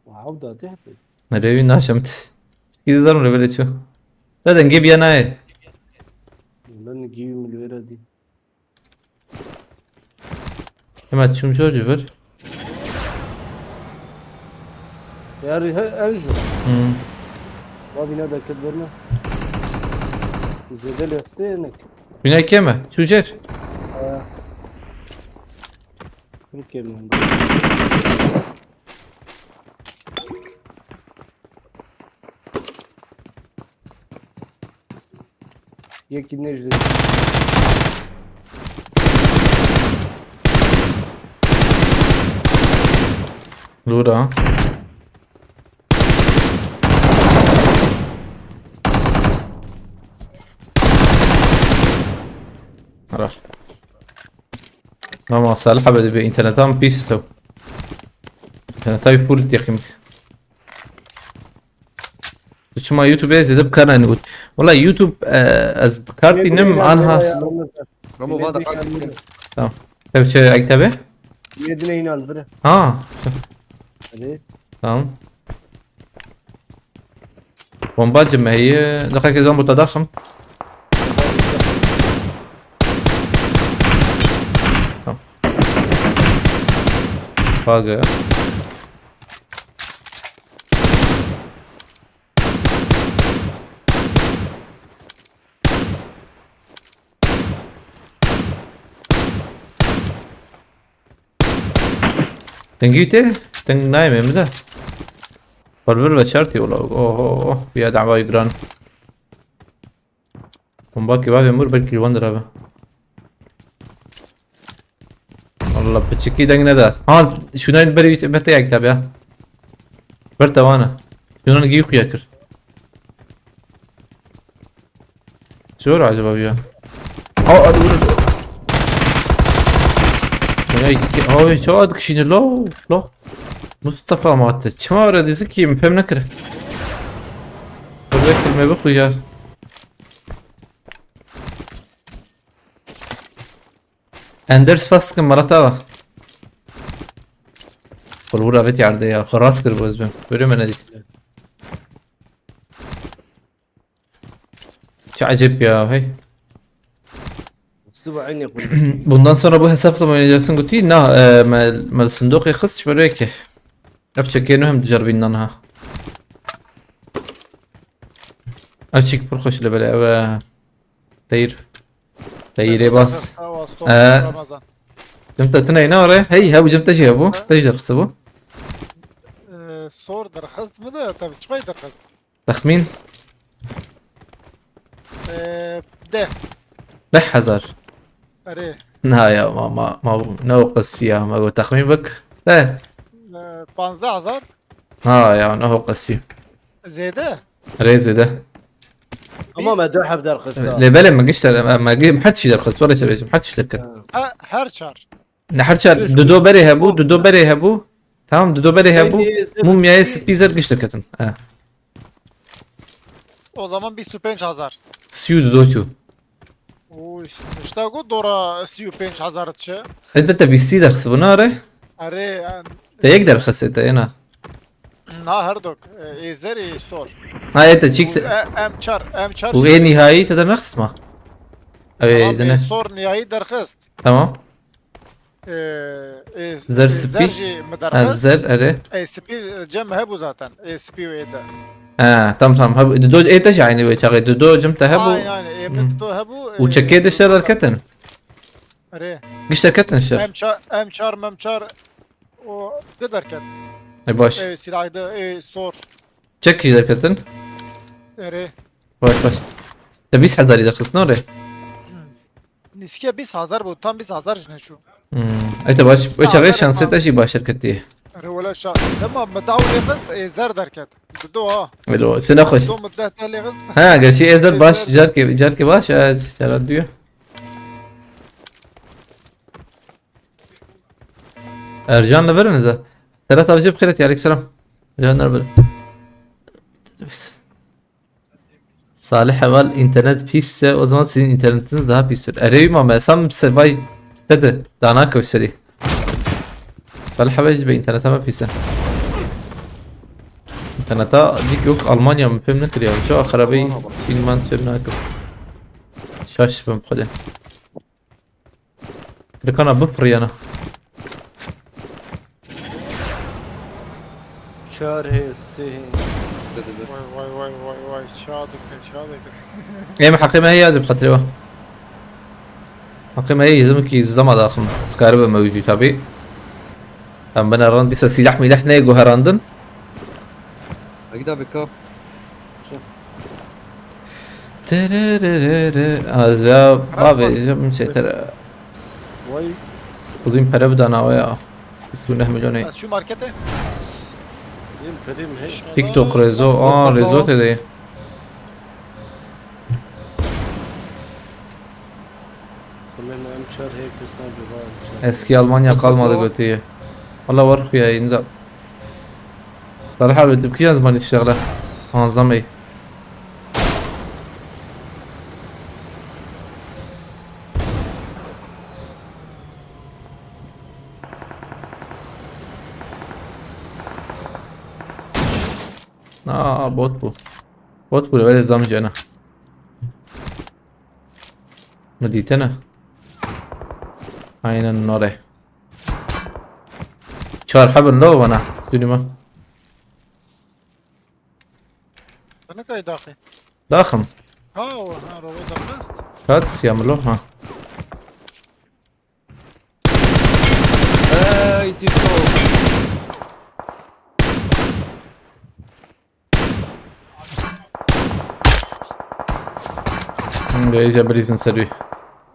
Wow, da te hep. Ne revi naşem. Gidiyorum revele çu. Zaten gibi yana e. Ben gibi mi vera di. Hemen çum jor jor. Yarı he, en jor. Hmm. Abi ne dakika verme. Zedel yoksa yenek. Bina keme, çujer. Ee, Kırk yemin. Yekî nejde. Dûr a. Ara. Ama Salih abi de bir internetan pis to. İnternetayı full yakayım. Tu çima YouTube zêde bi kar nayînî got. Wela YouTube, e, ez bi kar tînim, anha. Ramo va da Tamam. Ev çi, ektebe? Yedine inan bire. Ha. Hadi. Tamam. Bomba cime heye. Dixeke zan bota daxim. Tamam. Fage. Dengî te? Deng nayê me, min de. Parver ve şertî ola. Oho, oh, ya dava giran. Bomba ki bavê mur belkî wan dirabe. Allah piçikî deng neda. Ha, şuna berî berte ya kitap ya. Berte wana. Şuna gî xuya kir. Zor acaba ya. Aa, dur. Ya, abi çawa dikişîne lo, lo. Mustafa Mate. Çima öyle dizi ki, fem nekir. Dur bekle, me bixu ya. Enders fas kim, Marat abi. Xul vur evet yerde ya. Xul rast kir bu ezbem. Böyle mi ne dik? Çok acayip ya, hey. Sıvı aynı yapıyor. Bundan sonra bu hesapla mı oynayacaksın Guti? Na, e, me, me sindoqê xist şöyle ki. Ev çekê nû hem diceribînin ha. Ev çîk pir xweş li belê ev e. Deyr. Deyirê bas. Ee. Cim te tine ne ore? Hey, he bu cim te jî hebu. Te jî derxisi bu. Ee, sor derxist mi de? Tabii çay derxist. Texmîn? Ee, de. Deh hezar. Erê. Na ya, ma, ma, ma, ne o qisiya, ma go texmîn bik. De. Ee, panzdeh hezar. Ha ya, ne o qisiya. Zêde? Erê zêde. Ama me du heb derxista. Lê belê me gişt, me, me gi-, her çî derxist, wele çe bêjim, her çî derket. Ha. Ha, her çar. Ne her çar, du do berê hebu, du do berê hebu. Tamam, du do berê hebu. Mumyayê spî zer giş derketin. Ha. O zaman bîst û pênc hezar. Sî û du do çû. Oy, işte got dora sî û pênc hezar diçe. Ê te te bîstî derxist bû, ne are? Erê, em, Te yek derxist te, êna. Na her dok. E, ê zer ê sor. Ha, ê te çîk Û, te. e, em çar, em çar Û jî ê derxist. Nihayî te de nexist ma. Ew ê Tamam, ê dine. Sor nihayî derxist. Tamam. E, ê, Zer ê spî. Zer jî mi Ha, derxist. Zer, erê. Ê spî cem hebû zaten. Ê spî û ê de. Ha, tam tam. Hebû, do ê te jî aynî wê çaxê. Du do cem te hebû. Aynen, aynen. Ê min Hmm. do hebû. Û çekê de şer derketin. Erê. Giş derketin şer. Em çar, em çar, mem çar. O de derket. E baş. Ê silahı da, ê sor. Çek jî derketin. Erê. Baş baş. Te bîst hezarî derxist, ne re? Niske bîst hezar bû, tam bîst hezar jine çû. Hmm. Ê te baş. Wê çaxê Tamam, şansê tamam. Te jî baş derketiye. Erê wele şa. Dema mi daw lê xist, ê zer derket. Dido ha. Elo, sene xweş. Dido mi deh te lê xist. Ha, gerçi ê Zer baş, Zer- carkê, carkê baş, e, cara diyor. Ercan li vir in ze. Serhat Avcı bi xêret, aleyküm selam. Ercan li vir. Salih Heval, internet pîs ise o zaman sizin internetiniz daha pîstir. Erê ma me sam se vay sede. Daha nakir serî. Salih Heval jî be interneta me pîs e. İnterneta dik yok Almanya mı pêm nekir ya. Çok xerabey Aman, aman. Bilman söz nakir. Şaş ben xwedê. Rikana bifiriyana. Çar hê, sê hê. Sede bir. Vay vay vay vay vay. Çağ dike, çağ dike. Em heqê me heye, bi xatirê we. Heqê me heye, yizim ki zilama daxim. Skaribe mewcû tabi. Em bine ran dîsa silah milah neyê guherandin. Hagi da bika. Tererere. Az ya babe jim çetere. Vay. Uzun para bidana o ya. Bîst û neh milyon ey. Ez şu markete. Yem perim hey. TikTok rezo. Aa, rezo te de. Kullen em çar hê kesna bir var. Eski Almanya kalmadı götüye. Valla var ya yayında. Salih abi, tu kîjan zimanî diştexile? Hanzam ey. Aa, bot bu. Bot bu, öyle zam cana. Mi dîtine? Aynen nore. Çar hebin lo bana. Dünüme. Sana kay daxi. Daxim. Ha o ha robo da best. Kat siyamlo ha. Hey TikTok. Hinde iyice bir izin serî.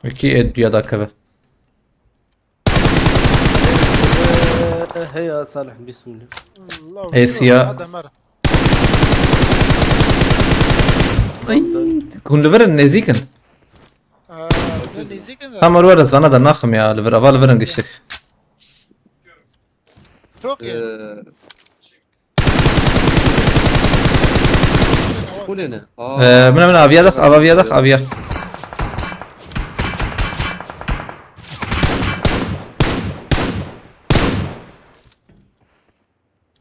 Wekî ê duya dakeve. Heya Salih, bismillah. Allah Ê siya. Hadi mer. Ay, hûn li vir in, nêzîk in. Ee, ne nêzîk in? Tam orwere zana da naxim ya, li vir, ava li vir in giştik. Çok iyi. Ee, Kulene. Aa. Ee, mina mina aviya dax, aviya dax, aviya.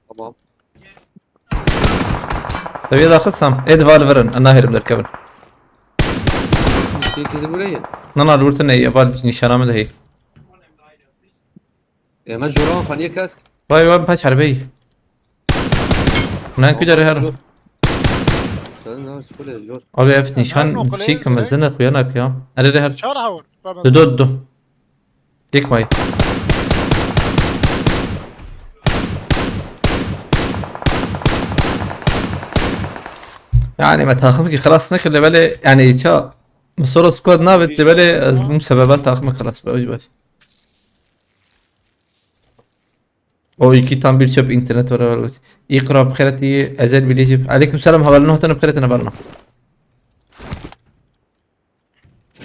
Tamam. Seviye daxisam, ê diva li vir in, em naherim derkevin. Kê kedi buraya. Nana li wir tune ye, val nîşana min de heye. Ê me joran xaniye kes. Vay vay, paç herbey. Nan ku dere her. Jor. Sen ne skule jor. Abi ev nîşan Her nokle çî ki direkt. Mezine xuya nakiya. Ere re her. Çar hawur. Du do du. Yek may. Yani me taxim ki xelas nekir, lê belê yani ça. Min solo squad navêt, lê belê ez bûm sebeba taxim xelas be, baş. O iki tam bir çöp internet var, var. İkra bi xêretî, Ezel Bilêjî. Aleyküm selam, hevalino hatine bi xêretî, hevalino.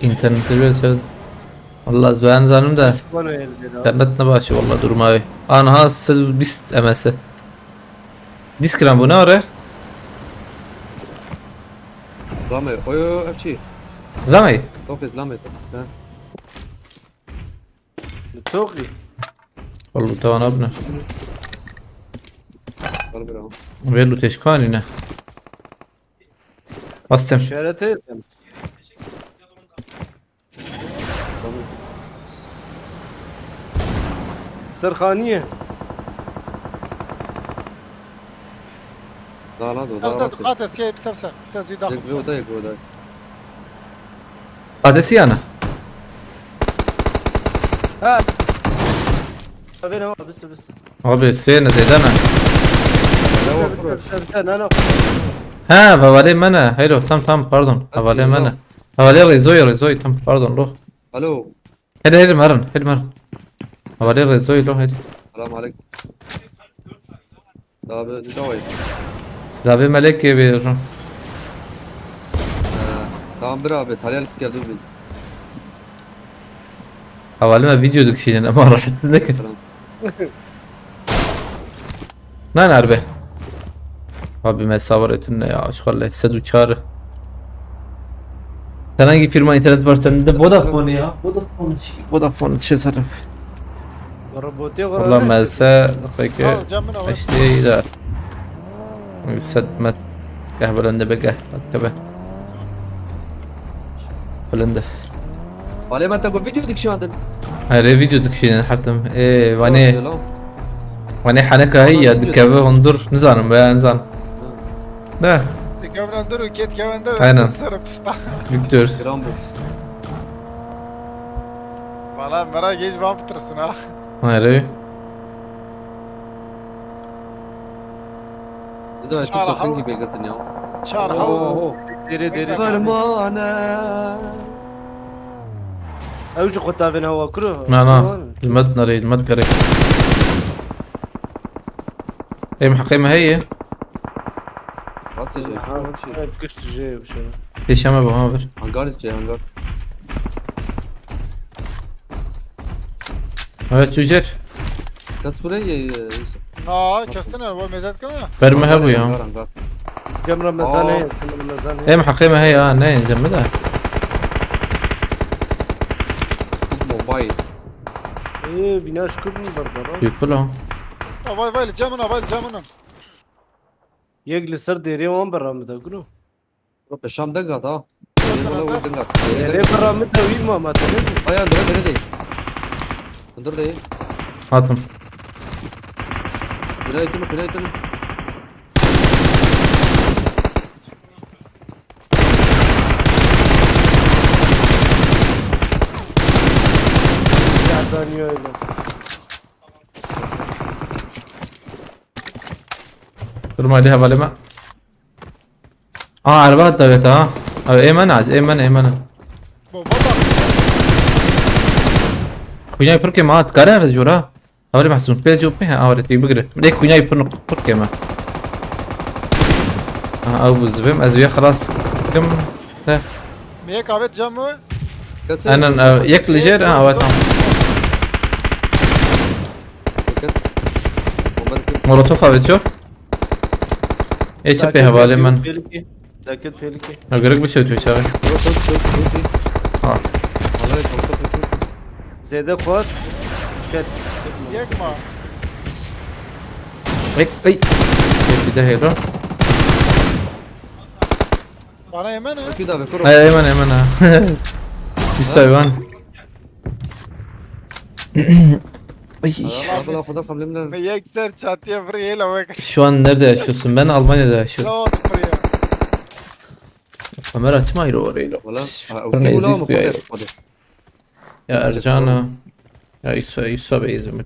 İnternet bir ser. Valla ez ben zanim de. Bana elde daha. İnternet ne başı valla durma abi. Anha sed û bîst M S. Diskran bu ne ara? Rame. Oy oy oy, ev çi? Zamê. Toqê zlamê to. Ha. Toqî. Oğlum, tamam abi ne? Gel bira. Vê lûtê ji kanî ne? Bastım. İşaret et. Serxaniye. Daha lan, daha Sevse, var. Dikkat et, şey, sevse. Ses zî Yek daxil. Ve odayı, bu odayı. Adresi yana. Ha. Tabii ne var, bir sürü. Abi, sê ne, zêde ne? He, hevalê me ne. Heyro, tam, tam, pardon. Hevalê me ne. Hevalê Rezoyê, Rezoyê, tam, pardon, lo. Alo. Hele, hele, merin, hele, merin. Hevalê Rezoyê, lo, hele. Selam aleyküm. Abi, çawê. Silavê melekê bêro. Ee, tamam, bir abi, Talyal Skevdubin. Hevalê me video dikişînin ama rahatsız nekin. Tamam. Nan erbe. Abi me sabır etin ne ya, aşk Allah, sed û çar. Sen hangi firma internet var sende? Vodafone ya. Vodafone şey, Vodafone şey sarı. Robotê Valla xwe mese xweke Tamam, cem min awe. Eştê da. Sed met. Geh belende be geh. At kebe. Belende. Balê me te ku video dikişandin. Erê, video dikişînin her tim. Ê, vanê, Tamam, lan. Vanê heneka heye ya, video dikeve hundur. Nizanim, veya nizanim. Ne? Dikevin hundur û kêt kevin hundur. Aynen. Ser pişta. Victor. Gram bu. Valla mera geç van bitirsin ha. Erê. Biz de Çar TikTok'un hav- gibi girtin ya. Çar hav- Oho. Deri, deri. Fermane. Ew ji xwe tavên hewa kuro. Na, na. Fermane. Hizmet nerê, hizmet gerek. Em heqê me heye. Nasıl şey? Ha, Nasıl şey? Evet, güçlü şey bir şey. Pêşe me bo, ha, vir. Hangar içi, hangar. Evet, çû jêr. Kes hûre ye, ye, ye. Na, kestin er, bu mezet kana. Ber me hebû ya. Hangar, hangar. Cem Ramazan Aa. heye, Cem Ramazan heye. Em heqê me heye, ha, ne, Cem mi de. Mobile. Ee, bina şükür mü var da lan? Büyük bula. Avay, vay, Cem, avay, Cem. Yek li ser derê wan berra min de, guro. Bro, peşam deng hat ha. Derê wala wê deng hat. Derê Derê berra min de wî ma, ma te ne? Aya, dere, dere de. Hundur de. Hatim. Binayê tunu, binayê tunu. Gerdaniye öyle. Durma, hadi hevalê me. Aa, erba hatta evet ha. Abi, ê me ne, ê me ne, ê me ne. Bomba da. Kunyay pir ke ma, dikare her jora. Hevalê Mahsun, pê cop me ha, awre tê bigire. Lê kunyay pir nuk-, pir ke ma. Aha, ew bu zivim, ez vê xelas kim. Te. Mi yek avet cam mı? Kes Aynen, e, yek li jêr, ha, evet, tamam. Kes. Bomba dikir. Molotof avet jor. Ê çi pê hevalê min. Pêlikê. Dakir pêlikê. Ya gerek bir şey diyor çağı. Yok, yok, yok, yok, yok. Ha. Vallahi çok kötü, çok kötü. Zêde xwar. Ket. Yek ma. Ek, ay. Ê, bir de heyra. Bana hemen ha. Kötü de abi, kuru. Ay, hemen, hemen ha. Bir hayvan. Ay. Abla, abla, xwedê xemlê min. Me yek ser çatıya vuruyê la wek. Şu an nerede yaşıyorsun? Ben Almanya'da yaşıyorum. Sağ ol buraya. Kamera açma ayrı orayı. Wala, ha, Sonra okey, wala ezik ama bir ayrı. Hadi. Ya Ercan ha. Ya Yusuf, Yusuf Bey izin.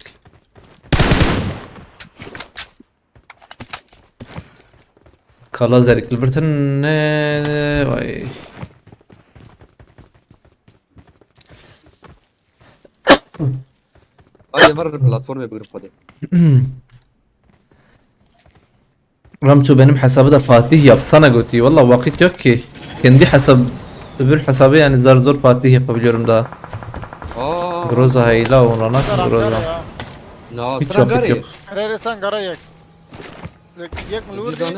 Kala zerikli bir tane vay. Hadi var platformaya bir hadi. Ramço benim hesabı da Fatih yapsana götü. Valla vakit yok ki. Kendi hesap, öbür hesabı yani zar zor Fatih yapabiliyorum daha. Aa. Groza hayla ona nak Ankara, Groza. Ankara ya. Na, Hiç sıra vakit gari. Yok. Rere sen gara yek. Yek, yek mi Bir lurdi? Tane.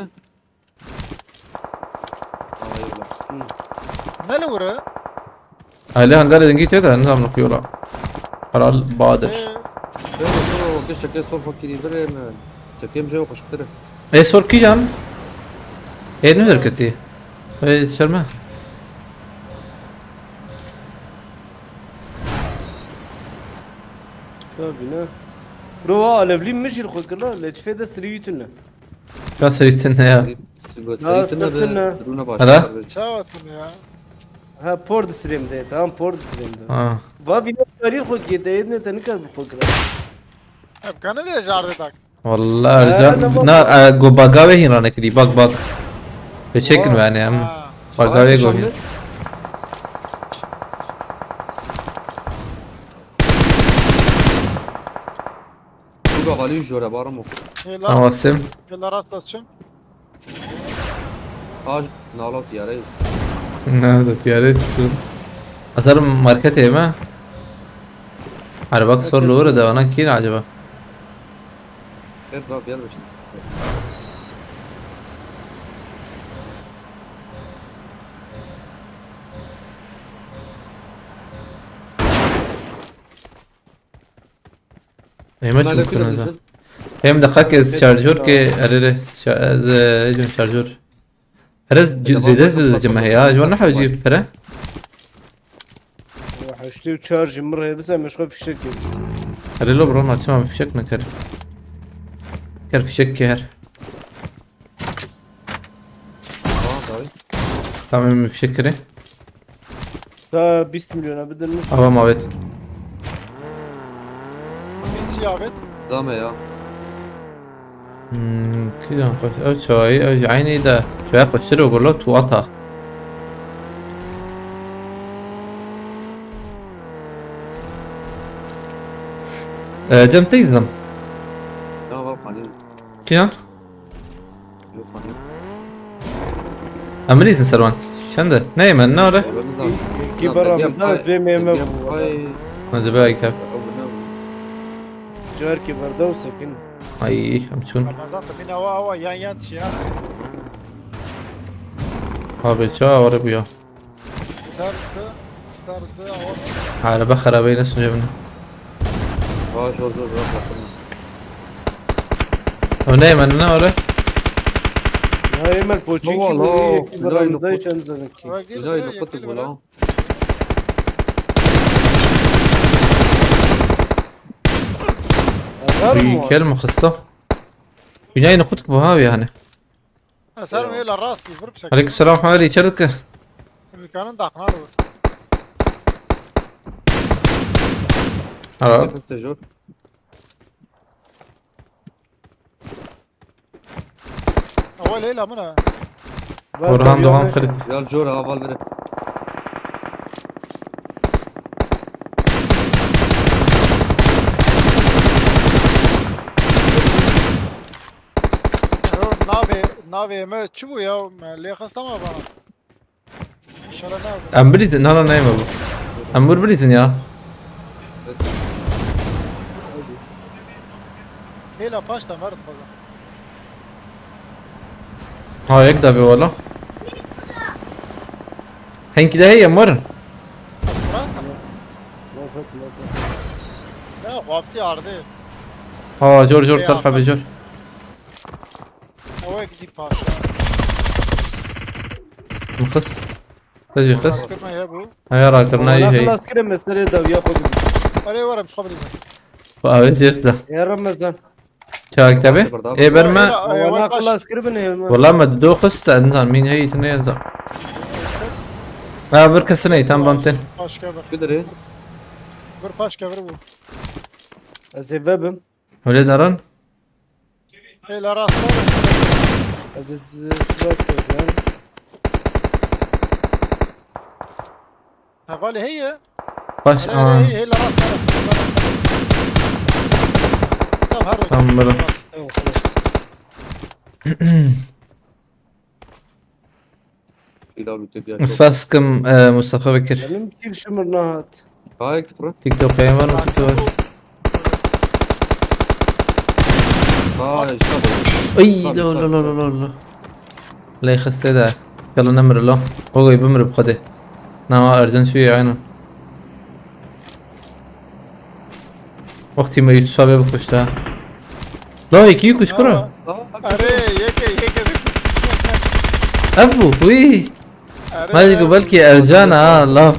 Aa, eyvallah. Hı. Ne lure? Aile hangarê dengî tê de, nizam li ku yola. Herhal Badir. Ee, Sero, Sero, giştekê sol xwe kirî birê me. Çekêm jê xweşiktir e. Ê sor kîjan? Ê nû derketî. Ê şerme. Ka bîne. Bro, wa alevlî min jî li xwe kir la, leçfê de sirî wî tune. Ka sirî tune ya. Sirî tune de, sirî tune. Duruna baş. Hala? Çawa tune ya? Ha, por di sirêm de, tamam, por di sirêm de. Ha. Va vîna karî xwe kê de, êdine te nikar bi xwe kira. Ev kanı de jardê tak. Wallah, Ercan, na, e, go baga ve hîn ranekirî, bak, bak. Ve çekin ve yani, em. Ha. Baga ve go hîn. Buga valî jore barım o. Hêla. Tamam, Asim. Hêla rast açın. Aj, nalo tiyare. Ne, da tiyare tutun. Atarım market yeme. Hani bak sor lore de ona kîr acaba? Her taraf yer başında. Ême çi bikin ez? Em deqek ez şarjor ke erê re şa-, ez, e, ecim şarjor. Erê ez zêde zêde cime heya, ji wan nehewcî pere. Heştê û çar ji min re bize, me ji xwe fişek kir. Erê lo bro, ma çima fişek nekir? Ker fişek ke her. Tamam, dawî. Tamam, em fişek kirê. Ta bîst milyona bidin min. Ava mavet. Bîst çi avet? Dame ya. Hmm, kîjan xweş. Ev çawayî, ev ji eynî de. Çawayî xweştir û gula tuwata. Ee, Cem teyzim. Ya, bak, hani. Kîjan? Yok, hani. Em bilîzin serwan. Çende? Ne yemen? Ne ore? Ki bara min da, vê me me bu. Ay. Ne de belki. Car ki barda û sekin. Ay, em çûn. Ramazan, tu bîna wa, wa, yan, yan çi ya? Abi, ça ore bu ya. Sardı, sardı, o. Araba xerabeyi ne sunuyor bunu? Aa, zor, zor, zor, zor. O ne yemen, ne ore? Ya yemen poçin ki bu iyi ki barda çend dedim ki. Bak, gel, gel, gel, gel. Azar mı? Kel mi xista? Dünyayı nukut bu ha yani. Eser mi la rast bir bıçak. Aleyküm selam, hadi içeri ki. Ülkenin daxna lo. Ara. Nefes de zor. Awa Leyla mı ne? Orhan Doğan kırık. Ya zor ha, val verin. Navê, navê me çi bû ya? Me lê xist ama bana. İnşallah ne yapayım? Em bilîzin, nana neyme bu. Em vur bilîzin ya. Hêla paş da merd xweza. Ha, yek da vê wala. Henkî de heye, em werin. Bırak. Nasıl, nasıl? Ya, xwaptî ardê. Ha, jor, jor, ser xebê, jor. Ew ek dî paşa. Mixis. Te jî xist. Rakirina ye bû. Heya rakirina yî hey. Xilas kirin, me serê dawiya xwe bidî. Erê were, bi xwe bidî. Xwe avê jêst da. Ya Remezan. Çak tabi. Ê ber me. Wana xilas kiribin hêl me. Wala me do xist, nizan mîn hey tune nizan. Ha, bir kesin hey, tam bam ten. Paşke bir. Gidirê. Bir paşke bir bu. Ez ê vebim. Öyle daran. Hêla rast e. Ez ê rast ez yani. Hevalê heye. Baş, heye, aman. Heye, hêla rast e. Tam her. Tam böyle. Tamam, tamam. Spas kim, e, Mustafa Bekir. Benim kil şımır nahat. Gayet fırı. TikTok yayın var mı? Kutu var. Aa, işte bu. Ay, tabii, lo, tabii, lo, lo, tabii. Lo, lo. Lê xiste de. Yalla nemir lo. Ogoy bimir bi xwedê. Nama Ercan şu yayın. Wextî me Yûsufa vê bikuşta. La yekî kuş kuro. Are, yeke, yeke de kuştu. Ev bû, wî. Are, Ma digo belkî Ercan ha, la.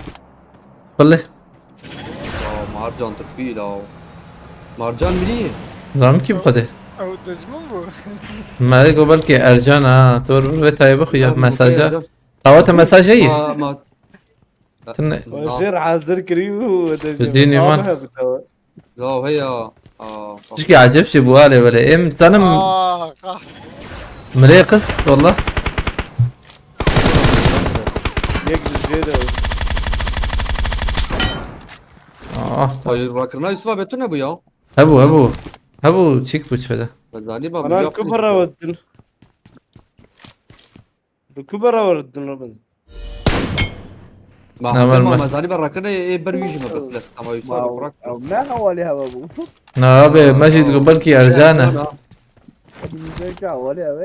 Xulê. Ya Marcan Tirkî la. Marcan mirî. Zanim kî bi xwedê. Ew dijmin bû. Ma digo belkî Ercan ha. Dur bir vê tayê bixuya mesaja. Tawa te mesaj heye. Ma ma. Tine. Na. Jêr hazir kirî û Tu dînî man. La heya. Aa. Çikî acayip şey bu hale böyle. Em tanım Ah, ah. mirê qist wallah. Yek dijê de. Ah. Hayır rakırna Yusuf abi tu ne bu ya? Hebu hebu. Hebu çik bu çfede. Ben zani bak Ana kubara wettin. Bi kubara wettin Robin. Ma Ne var tamam mı? Ma zani ben rakırna e ber yüzüme beflex ama Yusuf abi bırak. Ne hawali hava bu? Na abi Mecid go belkî Ercan e. Zeka hawali hava.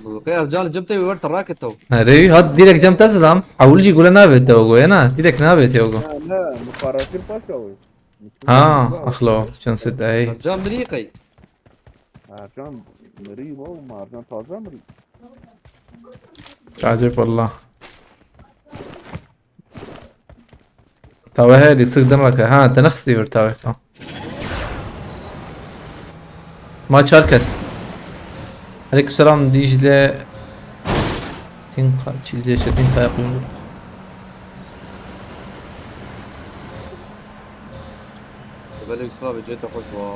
Bu kadar Ercan cebte bir taraket o. Erê hat direkt cem te zilam. Hewil jî gule navê te ogo yena. Direkt navê te ogo. Ne ne mukarakir paşa o. Ha, axlo, çend sit ey. Ercan biri kay. Ercan mirî bu, Ercan taze mirî. Acayip wallah. Tawe he, lîstik din rake. Ha, te nexistî vir tawe. Tamam. Ma çar kes. Aleykümselam Dicle. Tinka, Çilce, Çetin Kaya Kuyumcu. Böyle Yusuf abi cebte hoş bu.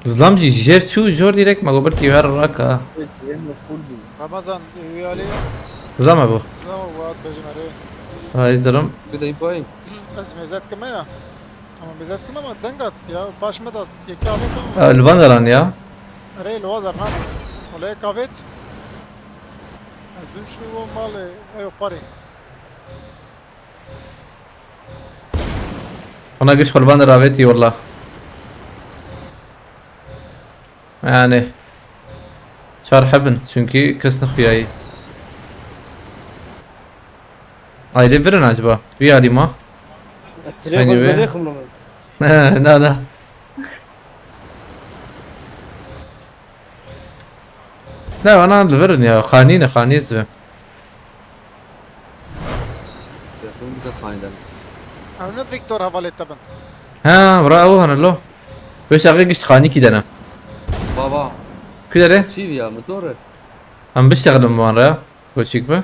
Zlam jî jêr çû jor direkt me got belkî her raka. Ramazan, üyali. Zlam e bu. Sınav vaat bejim are. Hay zalım. Bir de ipoyim. Ez mêzet kime ya? Ama mêzet kime ama deng at ya. Paş me das. Yeki avet ama. Li van daran ya. Are lo dar na. Olay kavet. Ez dün şu o malı. Ayo pare. Ona giş xwe li van der avêtî wela. Yani. Çar hebin çünkü kes nixuyayî. Aile virin acaba? Vî alî ma? Silê xwe belê xumlama. Na na. Ne, ana li vir in ya. Xanî ne, xanî ez ve. Yakın bir de kaniden. Ew ne Victor hevalê te bin. Ha, bra ew hene lo. Beş daqiqe gişt xanî kî dene. Baba. Kü dere? Çiv ya mı doğru? Em biştexilin bi wan re ya. Koçik be.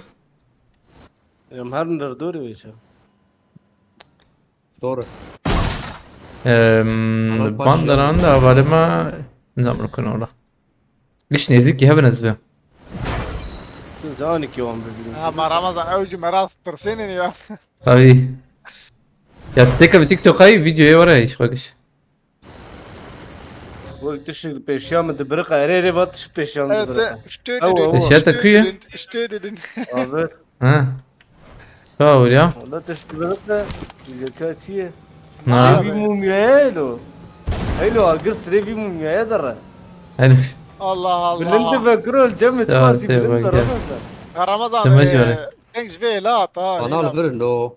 Em her nir dori wê çi? Doğru. Em, Ana Banderan da avalê me nizam rukun ola. Giş nêzîkî hebin ez bi. Tu zanî ki wan bibînin. Ha ma Ramazan ew jî me rast tirsênin ya. Tabii. Ya têkevî TikTokayî videoyê were îş xwe giş. Wek tiştek li pêşiya min dibiriqe, erê erê va tişt pêşiya min Evet, dibiriqe. stödedin. Ew, ew, ew. Eşya te ku ye? Stödedin. Abi. Ha. Çawa weriya? Wala tişt dibiriqe. Yeka çi ye? Na. Sirê vî mumyaya elo. Elo agir sirê vî mumyaya dere. Hadi. Allah Allah. Bilind ve kuro cem Ya, itmasi şey bilind bak ve ya. Ramazan. Ya Ramazan, Demez e, öyle. Deng ji vê la ta. Bana alırın o.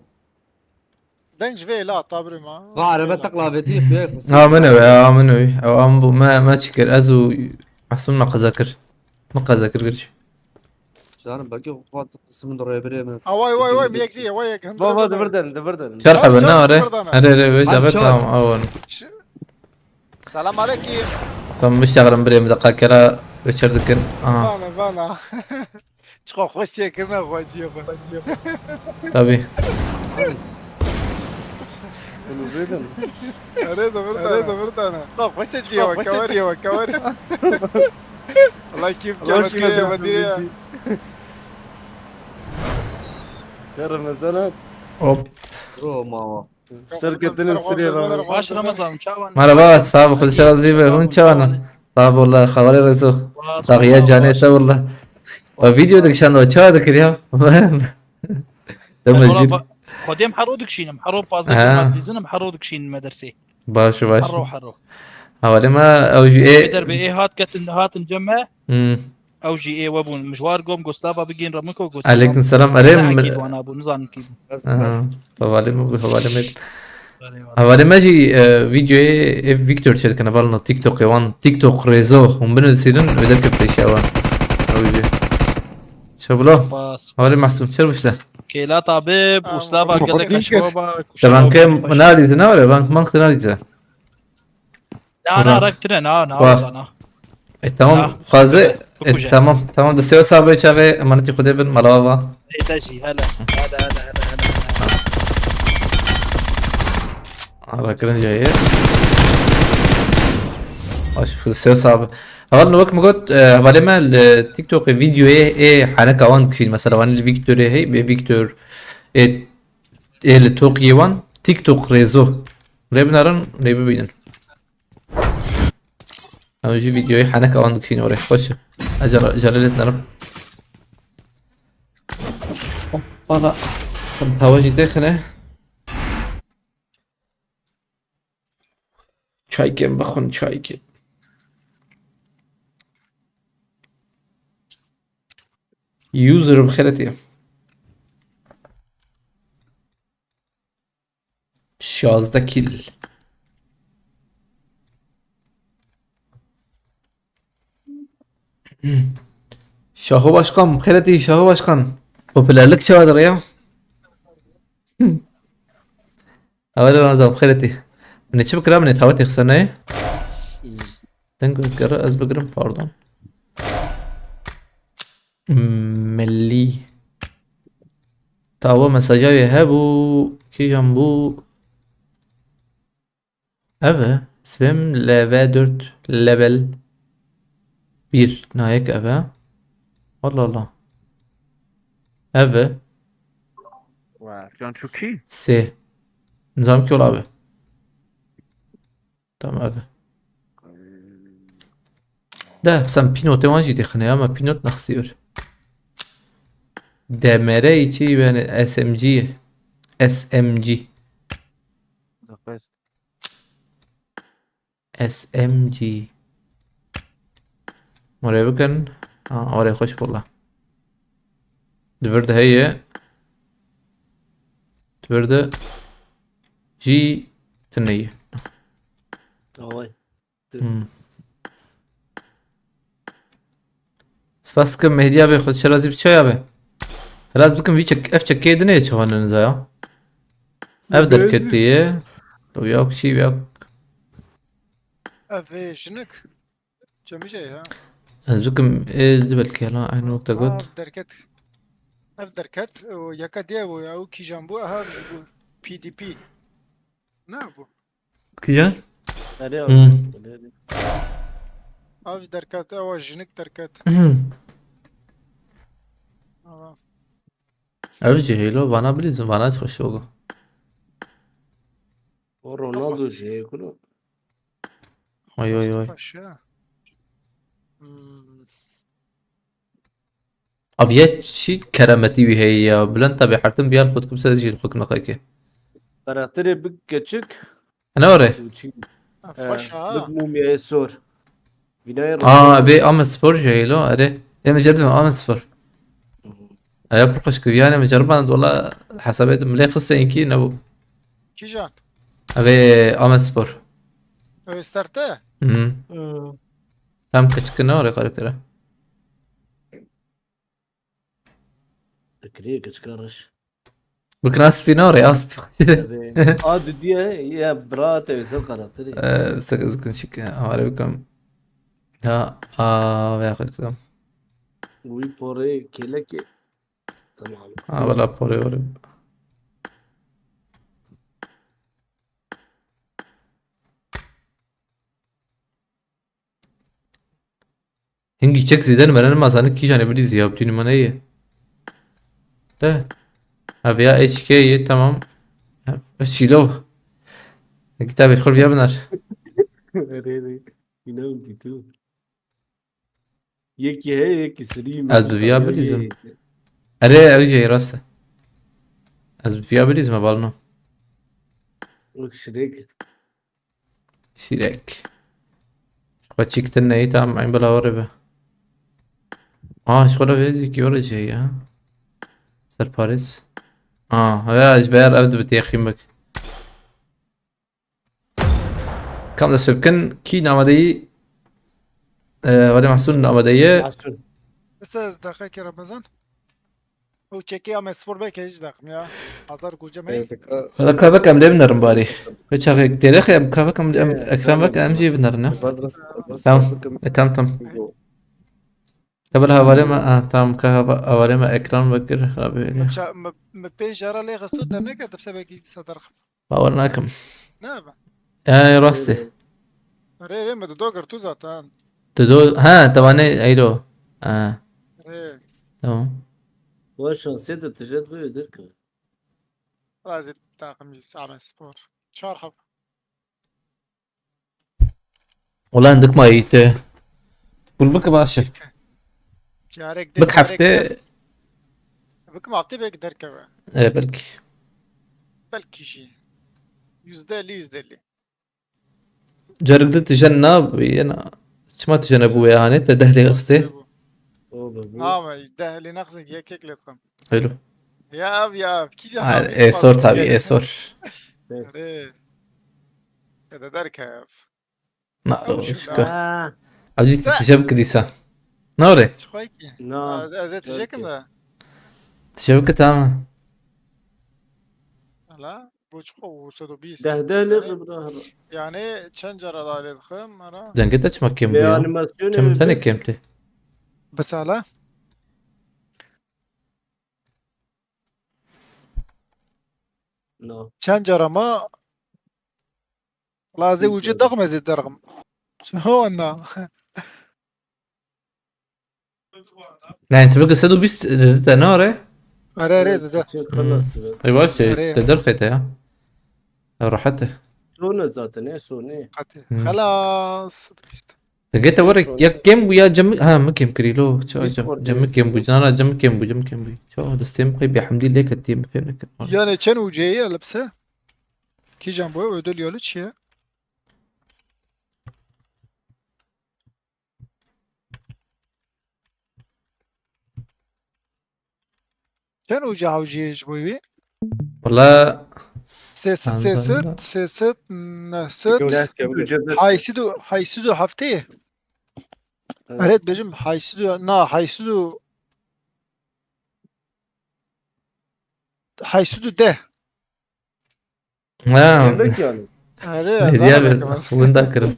Deng ji vê la ta birê ma. Va araba taklaveti kuye. Ha min ew, ha min ew. Ew am bu me me çikir. Ez û Mahsun me qeza kir. Me qeza kir girç. Canım belki o kadar kısmın da rayberê mi? A vay vay vay, bir yek diye, vay yek. Baba dibirden dibirden. Çar Çar, hebe ne çar, are? dibirden. Here here ve Ay, javet çar. tamam awon. Selam aleyküm. Sen miştexilin birê min de qakera veçer dikin. Aha. Bana bana. Çok hoş çekirme hocam. Tabii. Bunu duydun. Arada bir tane. Arada bir tane. Çok hoş çekiyor bak kamera. Bak kamera. Allah kim Hoş kamera geldin. Madire. Bizi. Ya Ramazan. Hop. Bro mama. Şirketini sürüyor abi. Baş Ramazan çawan. Merhaba, sağ ol, xwedî ser ez rî be, hûn çawan in? Sağ ol, xewerê rezo. Daxiya canê te wala. Ve video dikişand ve çawa dikir ya? Demir Wala bir. ba- Xwedê em hero dikişînim, hero pazdeh Ha. saet dizinim, hero dikişînim medersê. Baş baş. Hero hero. Hawalê me ew jî ê. Ê derbê ê hat ketin hatin cem me. Hmm. Ew jî ê we bûn. Mijwar gom Gustava bigîn re min ko Gustava. Aleyküm selam. Erê Ne mi? ekî wana bû, nizanim kî bû. Bes Aha. bes. Hawalê me bû, hawalê me. Hevalê me jî, e, vîdeoyê ê Victor çêdikine, balno TikTokê wan, TikTok rêzo, hûn binivîsînin, wê derkevite îşevan. Ew jî. Şevula. Spas, Hevalê spas. Mehsûm, çer bişte. Kêla tabib, Aa, uslaba gelek xweş baba. Te rank nadîze, ne were? Rank mank te nadîze. Na, na, Rank. Rank tine, na, na, Wa. Weza, na. E, tamam, Ha, xwaze, evet, e, bikuje. Tamam, tamam, destê wê sax be, çavê emanetî Xwedê bin, mala wa. Ê te jî, hele. Hele, hele, hele, hele. Ara kirin cayê. Baş, destê wê sax be. Heval, wek min got, e, hevalê me li TikTokê vîdeoyê ê heneka wan dikişîn, mesela, wan li Victorê hey, bê Victor, ê, ê li Tokiyê wan, TikTok rêzo. Lê binarin, lê bibînin. Ew jî vîdeoyê heneka wan dikişîne orê. Xweş e. Ez jara-, jara lê dinerim. Hoppala. Em tawa jî têxine. Çaykên bixwin, çaykên. User bi xêretiye. Şazdeh kill. Şaho Başkan, xêretî Şaho Başkan. Popülerlik çawa direya? Ew ê razam xêretî. Min ê çi bikira, min ê tawetê xisene. Deng gere ez bigirim, pardon. Milli. Tawa mesaja wê hebû, kîjan bû? Ev e. Spam L V dört level bir. Nayek ev e. Allah Allah. Ev e. Wow, can çok iyi. Sê. Nizam ki ola abi. Tamam abi. De, sen pînotê wan jî dixine ya, me pînot nexistî vir. D M R çi yani S M G. S M G. Nefes. S M G. Oraya bakın. Ha, oraya hoş bulduk. Di vir de heye. Di vir de jî tune ye. Away. Hmm. Spas dikim Mehdiya be, xwe çi razî bi çaya be. Raz bikim vî çek, ev çekê dinê çawa niniza ya. Ev derketiye. Ew ya kişî ya. Ev ê jinik. Çemî jê ha. Ez bikim ê di belkî hela aynı nokta got. Ev derket. Ev derket. O yeka diye bu ya. O kîjan bu. Aha bu P D P. Ne bu? Kîjan? Erê Hmm. abi. Abi derket. Ewa jinik derket. Hmm. Ama. Ev jî hêlo vana bilîzin, vana xweş oldu. O Ronaldo jî heye kuro. Oy, oy, oy. Paşa. Hmm. Abi ye çi kerametî wî heye ya. Bülent tabi hertim biyar xwe dikim ser jî xwe kim nexeke. Karakterê bi keçik. Hene ore? Xweş ha. Bi mumyayê sor. Vînayê Aa, Ronaldo. Bê Amedspor jî heylo, erê. Em ê cerdin Amedspor. Eya pir xweş kiriyan, em ê ceriban, wala hesabê de milê xisteyên kî nebû. Kîjan? Evê Amedspor. Ew starte? Hı. Hı. Tam keçikine oraya karaktere. Fikriye keçika reş. Bikna spî nare, a spî. Tabii. A dudiye ya bira te özel karakteri. Ee, sakız gün şike, amare bikim. Ha, a, veya kaçtım. Wî porê kêlekê. Tamam. Ha, valla porê var. Hingî çek zêde nimere nima zanik kîjanê bilîzî ya, bi tu nimane ye. De. Ha, veya H K ye, tamam. Ha, çîlo. Kitabê xwe viya binar. Erê, erê. Înan dîtu. Yekî heye, yekî sirî. Ez bi viya bilîzim. Erê, ew jî rast e. Ez bi viya bilîzim, balno. Wek şirek. Şîrek. Xwe çîktir neyî tam eyn bila were be. Aa, ji xwe re vê dikî were jê ya. Serparis. Aa, ya ji ber ev dibi têxî bik. Kam dest pê bikin? Kî namadeyî? Ee, Valî Mahsûn namadeyî. Mahsûn. Bise ez deqekê Ramazan. Ew çekê ya me spor belkî ez jî deqim ya. Hazar goce me. Ee, dika- Hala kavek em lê binerin barî. Ve çaxê derê em kavek em, em Ee, ekran vek em jî binerin ya. Baz rast, baz Tamam. rast bikim. E, tamam tamam. Bu. Hebel havalê me, ah, tamam ka hava- havalê me ekran vekir. Abi öyle. Me ça- me- me pênc jara lê xesto derneke dibse belkî dîsa derxim. Bawer nakim. Ne be? Yani rastî. Rê rê me dido girtu zaten. Tu do ha tavane eyro. Ha Rê. Tamam. Wa şansê de tije dibe derkeve. Razî takım jî Same Spor. Çar hab. Ulan dik ma iyi te. Full bike baş e. Carek de Bik hefte. Bikim hafte belki derkeve. E, belki. Belki jî. Yüzde elli, yüzde elli. Carik de tijen na yena. Çima tijene bu ya hani te dehlê ıstê. O be bu. Ama dehlê nexsin yek yek letxim. Öyle. Ya abi ya. Kîja Ha, e sor tabi e sor. Rê. Ya da derkev. Na Ew o şu şiko. Ha. Acı tijeb kidisa. Ne ore? Çixoy ki. Na. Ez ez tijekim de. Tijeb ki tamam. Hala. Bu çixo o sedo bîst. Deh deh lê qibra haba. Yani çend cara da lê dixim ara. Denge de çima kem bu Ve ya. animasyonu Çem bir- tane kemti. Bisala. No. Çend cara ma lazê Sî ucê kere. daxim ez ê derxim. Ho na. Yani tabii ki sedo bîst dedi te ne ore? Are are dede. Çin xelas be. Ay baş şey Araya. işte derxete ya. Ya rahat. Sone zaten e sone. Hadi. Hmm. Xelas. Denge te were ya kem bu ya cem ha mı kem kirilo. Ça Biz cem orada cem kem bu izliyoruz. Cana cem kem bu cem kem bu. Ça destem kay bir hamdi lek ettiğim film. Yani çen ucê ye lepse. Kîjan bu ödül yolu çi ye? Çen uca hewcê ji bo wî? Valla Sêset, Tamam, sêset, tamam. Sêset, neset. Ders ya bu. Haysidu, haysidu heftê. Evet. Eret bejim haysidu, na haysidu. Haysidu de. ha. Yemek yani. Are Ne zana diye belki ben ben. bunda kırım.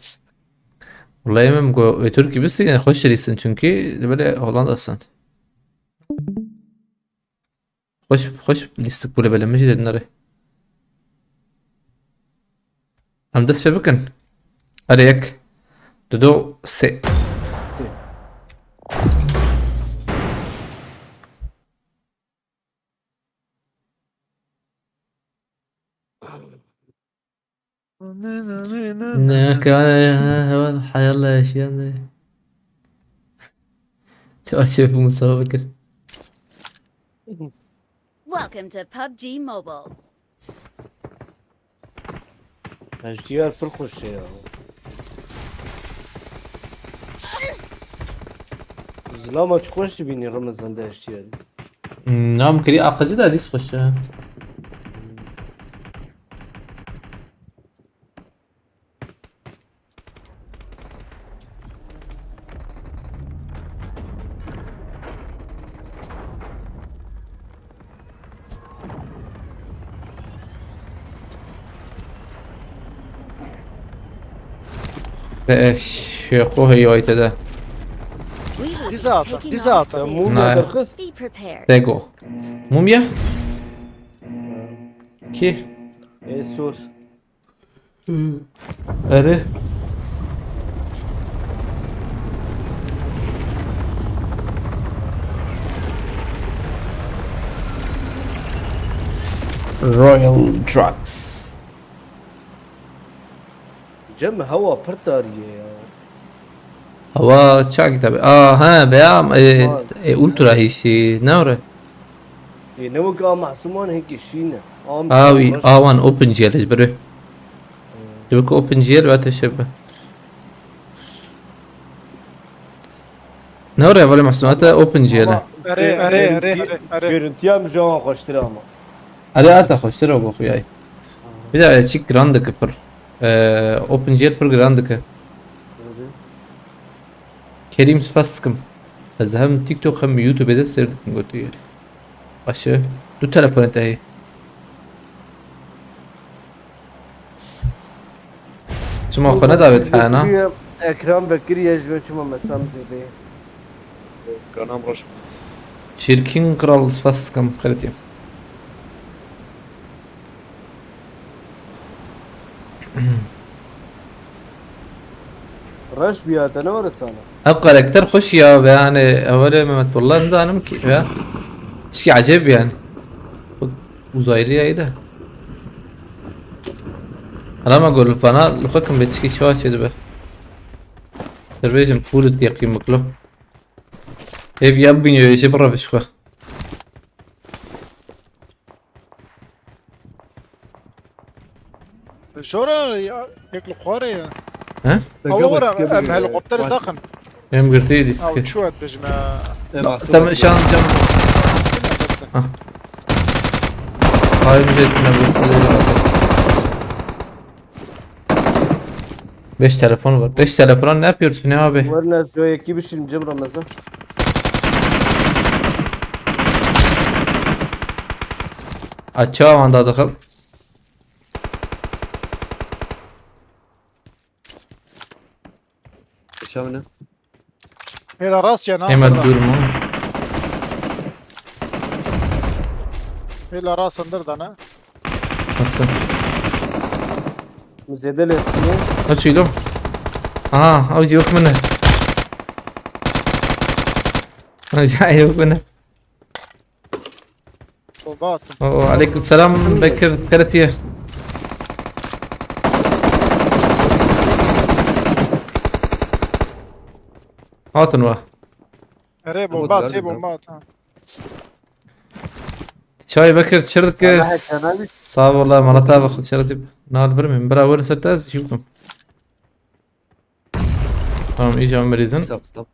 Vallahi emem go ötür gibisi yani hoş erisin çünkü böyle Hollanda'sın. Hoş hoş listik böyle böyle mecid edin arı. Em dest pê bikin. Erê yek. Dudu sê. Sê. Ne kare heval hayalla yaşayan de. Çok şey bu Mustafa Bakır. Welcome to PUBG Mobile. H D R pir xweş e ya. Zilama çi xweş dibînî Remezan de H D R. Nam kiri akıcı da dis hoş ya. Be şêxo heyayte de. We will be Dizata, taking dizata. off soon. Mumya Nice. derxist. Be prepared. Tego. Mumya? Ki? E sor. Ere. Royal Drugs. Cem hewa pir tarî ye ya. Hava çak tabi. Aa ha veya e, Vay. e, ultra hişi. Ne ore? E, ne wek a masuman hekî şîne. Am Awi baş- awan OpenGL ji biri. Dibik OpenGL ve teşebbe. Ne oraya böyle mahsun? Hatta OpenGL. Ama Are, are, are, görüntü- are, are. Görüntüyem ji an xweştir ama. Hadi hatta hoştur o bu huyay. Bir daha açık grande kıpır. Ee, OpenGL pir giran dike. Kerîm, spas dikim. Ez hem TikTok hem YouTubeê de sêr dikim, gotiye. Baş e. Du telefonê te heye. Çima xwe nedawêt heyana? Ekran vekiriye ji me çima mesam zêde ye. Kanam reş. Çirkin kral, spas dikim, xeletiyim. Reş biya te ne were sana. Ev karakter xweş ya be, yani, evvelê Mehmet Wallah nizanim ki ya. Tişkî ecêb yani. Uzaylı yayı da. Ana ma gol fana, luxekim be tişkî çawa çê dibe. Terbêjim pûl yaqî muklo. Ev ya bîniyo, êşe bi reviş xwe. Şora ya, yek li xwarê ya. He? Ew were, em helikopterê saxin. Em girtî dîske. Ew çû et bijme. Tamam, şan cam. Hayır, etme bu. Beş telefon var. Beş telefona ne yapıyorsun ya abi? Var ne, yekî bişîn cem Ramazan. Açığa manda dıkıl. Şamine. Hêla rast ya, na. Hemen durma. Hêla rast andır da ne? Nasıl? Zêde lê siye. Kaç kilo? Aha, avcı yok mu ne? Avcı yok mu ne? Bomba attım. Oo, aleyküm selam Bekir, Keretiye. Hatun va. Erê bomba at, sê bomba at ha. Çay Bekir, çirdik. Sağ ol, manata bak, çirdik. Nal vermeyeyim, bira, weri ser tez, şey buldum. Tamam, iyice merizin. Stop, stop.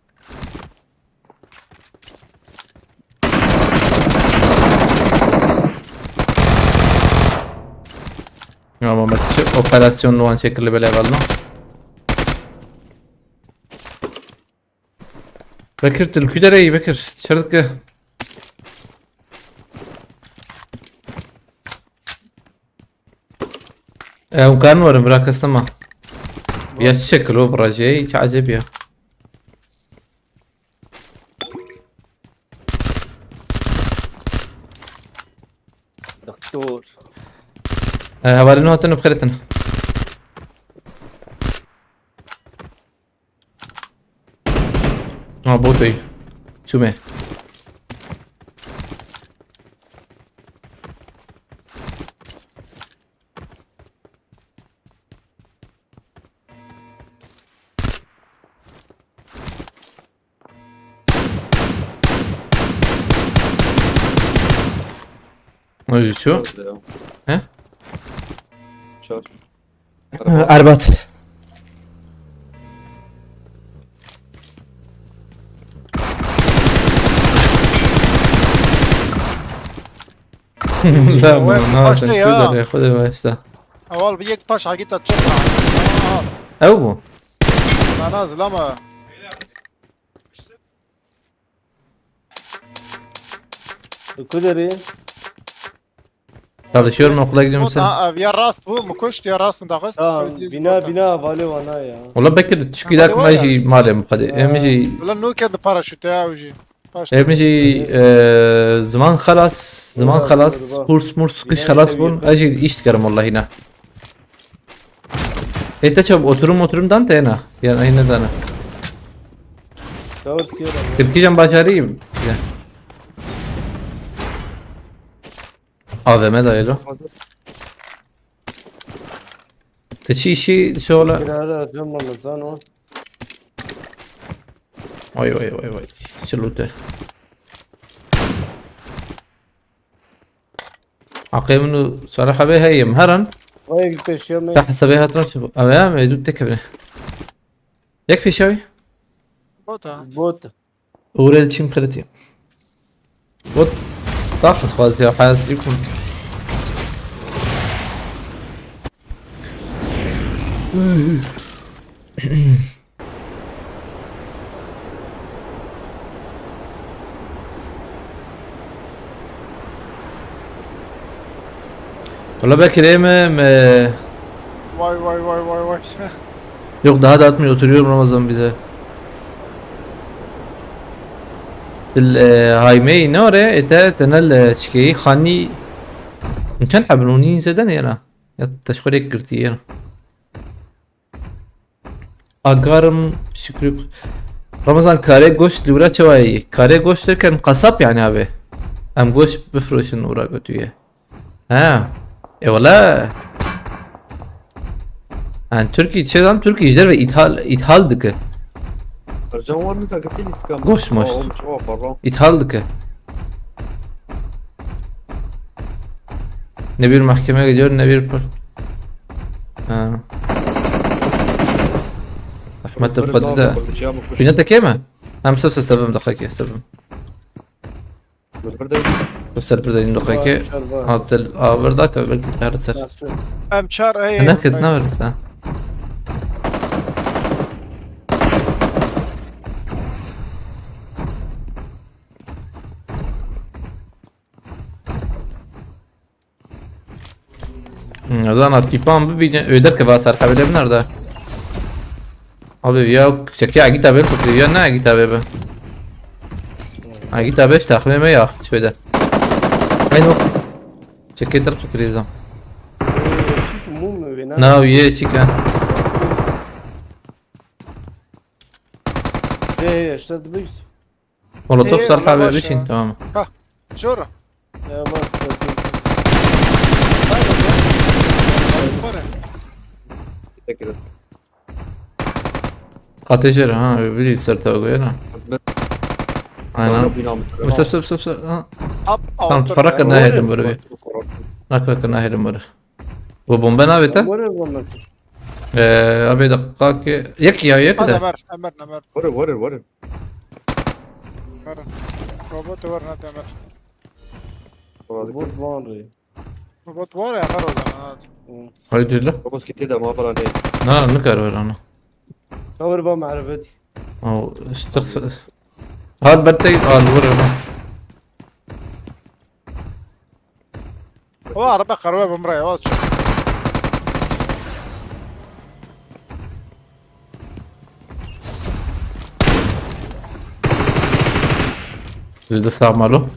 Ama bak, şu operasyon olan şekilde böyle yapalım. Bekir, tu li ku derê yî, Bekir? Çirdik. Ew kan werin, bira, kes nema. Ya çi şekil o, bira, jê, hiç acayip ya. Doktor. E, hevalên hatin bi xêr hatin. Ha, botê. Çûme. O jî çû. Çor ya. He? Çor. Erbat. La, bu ne başlıyor ya. Xwedê başla. Awal bir yek taş hagita çok rahat. Ew bû. Bana zilama. Tu ku derê? Çalışıyorum, okula gidiyorum sen. Ha, ev ya rast bû, min kuşt ya rast min daxist. Tamam, bina, bina, vale wana ya. Wala Bekir, tişkî dak me jî malê min xwedê. Em jî. Wala nûke di paraşût ya ew jî. Em jî, e, ziman xelas, ziman xelas, kurs murs kış xelas bûn. Ez jî iş dikerim wallahî ne. E, te çav oturum oturum dan te na. Yani aynı dana. Tirkî can başarayım. Ya. A V M dayelo. Te çi işi şola? Kirara cem Ramazan o. Vay vay vay vay. Çilute. Aqê min û Salih abi heye, em herin. Vay, pêşiya me. Te hesabê hatran çi bû? Ew ya, me dû tekevine. Yek pêşiya wî? Bota. Bot. Û rê çîm xiritiye. Bot. Daxil xwaz ya, hayat yekûn. Valla belki değil mi? Mi- Vay vay vay vay vay. Yok, daha dağıtmıyor, oturuyorum Ramazan bize. Bil e, haymey ne oraya? Ete tenel e, çikeyi khani. Mümkün habin onu inzeden yana. Ya teşkil ek girti yana. Agarım Şükrü. Ramazan, karê goşt li wira çawa yî? Karê goşt derken kasap yani abi. Em goşt bifroşin ora götüye. Ha. E wala. Yani Türkiye çezam Türkiye ji derve ithal ithal dike. Ercan var mı takı tenis kam? Goşt moşt. Oğlum çoğu para. İthal dike. Ne bir mahkemeye gidiyor ne bir par... Ha. Ahmet Böyle Abdülkadir de. daha bir şey yapmış. Bina teke mi? Hem sef sef sebebim dakika ki sebebim. Böyle bir de Ser bir de dakika ki. Hatta ağır da belki her ser. Em çar ey. Ne kit ne var ha? Hmm, Adana tîpan bibîne, öder ke va ser hevele bin nerede? Abi ya çekê Agîta bê fikri ya ne Agîta bê bi? Agîta bê işte aklime ya hiç bede. Aynı o. Çekê ter fikri zam. Çi tu mum mu vê ne? Na üye çik ha. Zê işte dibîs. Molotof Ee, ser ona hevele baş biçin ya. Tamam. Jora. Ya bas bakayım. Para. Teşekkür ederim. Katejere ha öbürü ser tabi koyana. Hizmet Aynen. Bana bina mı? Sep sep sep sep. Ha. Hap. Tamam, tutarak nehedin böyle bir. Nakrak nehedin böyle. Bu bomba ne abi ta? Were were. Ee, abi dakika ki. Yek ya yek Hadi de. Ömer, Ömer, Ömer. Vurur vurur vurur. Ömer. Robot var ne Ömer. Vurur. Bot var ya. Robot var ya Ömer o zaman hadi. Haydi la. Robot gitti de ama falan değil. Na ne kar var ona? Tawir ba marifet. O işte. Hal bette al vur ona. O araba karwa bımra ya. Aç. Bizde sağ malo.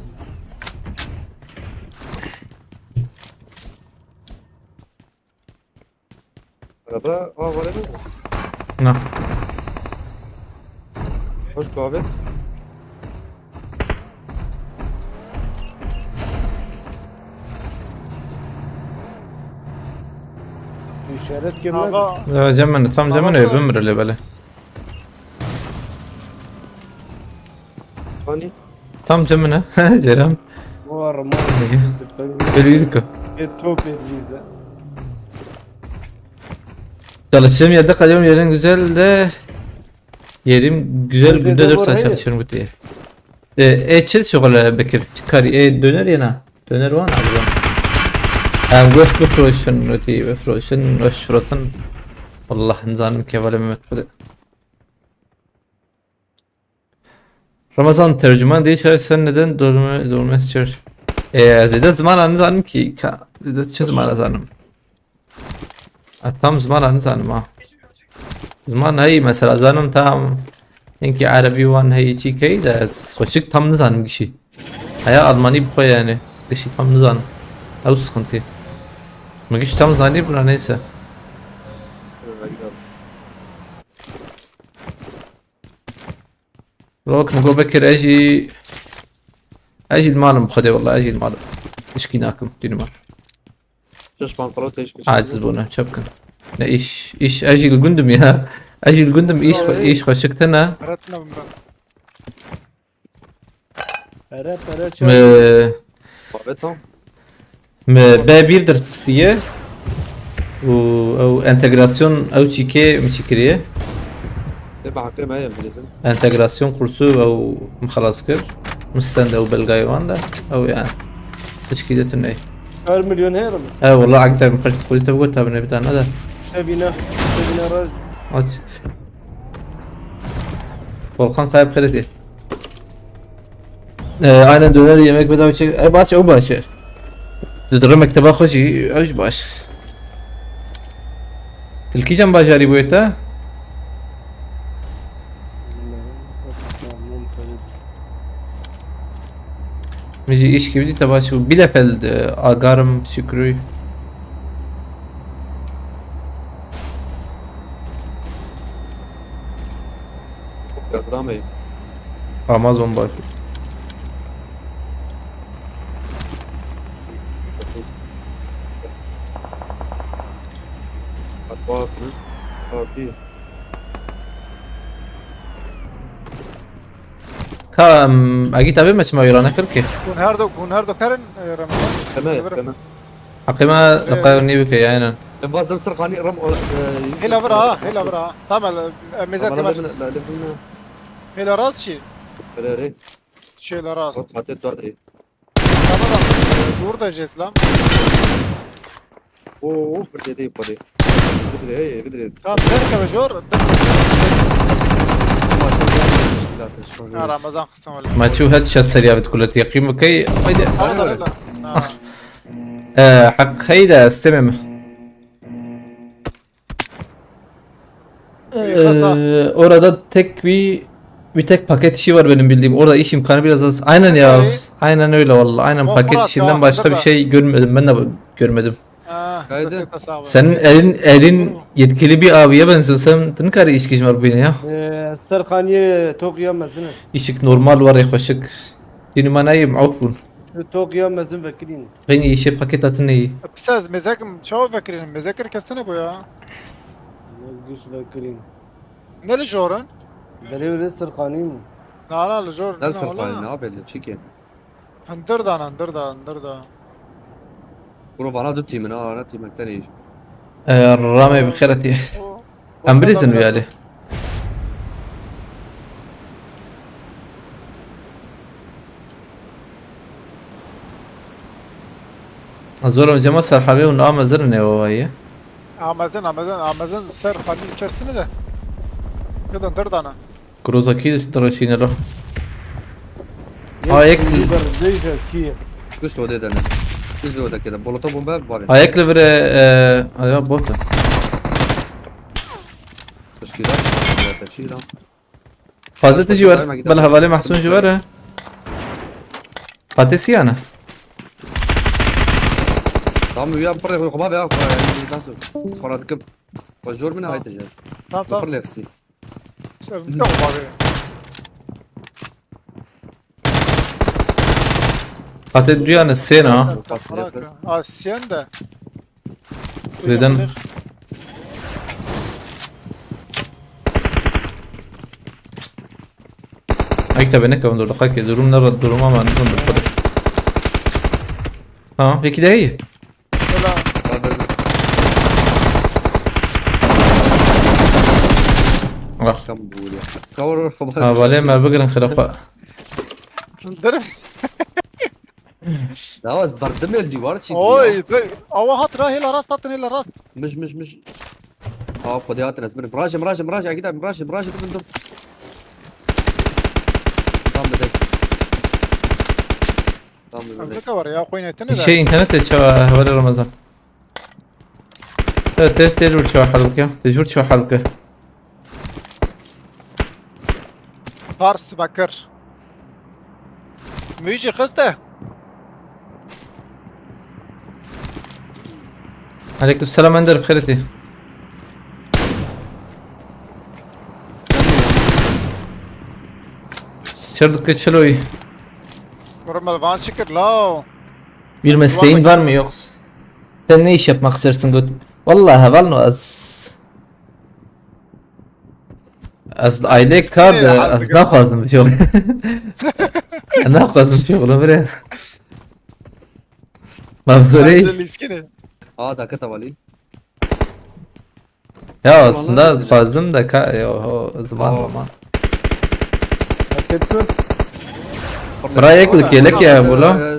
Araba, aa var mı? Na. Hoş kahve. İşaret gelmedi. Baba. Ya cemene tam cemene öbüm böyle böyle. Hani? Tam cemene. Cerem. Var mı? Böyle yürüdük o. Bir top edildi. Çalıştığım yerde kalıyorum, yerin güzel de yerim güzel, Evde günde de dört var, saat hayır. Çalışıyorum bu diye. E, e, çil şokole Bekir. Çıkar, e, döner yena. Döner var mı abi? Em goş bifroşin, ötü bifroşin, goş fırlatın. Wallah nizanim kevale Mehmet Fıdı. Ramazan tercüman değil, sen neden dolma, dolma istiyor? E, zede zimana nizanim ki, ka, zede çi zimana zanim? Ha, tam zimana nizanim ha. Ziman hey mesela zanim tam. Hinkî erebî wan hey çî key de xweşik tam nizanim gişî. Heya almanî bi xwe yani. Gişî tam nizanim. Ew sıkıntı. Min giş tam zanî buna neyse. Rok min got Bekir ez jî ez jî li mal im bi Xwedê wele ez jî li mal im. Tişkî nakim dînimar. Şiş panqalot teşkil. Aciz bûne çi bikin. Ne îş, îş ez jî li gund im ya. Ez jî li gund im, îş, îş xweşik tune. Retna bımra. Pere pere çal. Mi Babet tam. Mi B bir derxistiye û ew entegrasyon ew çîkê min çîkiriye. Ne be hakkı me yem bilirsin. Entegrasyon kursu ew min xelas kir. Min stend ew belgayê wan de. Ew yani. Tişkî de tune. Her milyon her mi? He wala akte min qeşt xwedî te bigot tabine bir tane de. İşte bina. Yine roj. Aç. Volkan Kaya, bi xêrê tê. Ee, aynen döner yemek bedava çek. E, baş, o baş. Didire mekteba xwe jî, ew jî baş. Tilkîjan bajarî bûye te? Min jî îşkî bidî te baş bû. Bielefeld, e, Agarim, Şükrü. Yazılan Bey. Amazon baş. Bak, bak, bak. Ka, em, egî tevê me çima wî ranekir ki? Hûn her du, hûn her du kerin, e, Remezan. Teme, Bira. Teme. Heqê me, e, qew nî bike, aynen. Em vazdim Sirxanî rem, e, hêla vira ha, hêla vira ha. Tamam, e, mezek. Bana maç. Levin, levin. Hêla rast çi? Hele re. Şöyle rast. Ot hate tu de. Tamam, tamam. Dur da Jeslam. Oo, bir şey değil, hadi. Vidre, hey, vidre. Tamam, derke ve jor. Ha, Ramazan kısım öyle. Maçı headshot seriya bit kulet yakayım, okey. Haydi. Tamam, tamam. Ha. Ee, hak hayda istemem. Ee, orada tek bir, bir tek paket işi var benim bildiğim. Orada iş imkanı biraz az. Aynen ya. Okey. Aynen öyle vallahi. Aynen, paket işinden başka bir şey görmedim. Ben de görmedim. Haydi. Senin elin, elin yetkili bir abiye benziyor. Sen ne kadar iş gücün var bu yine ya? Ee, Serkaniyê Tokyo mezin. Işık normal var ya, hoşuk. Dini manayım, avkun. Tokyo mezin vekilin. Beni işe paket atın neyi? Pisa ez mêzekim çawa vekirînim? Mêzekir kes tune bû ya. Giş vekirîn. Ne li jor in? Belê wê Sirxanî mi? Na, na, li jor ne, Sirxanî wala. Ne belê, çi ke? Hindir da, hindir da, hindir da. Kuro vana du tîmin, a, ana tîmek tenê. E, Ramê bi xêretî. Em bilîzin wî alî. Zor em cema serhabê û amezin ne wayê. Amezin, amezin, amezin ser xanî kesini de. Kidin dırdana. Krozakî direşîne lo. Ha, yek. Kî? Biz odê de ne. Biz odê kede. Bolota bomba bavê. Ha, yek li vire, e, aya bot. Teşkîlat, teşkîlat. Fazla tijî var. Bel hevalê Mahsun jî var, e. Qatê siyana. Tamam, ya, pırre, xo, xo, ya, xo, ya, nasıl? Xora dikim. Xo jor min, tamam, haydi, ya. Tamam, tamam. Pırre, xsi. Sen bir bak abi. Qatê duyan sê na. Bak, bak, bak. Aa, siyen de. Zêde ne? Ay, tabi ne kavun durdu, kake durum ne duruma mı anladın da. Ha, peki de iyi. Helal. Ah. Kam bu ya? Kavur. Ha, vale me bigirin xirafa. Dur. Dawa ez berdim el dîwar çî. Oy, be, awa hat ra hêla rast, hatin hêla rast. Mij, mij, mij. Awa xwedê hatin ez mirim. Mirajê, mirajê, mirajê, Agîda, mirajê, mirajê, tu bin dur. Tam bir de. Tam bir de. Evde var ya, koyun etini de. Şey, internette çawa, hevalê Ramazan. Evet, evet, tecrübe çawa halbuki. Tecrübe çawa halbuki. Pars bakir. Müjî xiste. Aleyküm selam Ender, bi xêr hatî. Çer dike çiloyî. Normal van şikir lao. Bir mesleğin var mı yoksa? Sen ne iş yapmak istersin göt? Vallahi heval no az. Ez aile kar de, ez naxwazim şoxl. Naxwazim şoxl bire. Mavzorey. Aa, dakika tavali. Ya aslında dixwazim de ka, yo, ho, ziman roman. Bira yek li kêlek ya bula.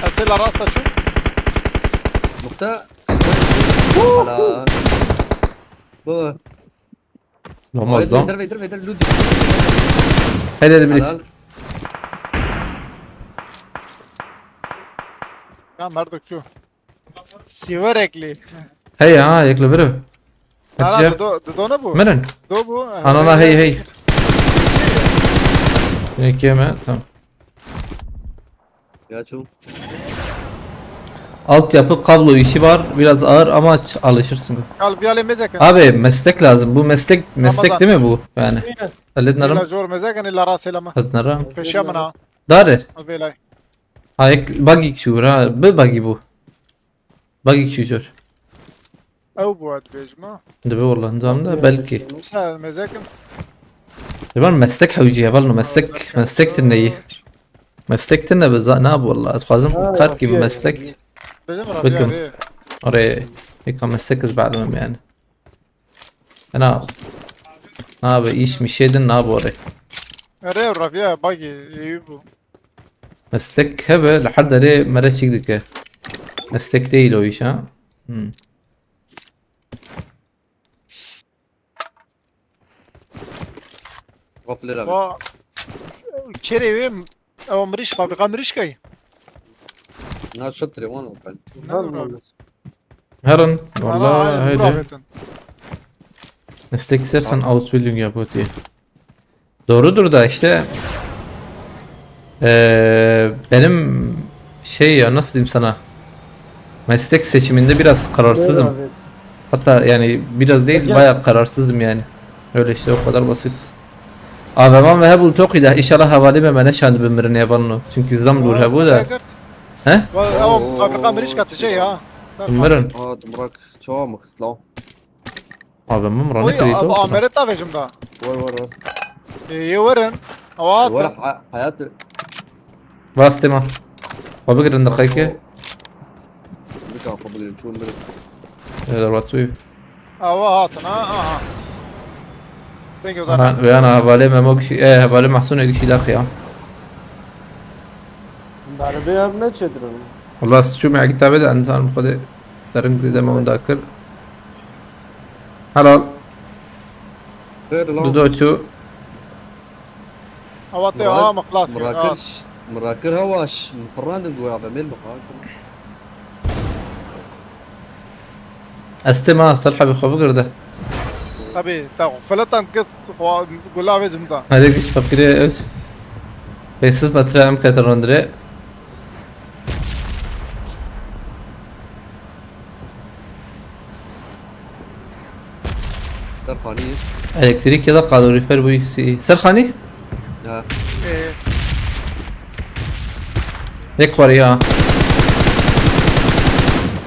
Esela rasta çu. Nokta. Hala. Baba. Olmaz Haydi, lan. Veyder, Veyder, Veyder, Ludi. Hele de bilet. Helal. Ya Merdo Q. Siverekli. Hey ha, yekle biri. Nana Hatice. Dodo, Dodo ne bu? Meren. Do bu. Anana hey hey. Yekeme tamam. Ya çu. Altyapı kablo işi var. Biraz ağır ama ç- alışırsın. Kal bir alem mezekin. Abi meslek lazım. Bu meslek meslek Ramazan. Değil mi bu? Yani. Halledin Ila aram. Zor mezekin ila raselama. Halledin aram. Peşe mina. Dare. Avelay. Ha ek buggy çuğur ha. Bir buggy bu. Buggy çuğur. Ew bu ad bejma. Dibe vallahi nizam da belki. Sa mezekin. Dibe meslek hewci ya vallahi meslek meslek tinneyi. Meslek tinne be za- ne bu vallahi. Xwazim kar ki meslek. Bizim Bakın. Rabia. Oraya. Eka meslek iz بعلمم yani. Ana. Abi iş mi şeydin ne bu oraya. Ere Rabia bagi iyi bu. Meslek hebe لحد derê mere çik dike. Meslek değil o iş ha. Hmm. Gafil abi. Wa kere ev ew miriş fabrika miriş kay. Na şatire wan o ben. Ne abi? Herin. Sana Vallahi aynı haydi. Rabet'in. Meslek istersen Ausbildung yap diye. Doğrudur da işte eee, benim şey ya nasıl diyeyim sana meslek seçiminde biraz kararsızım. Hatta yani biraz değil bayağı kararsızım yani. Öyle işte o kadar basit. A V M ve hebul toqî de inşallah hevalî me me neşand bimirin ya balno. Çünkü zam dur hebu da. He? Wa ew fabrika miriş katı şey ya. Bimirin. Aa, dumrak. Çoğu mu kızla? Abi min Oy rane kredî abi to. Amer'e tavejim da. Vay vay vay. E, ye werin. Awa Vay atın. ha- hayat. Bastê ma. Xwe bigirin deqeyke. Bika xwe bigirin çûn birin. Ee, derbas bû. Awa hatın ha. Aha. Thank you Aha, da. ve ana hevalê Memo kişî, e, hevalê Mahsûnê kişî daxiya. Darbe ev ne çêdirin? Wallah ez çûme kitavê de ensan xwe de derin dide me hunda kir. Helal. Xêr lan. Dudo çû. Awa te ha mıklat. Mirakir, mirakir hewaş. Min firandin got abi mêl bixaş. Ez tê ma ser hebî xwe bigirde. Tabii, tamam. Feletan kit gula ve cimda. Hadi biz fakire öz. Pênc sed metre em ketin randire. Serxanî. Elektrîk ya da kalorîfer bu ikisi. Serxanî? Ya. Ee, Yek xwarî ya.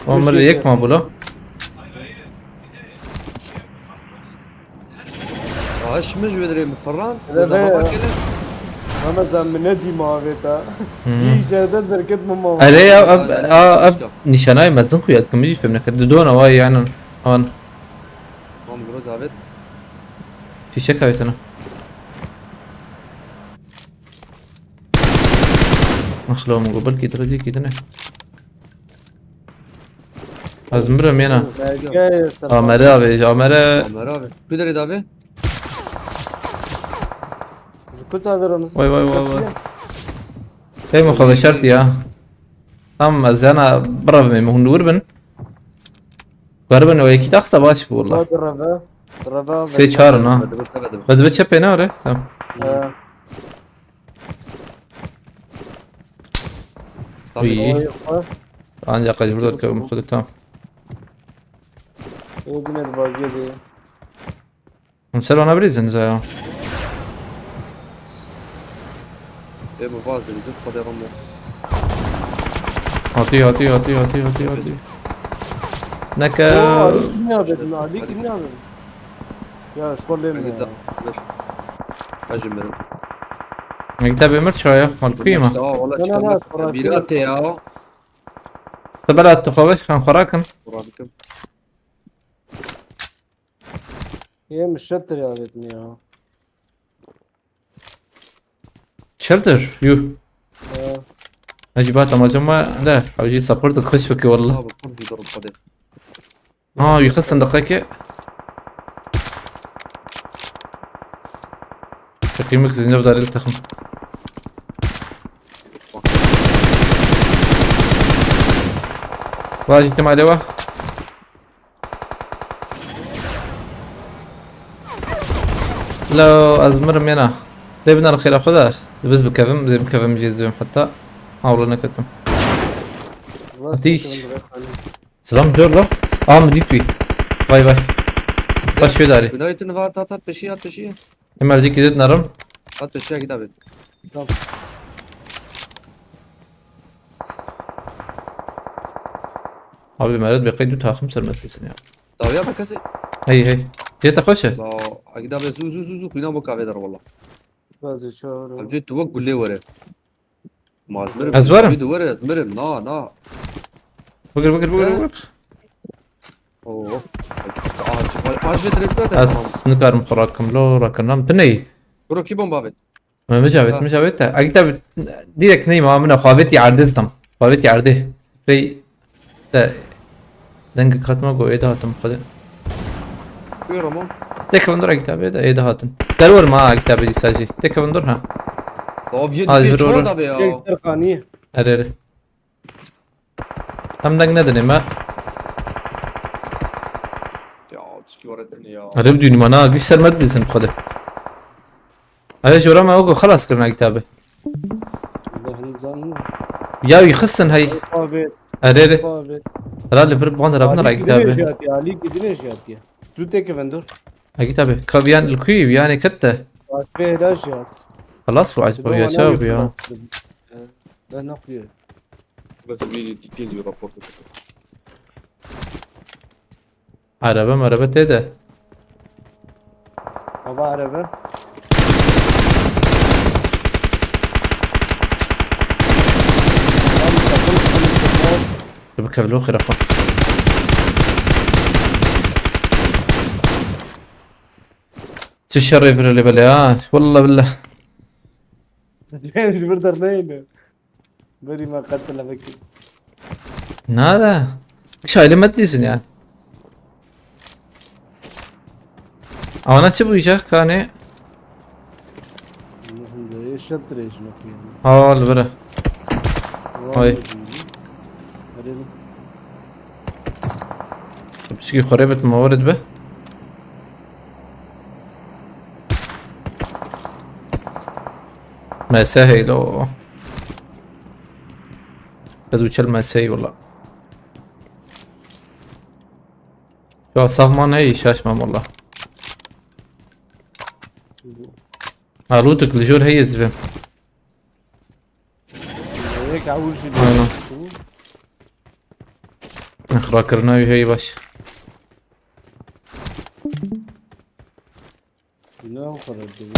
Omir yek ma bula. Aş min ji wê dirê min firan. Rebe. Ramazan min nedî mavê te. Hı. Vî jerde derket min mavê. Erê ya ev a ev nîşanayê mezin xuya dikim jî fêm nekir. Didona vay yani. Aman. Tamam, biraz davet. Fîşek avêtine. Ax lo min got belkî dirê dîkî dine. Ez mirim yena. Belge sen. Amere abi, Amere. Ömer abi. Ku derê davet? Ji ku tavê Ramazan? Vay, vay, vay, vay. Hey, muxawe şert ya. Tamam, ez yana birevim, hûn li wir bin. Garibin o yekî daxsa baş bû wallah. Hadi reve. Reve. Sê çar in ha. Hadi bak, hadi bak. Ve dibe çepê ne ore? Tamam. Ee, Uy. o yok mu? Ancak acı burada kavga mı tamam. Yine de bak yedi. Hemsel ona bir izin ya. E bu vazde bizim kaderim yok. Atıyor, atıyor, atıyor, atıyor, atıyor, atıyor. Neke. Oo, Ali kim ya dedim, Ali kim ya dedim. Ya şu gol değil mi Hani ya? da ver. Hacım benim. Mektab emir çaya. Malkuyum ha. Aa, valla Lan, lan, çıkamaz. lan, Mirate ya. Tabela tu xwe kan xwe rakin. Bırakın. Yemiş şettir ya dedim ya. Shelter, yuh. Ee, Acaba tamam acaba da. Abi support da kaç bakıyor wallah. Abi kur bir durum hadi. Aa, yukarı sandıktaki. Kîmik zînir darê li texim. Vajî tim alê wa. Lo, ez mirim yena. Lê biner xêra xwe de. Biz bikevim, zê bikevim jê zivim heta. Awla neketim. Hatiş. Selam cor la. Aa, min dît wî. Vay vay. Baş wê darî. Binayê tu niha tat hat peşî hat peşî. Em erzî kî zêd nerim. Hat peşî ya gidabê. Tamam. Abi meret be qey du taxim ser metresin ya. Dawiya be kesê. Hey hey. Tê te xweş e? Sa, a gidabê zu zu zu zu xwîna bo kavê der wala. Bazı çağır. Amcê tu wek gulê were. Ma ez mirim. Ez werim. Wî de were ez mirim. Na na. Bigir bigir bigir bigir. Oo. Aç ve direkt zaten. Ez nikarim xwe rakim lo, rakirnam. Tu neyî? Bro kî bomba avêt? Min mijavêt, Ha. Mijavêt te. Egî te direkt neyî ma min xwe avêtî erdê stam. Xwe avêtî erdê. Pey te dengê katma go êde hatim xwedê. Buyur Ramon. Têkevin dur egî te bê de êde hatin. Derwer ma egî te bê dîsa jî. Têkevin dur ha. Abi yedi Ha, bir çor da be ya. Tek Serkanî. Erê erê. Em deng nedinê me. Ya, çikî were dinê ya. Erê bidûnî ma na, gî ser me didîsin bi xwedê. Erê jora me o go xelas kirina kitabê. Allah'ın zanı. Ya wî xistin hey. Abi. Erê erê. Abi. Herhalde vir band rabin ra kitabê. Ali gidinê jiyatî, Ali gidinê jiyatî. Zû têkevin dur. Ha kitabê. Ka viyan li kuyî, viyanê kette. Başka hela jiyat. Xelas bu acaba ya çav ya. Ben ne yapıyorum? Bes bir iki kez bir rapor. Araba maraba tê de. Baba araba. Lan takım konuşuyor. Bi kevlo xirafa. Çi şerê vir lê belê ha. Wallah billah. Ji vir derneyne. Berî me qetil vekir. Nada. Şaylê me dizin yani. Ana çi bu işe kanê? Allah'ım da yaşat rejim okuyayım. Ha, li vere. Ay. Hadi. Pişkî xwe rê bitim, ma were dibe. Mese heylo. Qed û çel meseyî wala. Ya saxman heyî şaşmam wala. Ha, lûtik li jor heye zivim. Yek ewil jî Aynen. Xira kirina wî heyî baş. Ne o kadar değil.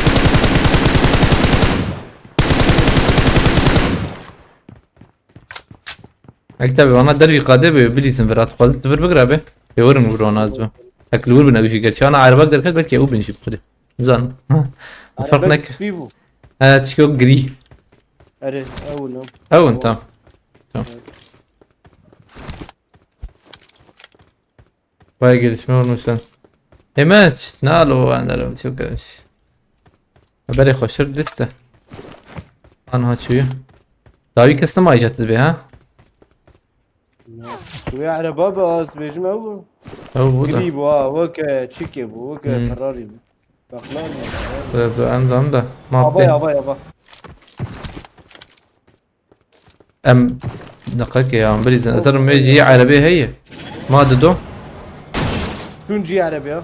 Ek tabi bana dervî qadê be bilîsin virat xwazit vir bigira be. Ê werin wir ona ez be. Ek li wir bin ew jî gerçi ana erbak derket belki ew bin jî bi xwedê. Zan. Fark Erbak nek. Spî bû. Ha, tişko girî. Erê, ew ne? Ew ne, tamam. Tamam. Evet. Vay gelişme olmuşsun. Hemen nalo anderim çok karış. Haberi hoşur liste. Anha çuyu. Davi kestim aycat be ha. Wê ereba be az bêjim ew. Ew bu da. Girî bu ha, weke çikê bu, weke Hmm. Ferrari bu. Baklar mı? Dur, dur, endam da. Ma Aba be. Aba aba. Em deqeke ya, bilîzin. Ez herim wê jî erebê heye. Ma dido. Tun cî erebê ya.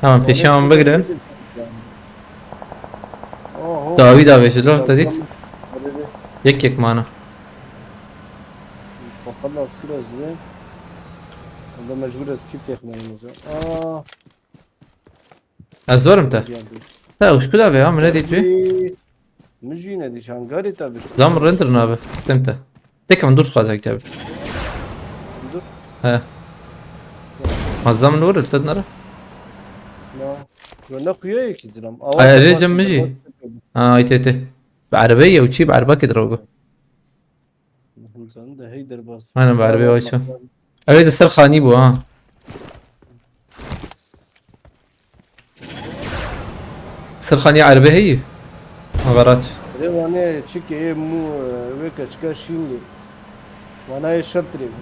Hemen peşan bigirin. Oho. Dawî davêjî lo te dît. Yek yek mana. Bakalım askır ezdi. Onda mecbur ez kit yakmam lazım. Aa. Ez werim te. Geldi. Te ew ji ku davê ya, min nedît wî. Min jî nedît, hangarê te bişt. Zam render nabe, sistem te. Tek min dur xwazek te. Dur. He. Ma zam nur el tednara. Ya. Yo ne xuya yekî zilam. Ay, erê cem min jî. Ha, ay te te. Bi erebeyê û çî bi erebakê dirogo. Sen de hey derbas. Aynen, bi erebeyê wa çî. Ew ê di ser xanî bû ha. Sirxaniya erebe heye? Xeberat. Rê wane çikê ê mû, e, wê keçika şîn lê. Wana yê şert rê bû.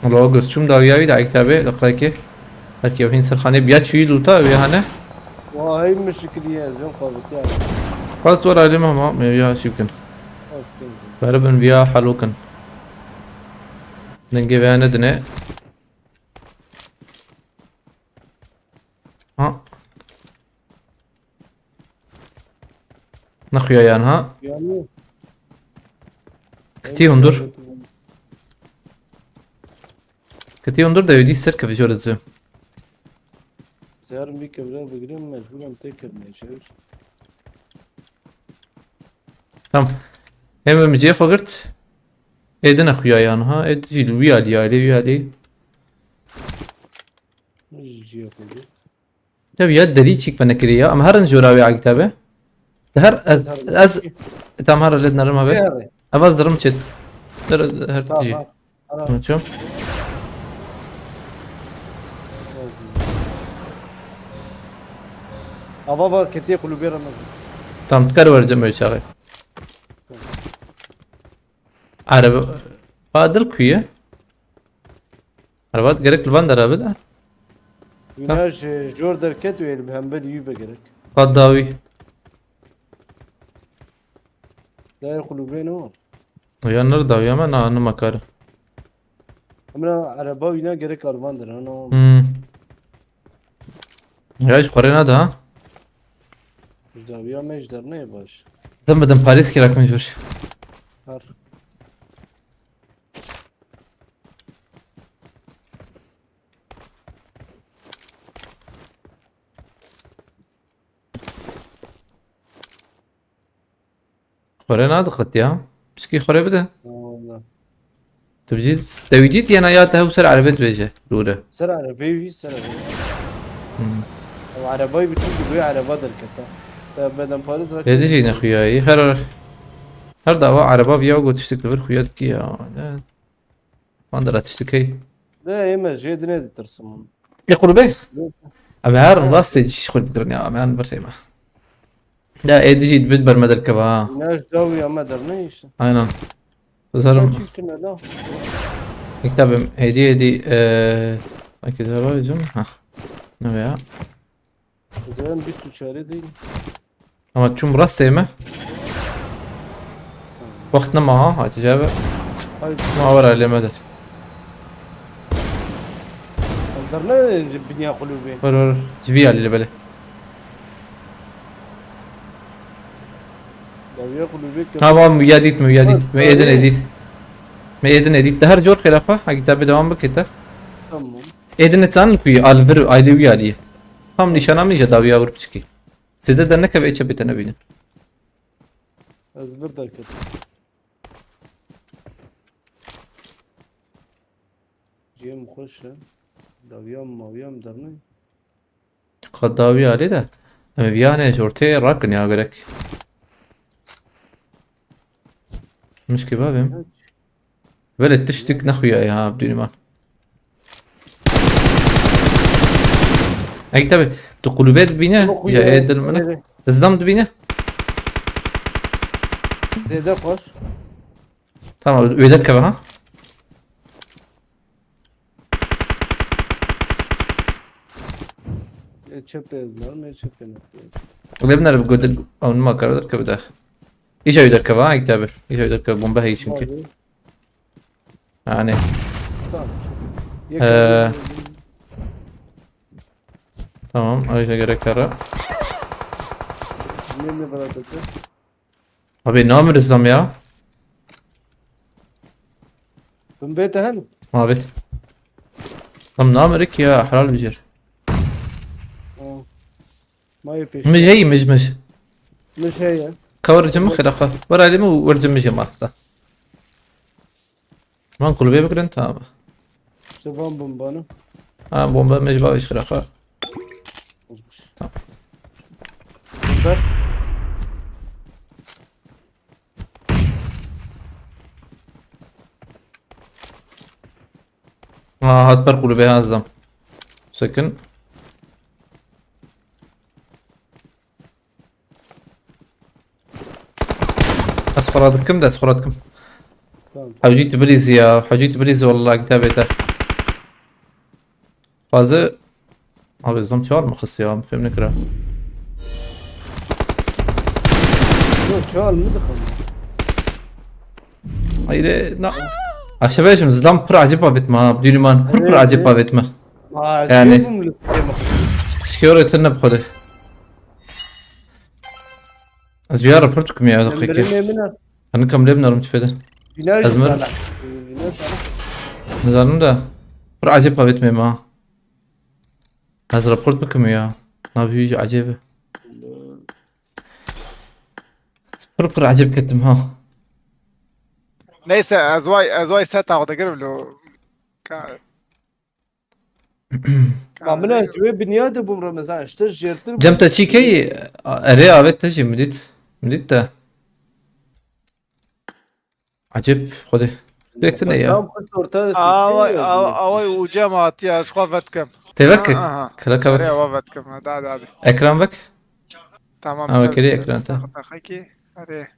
Wala o göz çûm dawiya wî de ektabê, deqayekê. Belkî ew hîn sirxanê biya çûyî lûta, wê hane? Wa hey mişikiliye, ez wê xwe bitiya. Bas wera lê mama, me ya şî bikin. Astım. Beribin viya helo kin. Dengê veya nedine. Ha. Nexuya yan ha. Yani. Kitî hundur. Kitî hundur de wî dî ser kevijor ez. Zerm bir kevra bigrim mecburen tek kirmeye çevir. Tamam. Hem em cihê xwe girt. Ê din e xuya yan ha. Ê din jî li wî alî, alî, wî alî. Ji cihê xwe girt. Ya, ya derî çîk me nekirî ya. Em herin jora wê agî tabe. Di her ez, ez, tam her lê dinerim abi. Ê, abi. Ev ez dirim çêt. Der her Tamam, tijî. Tamam. Tamam, ço. Ava va ketê kulübê Ramazan. Tam dikar vereceğim öyle çağı. Araba Fadil kuye. Araba gerek li van dera bide. Wîna ji jor derket û ê li hember wî be gerek. Qat dawî. Dayê kulübê ne o? Ya nir dawiya me na nima kar. Emra araba wîna gerek arvan der, ana. Hmm. Ya hiç xorê nade ha. Ji dawiya me ji derneyê baş. Zim bidim Parîs kirak min jûr. Her. Xwere nadiqit ya. Pişkî xwere bide. Wala. Tu bijî stewî dît yena ya te hew ser erebê dibêje. Lûre. Ser erebê wî, ser erebê. Hmm. Ew erebayî bi çûk bi wê ereba derketa. Te beden Paris ra Ê dijî ne xuyayî. Her, her dawa ereba viya got tiştik li vir xuya dikî ya. Ne? Van dira tiştik hey. De ê me jê dinê ditirsim hûn. Ê qurbe? Em her rastê çiş xwe bikirin ya. Em her bir şey me. Ya ê dijî dibit ber me derkeva ha. Ne ji dawiya me derneyişin. Aynen. Zarim. Çiftine la. Mektabim hediye hediye eee. Sanki daha var canım. Ha. Ne ya? Zaten bîst û çar değil. Ama çum rastê me. Wext nema ha, Hatice abi. Hayır. Ma var aleme de. Derne binya kulübü. Var var. Ji vî alî li belê. Dawiya kulübü. Ha, va mi ya dît, mi ya dît. Me êdin edît. Me êdin edît. De her cor xêra xwe. Ha, kitabê devam bike te. Tamam. Êdin etsan ku al vir aile wî alî. Tam nîşana min ji dawiya wir piçikî. Sêde de nekeve ê çepê te nebînin. Ez vir derketim. Cihê min xweş e. Dawiya min mawiya min dernê. Qet dawî alê de. Em ê viyanê ji ortê rakin ya gerek. Mişkî bavê. Belê tiştik nexuya ya Abdurrahman. Ey tabi, tu kulübe dibîne, Yok, ya yok, e dil mine. Evet. Izdam dibîne. Zêde xweş. Tamam, öder keve ha. E, çepê ez narim, e, çepê narim. Lê binere bi gotin, ew nima kar derkeve de. Îja wî derkeve ha, ektabi. Îja wî derkeve, bombe heyî çünkü. Tabii. Yani. Tamam. Ee, Yakın. Tamam, öyle gerek ara. Ne, ne bana dedi? Abi, namir İslam ya. Bin bête hen? Mabet. Tam namir ki ya, halal bir yer. Ha. Mayê pêş. Mij heyî, mij, mij. Mij heye. Ka wercim xêra xwe. Wer alî min û wercim mij hema heta. Van kulübê bikirin, tamam. İşte van bombanı. Ha, bomba mij bawiş xêra xwe. Tamam. Bomba. Ha, hat ber kulübê ha zam. Sekin. Ez xwe radikim de, ez xwe radikim. Tamam. Hewcî tu bilîzî ya, hewcî tu bilîzî wallah kitabê te. Xwaze. Abi zam çar mı xis ya, fêm nekira. Yok, çal mı dıkım? Haydi, na. Aşağı bejim, zlam pir acip avitme ha, dünüman, pir pir Evet, acip evet. avitme. Aa, Yani. Şey mi? Şikiyore tırnı bixode. Ez bir ara pir tukum ya, dakika. Emrine emine. Hani kam lebnarim tüfede. Biner Ezmir. Sana. Biner sana. Nizanim da. Pir acip avitme ma. Ez raport bikim ya. Nav hüyücü acebe. Pir pir acep kettim ha. Neyse, ez way, ez way set ağda girib lo. Ka- Ma min ez wê binyade bûm re, mesela işte jêrtir bûm. Cem te çî key? Erê avêt te jî midît. Midît te. Acep xwedê. Direkt ne ya. Tam kurt orta Away, sistem aw- ya. Away uca ma hatiye, ez xwe vetkim. Tevek. Aha. Kala Erê kavek. awa vetkim. Hadi hadi hadi. Ekran bak. Tamam. Ama sen- kere sen- ekran, sen- tamam. Hadi.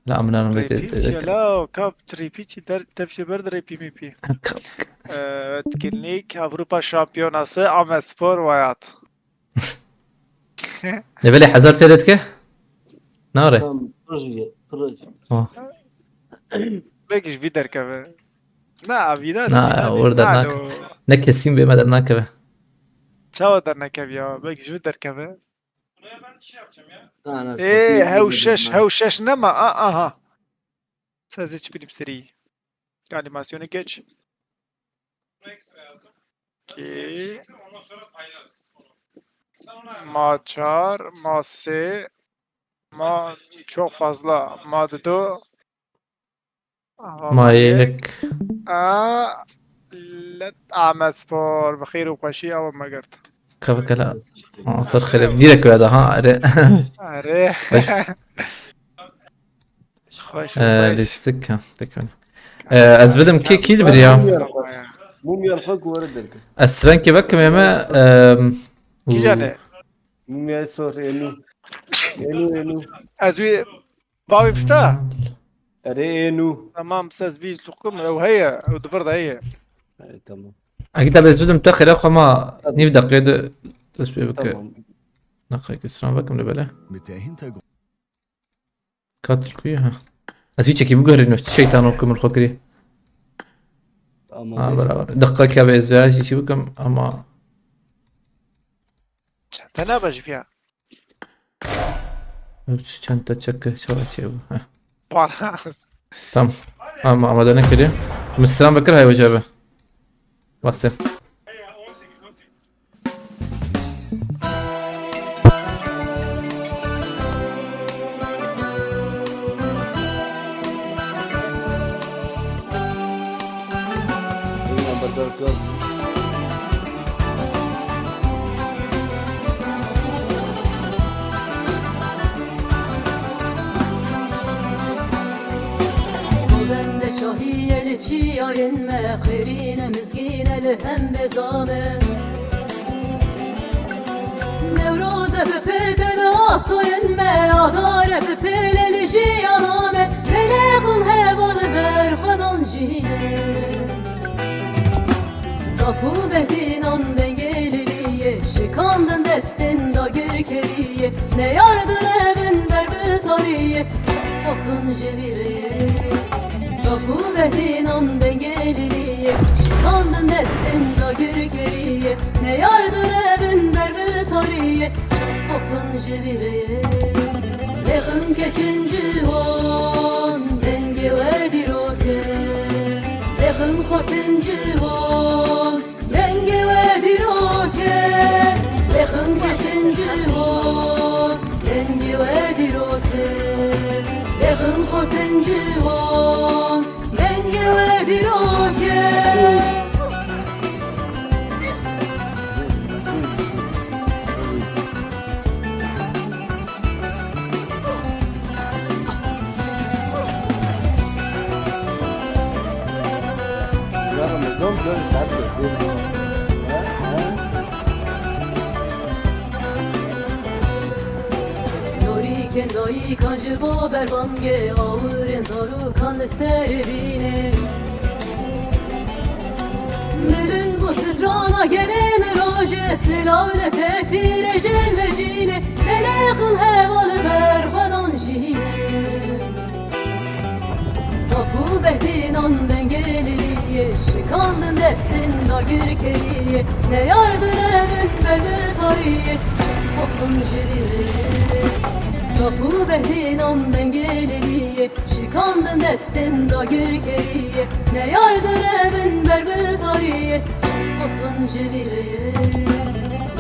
La amına ben de. Repeat ya la, kap repeat der tepşe ber de repeat mi pi. Etkinlik Avrupa Şampiyonası Ahmet Spor Wayat. Ne böyle hazır telet ke? Nare. Tamam, proje, proje. Oh. Belki ji vî derkeve. Na, vî de. Na, orada nak. Ne kesin bir madem nakeve. Çawa dernekev ya? Belki ji vî derkeve. Ha, ne, Ê, satın hew bir şeş, madem. Hew şeş nema. A, aha. Siz hiç bilim seri. Animasyonu geç. Ki ma çar, ma sê, ma çok fazla, ma dido. Aha, Ma yek. A, let Ahmet Spor, bi xêr û xweşî ew me girt. Kavek la. Asır xereb. Direkt ya daha. Are. Are. Baş. Xweş, Ee, xweş. Listik ha. Tekrar. Ee, ez bidim ki kill bir ya. Mum yalxak. Mum yalxak were derke. Ez svenki vekim eme. Ehm, Kî canê? Mum ya sor enu. Enu enu. Ez wî bavê pişta. Ere enu. Tamam, siz bir tukum ew heye, ew di vir de heye. Evet, tamam. Agi tabi ez bidim te xêra xwe ma nîv deqê de dest pê bike. Tamam. Naqayê ke stran vekim li bele. Mit der Hintergrund. Katil kuyu ha. Ez hiç çekî biguherînim, şeytan o kumul xwe kirî. Tamam. Ha, beraber. Deqqa ke ez veya jî çi bikim ama Çente ne be ji fiya? Çanta çeke çawa çê bû. Heh. Paras. Tamam. Ama amade nekiriye. Min stran vekir hay hoca be. Base. Bende şahî li çiyayên me, xêrîne mizgîne li hembe zame. Newroze bi pête li asayên me, adare bi pêle li jiyana me. Pêle xun heval ber xwedan jî. Zap û behînan dengê liliyê, şikandin destên dagirkeriyê, neyardin evin ber bi tariyê, çaxin ji vî rê. Zap û behînan dengê liliyê, şikandin destên dagirkeriyê, neyardin evin ber bi tariyê, çaxin ji vî rê. Lêxin keçin ciwan, dengê we dîrok e. Lêxin xortin ciwan, dengê we dîrok e. Lêxin keçin ciwan, dengê we dîrok e. Lêxin xortin ciwan, dengê we dîrok e. Kên dayikan ji bo berbangê awirên zarokan li ser bînê. Milin bû strana gelên rojê, silav li te tîrê jin vejînê, belê xil heval berxwedan jî. Sap û behdînan dengê liliyê, şikandin destên dagirkeriyê, neyar direvin ber bi tariyê, xwe xim ji vî rê. Sap û behdînan dengê liliyê, şikandin destên dagirkeriyê, neyar direvin ber bi tariyê, xwe xim ji vî rê.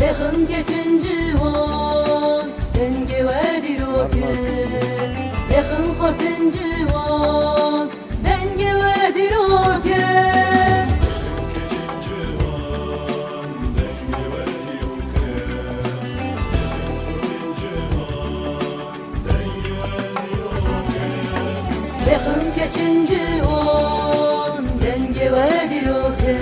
Lêxin keçin ciwan, dengê we dîrok e. Lêxin xortin ciwan, dengê we dîrok e. Lêxin keçin ciwan, dengê we dîrok e.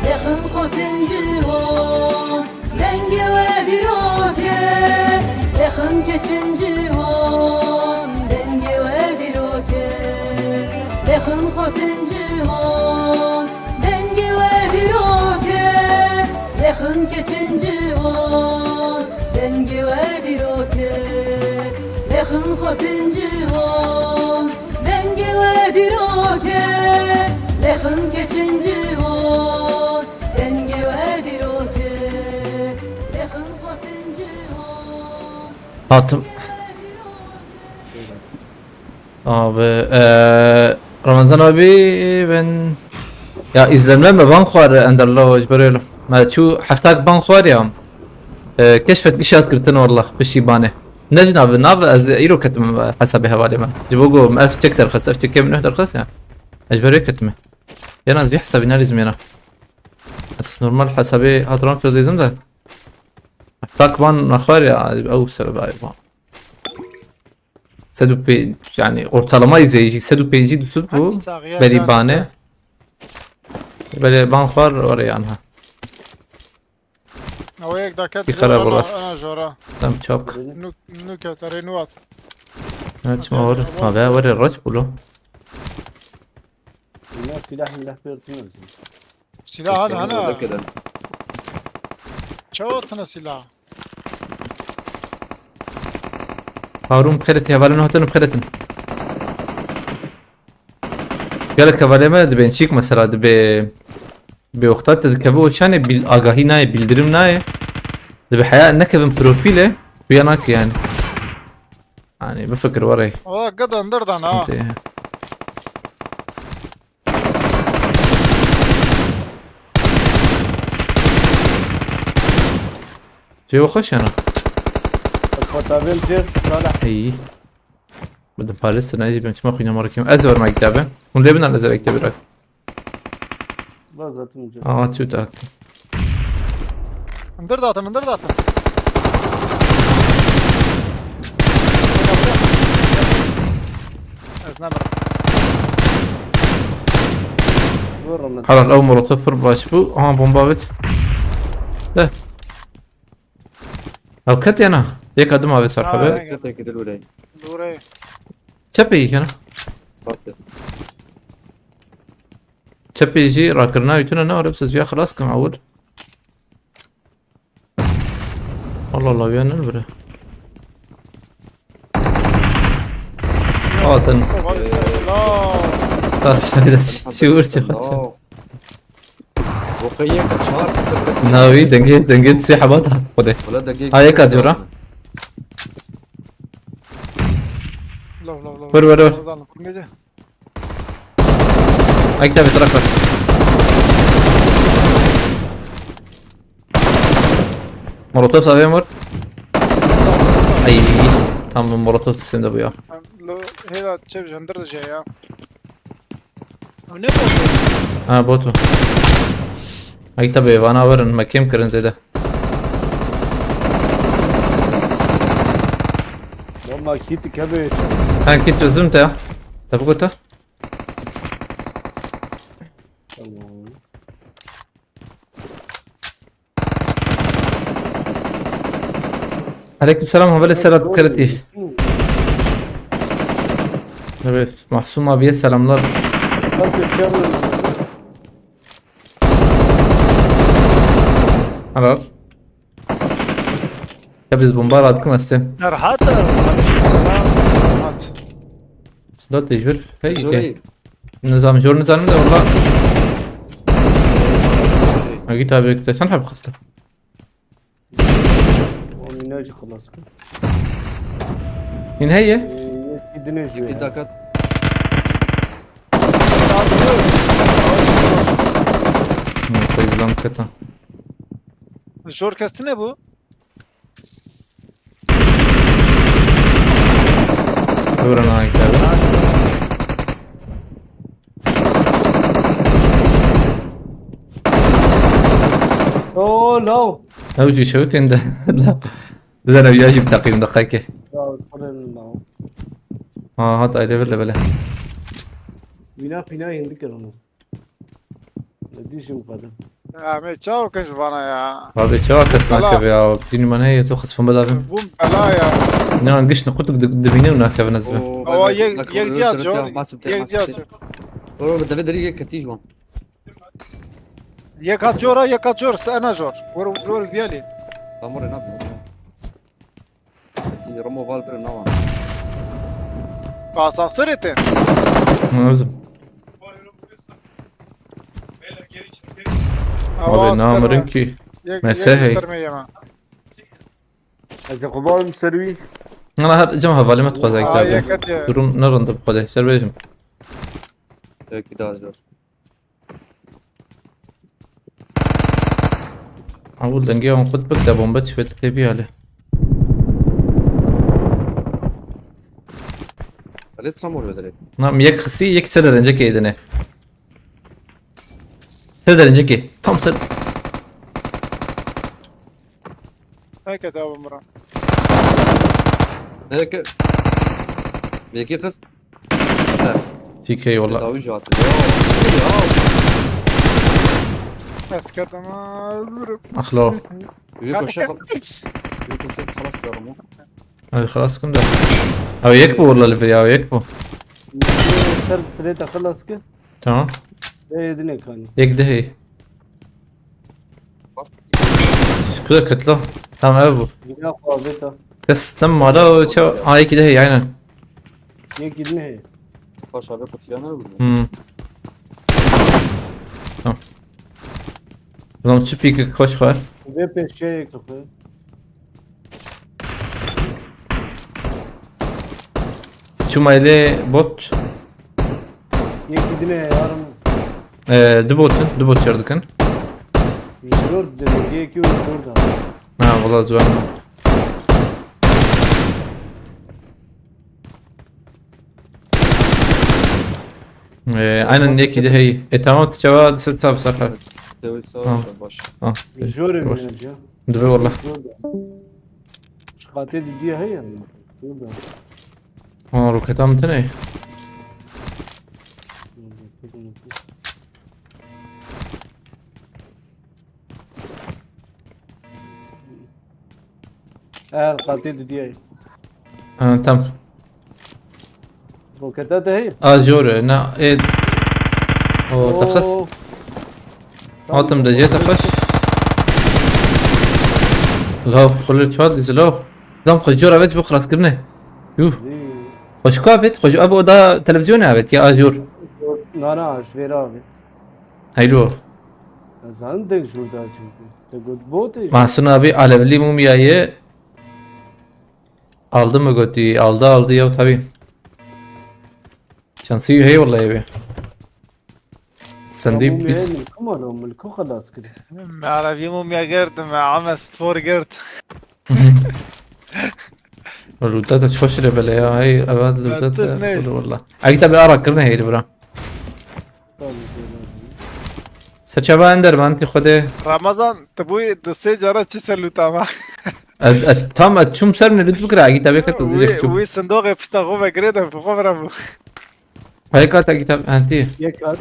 Lêxin xortin ciwan, dengê we dîrok e. Lêxin keçin ciwan, dengê we dîrok e. Lêxin xortin ciwan, dengê we dîrok e. Lêxin keçin ciwan, dengê we dîrok e. Lêxin xortin ciwan, dengê we dîrok e. Lêxin keçin ciwan, dengê we dîrok e. Lêxin xortin ciwan. Hatim. Abi, e, Ramazan abi, ben ya izlemler me ban xwar enderla ji berê me çû heftak ban xwar ya. E, keşfet gişat kirtin wallah piştî banê. Ne jî nav, nav ez îro ketim hesabê hevalê me. Ji bo ku ev çek derxist, ev çekê min nuh derxist ya. Ez ji berê ketime. Yana ez vî hesabî nelîzim yana. Ez normal hesabê hatran kir dizim de. Heftak ban nexwar ya, ew sebeb ay ban. Sed û pêncî, yani ortalamayı zeyci, sed û pêncî dusut bu. Berî bane. Belê ban xwar were yan ha. Ew yek daket Bir karar jora, burası. Ana jora. Tam çok. Nu, nu kevt, erê nu at. Ne çima were? Ha, ve were raç bulu. Bunlar silah milah bir atmıyor. Silah hana hana. Çawa tına silah? Harun bixêretin, hevalên hatin bixêretin. Gelek hevalê me dibên çîk mesela dibê bi wexta te dikeve û şanê bil-, agahî nayê, bildirim nayê. Dibê heya nekevin profîle, xuya nake yani. Yani bifikir were. Valla gada ndirdan ha. Sıkıntı ya. Cê we xweş yana. Xwe tavên cêr, Salih. Ey. Bidim parêz sirnayê jî bim çima xwîna me rekim. Ez wer me kitabe. Hûn lê binan ez wer kitabe rak. Baz atim cêr. Aa, çû tak. Min dir datin, min dir datin. Ez nabirim. Vurun mesela. Helal, ew molotof pir baş bû. Aha, bomba bit. De. Ew ket yana. Yek adım avê ser Ha, xebe. Ket ket ket lûrey. Lûrey. Çepê yî kena. Bas et. Çepê jî rakirina wî tune ne, arab siz ya xilas kim ewil. Allah Allah, ya ne bire. Hatin. Vay, selam. Taş, bir de çiğ vur, çiğ vur. Boka yek çar. Navi denge, denge sê heba da. Xwedê. Wala denge. Ha, yek a jora. Lov, lov, lov. Vur, vur, vur. Oradan kumede. Ay, tabii, taraf var. Molotof savê mir. Ay, tam bu molotof sesinde bu ya. Lo, hêla çev ji hundir dije ya. Ew ne bot e? Ha, bot o. Ay, tabii, vana verin, me kêm kirin zêde. Valla kit dikeve. Ha, kit çözüm te. Tabii, kötü. Tamam. Aleyküm selam, haberle Sedat Karatî. Evet, Mahsum abiye selamlar. Helal. Ya biz bomba rahatlıkla istedim. Rahat, rahat. Sedat Tecrübe. Hey, Zor hey. Nizam, jor nizam da valla. Ha, git abi, sen hep hasta. Oynayıcı klasik. Yine heye. Ee, yine dinle Bir jüye. Dakika. Hı, koyulan kata. Jor kesti ne bu? Vurun ha, kitabı. Oh, no. Ew jî şewitên de. Zere ya jî bi teqîm de qeke. Ya, kurên no. Ha, hat aile bile bile. Bina pîna hindik kirano. Ne dîjim kadın. Ya, me çaw kin ji vana ya. Abi çawa kes Bela. Nakeve ya. Dînî me heye, tu xetfin bedavin. Bûm bela ya. Ne an gişt qutuk di-, dibîne û nakeve nezve. Oo, Awa ben de yek, nakeve yek cihat öldürüp jor. Ya, masum te, yek masum cihat te. Jor. Oğlum, deve deri yek ketiş wan. Yek hat jora, yek hat jor, se ena jor. Vur, vur, viyali. Tamam, oraya ne yapayım? Romo Valkyrie ne var? Asansör ete. Lazım. Abi, namerin ki. Mesehey. Ez ê xwe bavim ser wî. Ana her cem hevalime dixwaze Aa, kitap. Yek hatiye. Durum ne rinde bi xwedê. Ser bêjim. Belki daha zor. Awul dengê wan xurt bik de bombe çi bê tu tê bî hale. Hale stram oluyor direkt. Nam yek xisî, yek ser derincekê dine. Ser derincekê. Tam ser. Heke devam bura. Heke. Belki kız. T K valla. Dawi jat. Ya, ya. Asker tamam, vurup. Axlo. Büyük koşa. Büyük koşa خلاص diyorum. Ay, xelas kim de. Abi yek bu valla li ya, yek bu. Ser sırayı da xelas ki. Tamam. Ê, dinê kanî. Yek de hey. Kuda ketlo. Tamam, ev bu. Bina xwe avêta. Kes tam mala o çaw. Ha, yekî de hey, aynen. Yekî dinê hey. Baş abi kutuya ne bu? Hmm. Tamam. Ulan çi pîk xweş xwe. Vê pêşçeyê kixwe. Çûma êlê bot. Yekî dinê yarım. Ee, du bot in, du bot çer dikin. Zor dinê, yekî zor da. Ha, valla zor. Ee, aynen yekî de hey. E, tamam, çawa disit saf saf. Dewi sağ Ha. Ol, baş. Ha. Zor Baş. Emre ya. Dibe valla. Zor da. Çiqatê didiye heye mi? Burada. Ha, roketa min tine. Er qatê didiye. Ha, tam. Roketa te heye? A, jor e, na, e. O, Oo. Te xist. Atim de jê te xist. Law, xulê çat, izlaw. Dam xwe jor avêt ji bo xelaskirine. Yuh. Xwe ji ku avêt? Xwe ji ev oda televîzyonê avêt ya a jor. Na, na, ji vêre avêt. Heylo. Ez zanim deng jor da çimkî. Te got botê. Mahsun abi alevli mumyayı aldı mı götü? Aldı, aldı ya tabii. Şansî heye wellahî wê. Sendî Mumya pîs. Min ku mala min ku xelas kir. Me arabî mumya girt, me ame stfor girt. Lûta te çi xweş re bele ya, hey, eva lûta te. Tiz neyst. Walla. Ey te bi ara kirine heyri bira. Tamam, tamam. Seçaba ender man ti xwedê. Ramazan, tu bûyî du sê cara çi ser lûta ma? Ez, ez, tam ez çûm ser min lût bikira, egî te bê ket zîrek çûm. Wî, wî sindoqê pişta xwe vekirê de bi xwe vira bû. Hey, kat egî te, ha, tî. Yek kat.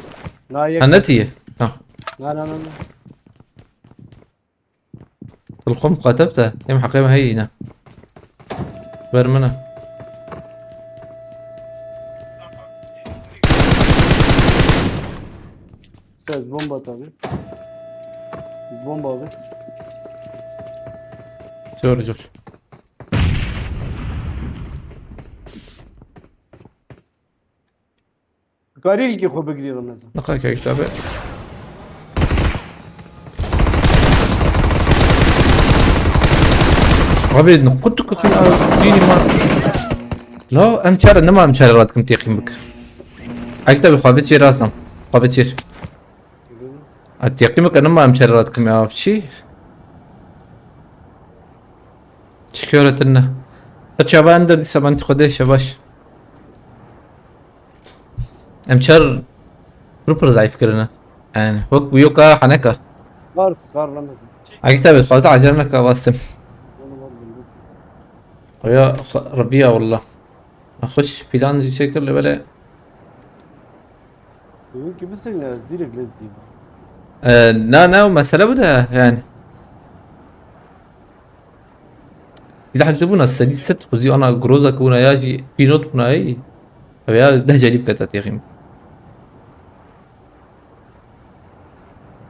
Na yek Ha, ne kat. Tî? Ha. Na, na, na, na. Dilxwe muqateb te, em heqê me heyî ne. Ber min e. Ses bomba tabii. Bomba abi. Zor zor. Karî ki xwe bigirî Ramazan. Niqal kek tabi. Abi ne kutu kutu dînî ma. La em çare nema em çare rat kim teqîm bik. Ek tabi xwe çêr asam. Xwe çêr. A teqîm bik nema em çare rat kim ya. Çi? Çi kare tine. Çaba ender dîsa ben xwe de şebaş. Em çar pir pir zayıf kirine. Yani wek bu yoka haneka. Var sıkar Ramazan. Akî tabi fazla acele neka bastim. Onu var bildim. Oya Rabbi ya wallah. Xweş plan jî çekir li bele. Bugün gibi sen ne ez direkt lezim. Ee, na na mesele bu da yani. Silah ji bûna sedî sed xuzî ana groza ki bûna ya jî pînot bûna yî. Ev ya deh celî bikete têxîm.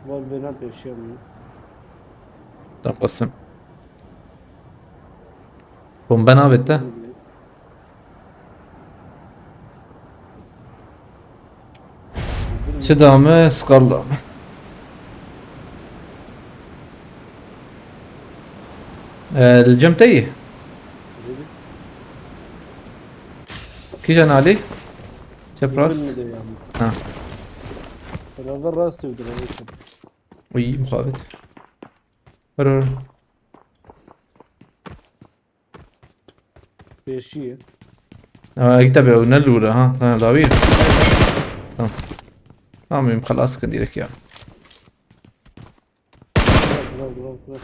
Var bena peşiya mı? Tam basim. Bombe navête. Çi dame, skal dame. Ee, li cem te yî? Kîjan alî? Çep rast? Ha. Beraber rast evdir abi. Uy, muhabbet. Ver ver. Peşiye. Ama tabii o ne lura ha? Ha, lavi. Tamam. Tamam, benim خلاص كان direkt ya. Bırak bırak bırak bırak.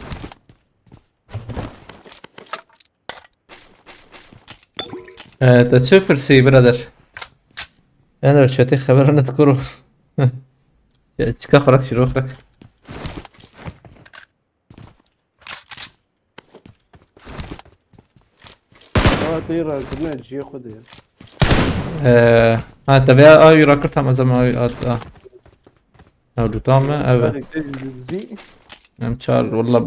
Ee, te çi pirsî birader? Ender çetê xeber ne dikuru. Ya, çika xrak, şiro xrak. Aa, teyra kırmaya ciye kodu ya. Ee, ha, tabii ya, ay, rakır tam zaman ay, at, ah. Ya, luta mı? Evet. Zî. Em çar, wallah.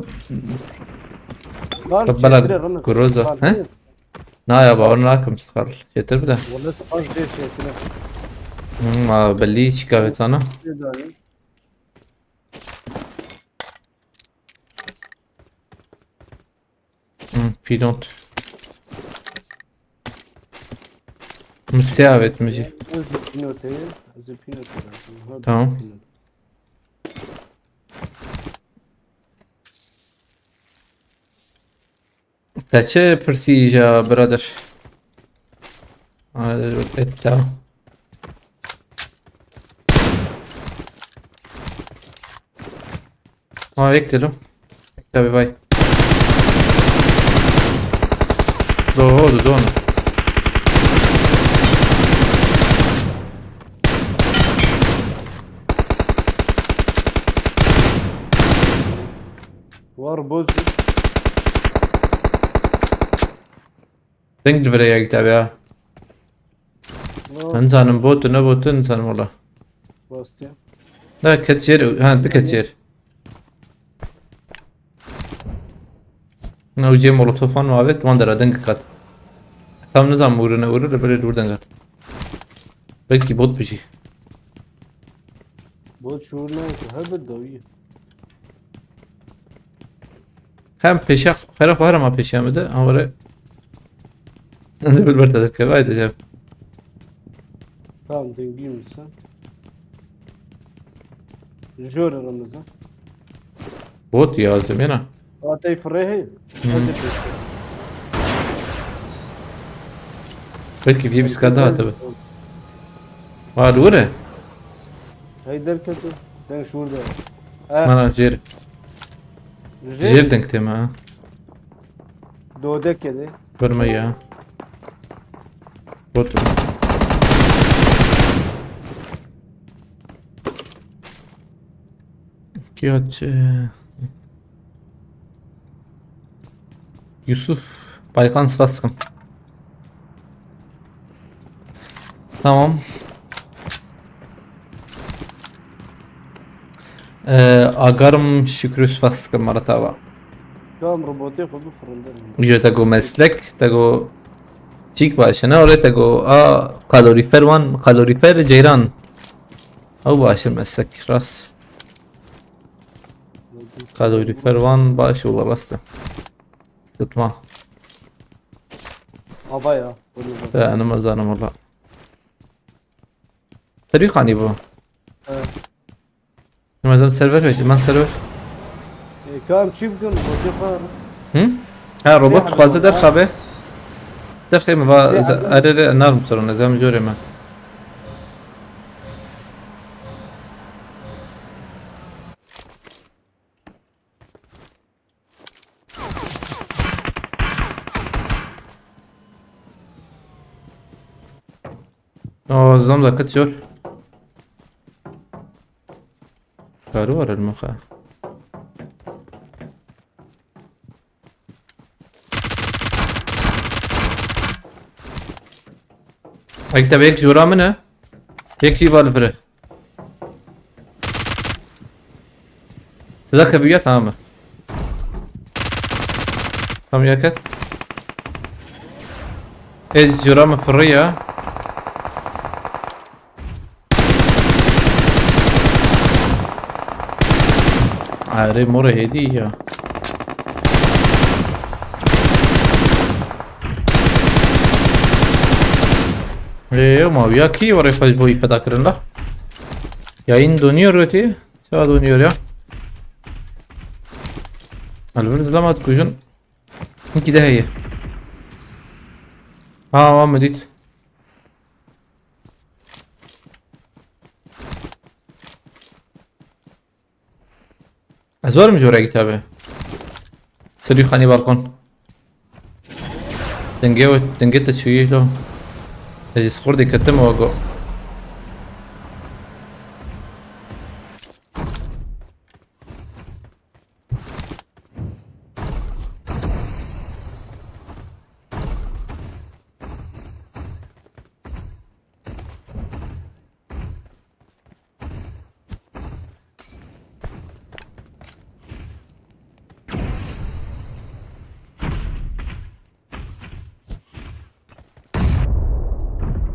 Var Tabii bela çetire Ramazan. groza, Var he? çetire. Na ya, bawer nakim sıkar. Yeter bir de. Wala sıkar diye çetire. Hmm, ma belli çika vetsana. Ne daha iyi? Hmm, pîlot. Min sê avêt min jî. Ez ê pînotê, ez ê pînotê lazim. Ha, Tamam. pînot. Te çi pirsî ja birader? Hadi etta. Ha, ekledim. Tabii vay. Doğru, doğru. War boz. Deng li virê ya kitabê ya. No. Nizanim bot û ne bot, nizanim wala. Rastî. Ne ket jêr, ha, diket jêr. Ne, ew cê molotofan û avêt, wan dera deng kat. Tam nizam wurine wuri, li berê dûr deng kat. Belkî bot bijî. Bot şûr ne ki, her bir dawî. Hem pêşiya xwe, xwe re ma pêşiya min de, ama re. Em de bilber te derkeve, haydi cem. Tamam, dengî misin? Jor Ramazan. Bot ya, zemêna. Atey firê hey. Hmm. Hadi pêşiya. Belkî vî bîska daha tabi. Wa dûr e. Hey derketu. Den şurada. Ha, Mana jêr. jêr. Jêr deng tême ha. Dode kedi. Verme ya. Bot. Kiyaç. Yusuf Baykan, spas dikim. Tamam. Ee, Agarm Şükrü, spas dikim, Maratava. Tamam, robotê xwe bifirindin. Ji te go meslek, te go çîk baş e, ne? Orê te go, a, kalorîfer wan, kalorîfer ceyran. Ew baş e meslek, rast. Kalorîfer wan baş ola, rast e. Sıtma. Ava ya. Bunu bas. Ya, ne mezanim valla. Serî xanî bu. Evet. Mezem server veç, man server. E, kam çî bikin, botê xwe. Hı? Ha, robot xwaze derxabe. Derxê mi va, erê, erê, narm sorun, ez em jorê me. Aa, zam da kaçıyor. Karı var elmaha. Ekte bek jora mı ne? Tek şey var bire. Tu da keviya, tamam mı? Tamam ya, ket. Ez cura mı fırı ya. Arê more hêdî ya. Ê, ma ya kî were xwe bo wî feda kirin la? Yayın dönüyor öte. Sağa dönüyor ya. Elbir zilama dikujin. Hikî de heye. Ha, wa me dît. Ez werim jora kitabê. Selî xanî balkon. Dengê we, dengê te çûyî lo. Ez jî sixurdê ketim we go.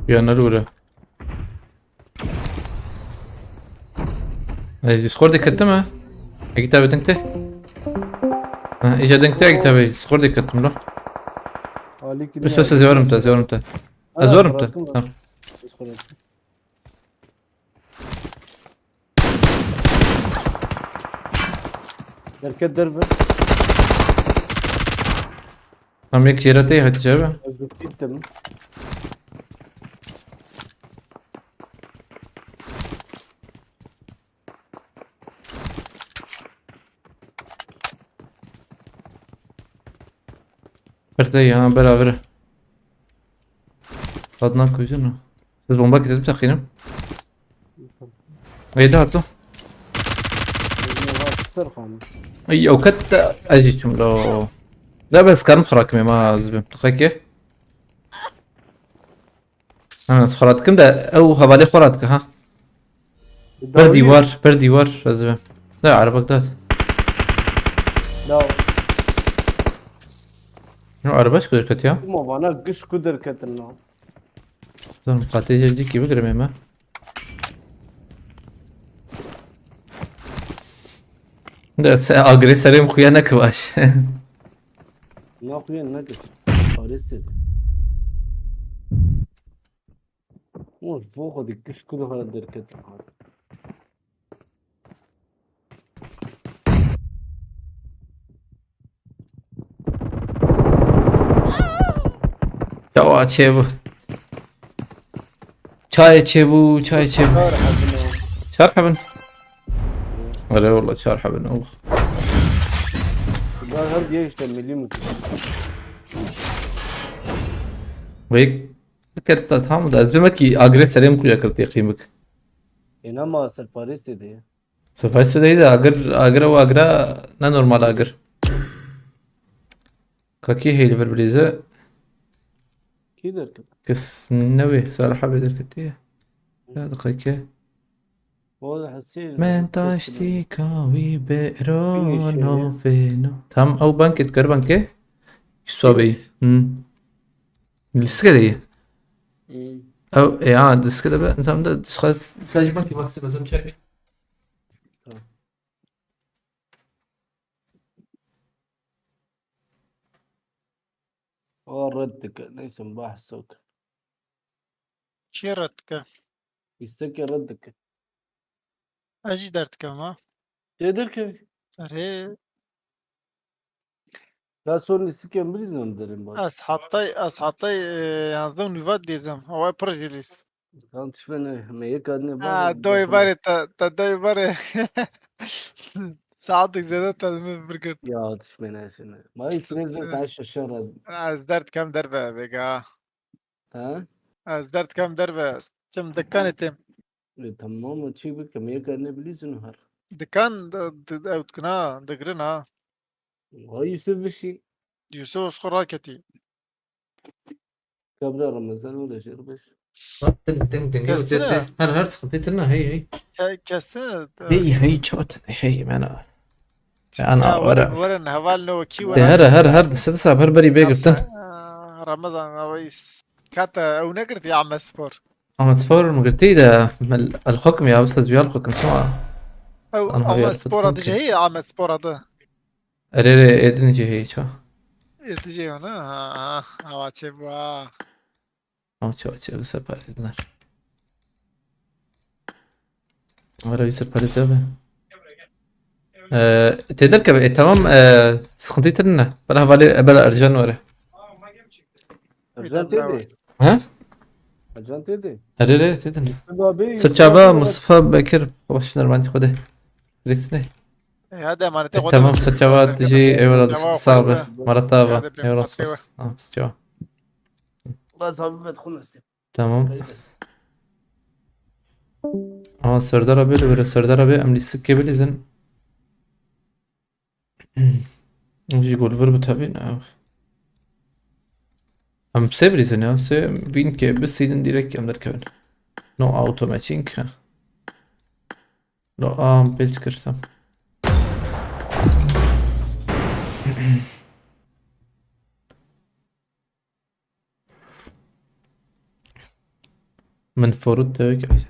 Ya ne lure? Ez Discordê ketim ha. Ekî tabi ding te. Ha, îca ding te, ekî tabi Discordê ketim lo. Alî kî. Esa ez werim te, ez werim te. Ez werim te. Tamam. Discordê. Derket derve. Tam yek jêre tê hatice be. Ez de gittim. Perde ya beraber. Adnan kujuna. Siz bomba gidip takıyım. Neydi hatlo? Ser xanım. Ay, o kadar acı çumlo. Da bes karım xırakım ma zibim. Tıkake. Ha, xwe radikim de ew hevalê xwe radike ha. Ber dîwar, ber dîwar ez ê. Ne erebek dat. Ya. No, erebek ku derket ya. Ma vana giş ku derketin no. Dur, qatê her dîkî bigirem ême. De se agre serê min xuya neke baş. Naxuya neke. Parêsê. Mor, bo xwe dikir, ku li xwe derket. Yawa çêbû. Çayê çêbû, çayê çêbû. Çar hebin o. Çar hebin. Erê wala çar hebin, oh. Bunlar her diye işte milli mi? Wek. Kert ta tam da. Ez bimekî agre serê min xuya kir têqîmik. Êna ma serparêstê de ye. Serparêstê de ye de agir, agir û agira ne normal agir. Kakî heyl vir bilîze. Kî derket? Kes newê, Salih abi derketiye. Ya diqeke. Wala hesî. Men taştîka wî bêro navê no. Tam ew bankê dikar bankê. Yusuf abi. Hı. Lîske de ye. Hı. Ew, e, ya, lîske de be, tam da, sadece bankê bastı, mesela çek. Tamam. O red dike. Neyse, bahs yok. Kî red dike? Lîstekê red dike. Ez jî derdikem ha. Tê derkevî? Erê. Ya son lîstikên bilîzin em derin bak. Ez hatay, ez hatay, e, yanzdeh nîva dizem. Hava pir jî lîs. Tam tişmene, me yek adine Ha, bak, doy bak. Bare, te, te doy bare. Saetek zêde te min birgirt. Ya tişmene şine. Ma îsrê zê saet şeşan re. Ha, ez derdikem derve vêga. Ha? Ez derdikem derve. Çim dikanê têm. E, tamam, çi bikim, yek ne bilîzin her. Dikan, de, de, ew dikina, digirin ha. Vay Yusuf bişî. Yusuf ji xwe raketî. Kabra Ramazan û leşer beş. Bak, ding, ding, ding, Kes tê, tê. Her, her sıkıntı tırna, hey, hey. Ke-, kes tê. Hey, hey, çat, hey, mena. Ya, ana, werin, werin, heval no, kî werin. Her, her, her, dise, dise, her beri bê girtin. Ramazan, Ramazan, kata, ew negirtî Ahmet Spor. Ahmet Spor mu girtî de, mel, el xwekim ya, bise, ez bi el xwekim, çima? Ew, Ahmet Spor adı şey, Ahmet Spor adı. Erê, erê, êdin jî heye ça. Êdin jî heye, ha, ha, ha, çê bû, ha. Ama ça, ça, bu sefer êdin. Ara bir sefer êdin. Ee, tê derkeve, e, tamam, e, sıkıntı tırına. Bana havale, e, bela Ercan var. Ercan tê de. Ha? Ercan tê de. Erê, erê, tê de. Mustafa Bey, Sir Çaba, Mustafa Bey. Mustafa Bekir, baş nermandî xwe de. Direkt ne? E, hadi emanete E, koydum. Tamam, Sir Çaba, tijî, eyvallah, sağ ol. Marat abi, eyvallah, spas. Tamam, Sir Çaba. Bas abi, vet xun este. Tamam. Ama Serdar abi öyle böyle, Serdar abi em lîstikê bilîzin. Jî gol vir bi tabii ne. Em sê bilîzin ya, sê win ke bisîdin direkt em derkevin. No auto matching ha. Lo am pêç kirtam. Min forût de wek.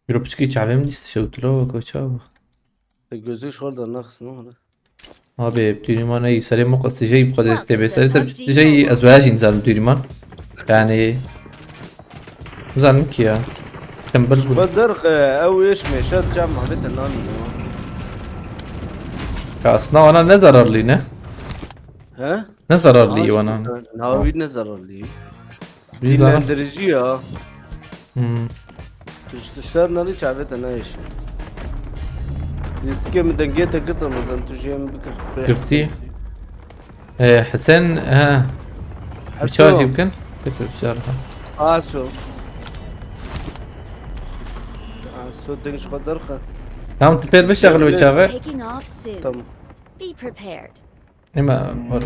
Biro piçkî çavê min dîst şewtilo wek çav. Te gözü şol de naxistin oğlum. Abi, dûrî ma neyî, serê min qasî jeyî bi xwe de tê bê. Serê te jeyî ez waya jî nizanim dûrî man. Yani, nizanim ki ya. Tembel bû. Xwe derxe, ew êş mêşe diça malê te nanî. Ya aslında wana ne zararlı ne? He? Ne zararlı wana? Na wî ne zararlı. Dînlendiricî ya. Hmm. Tu ji tiştan nalî çavê te nayêşî. Dîskê min dengê te girt ama zan tu jê min bikir. Girtî. Ee, Hesen, ha. Heso. Bıçağı jî bikin. Peki, bıçağı. Aso. Aso deng ji xwe derxe. Tamam, tu pêr bişexil bıçağı. Taking off soon. Tamam. Be prepared. Ema, var.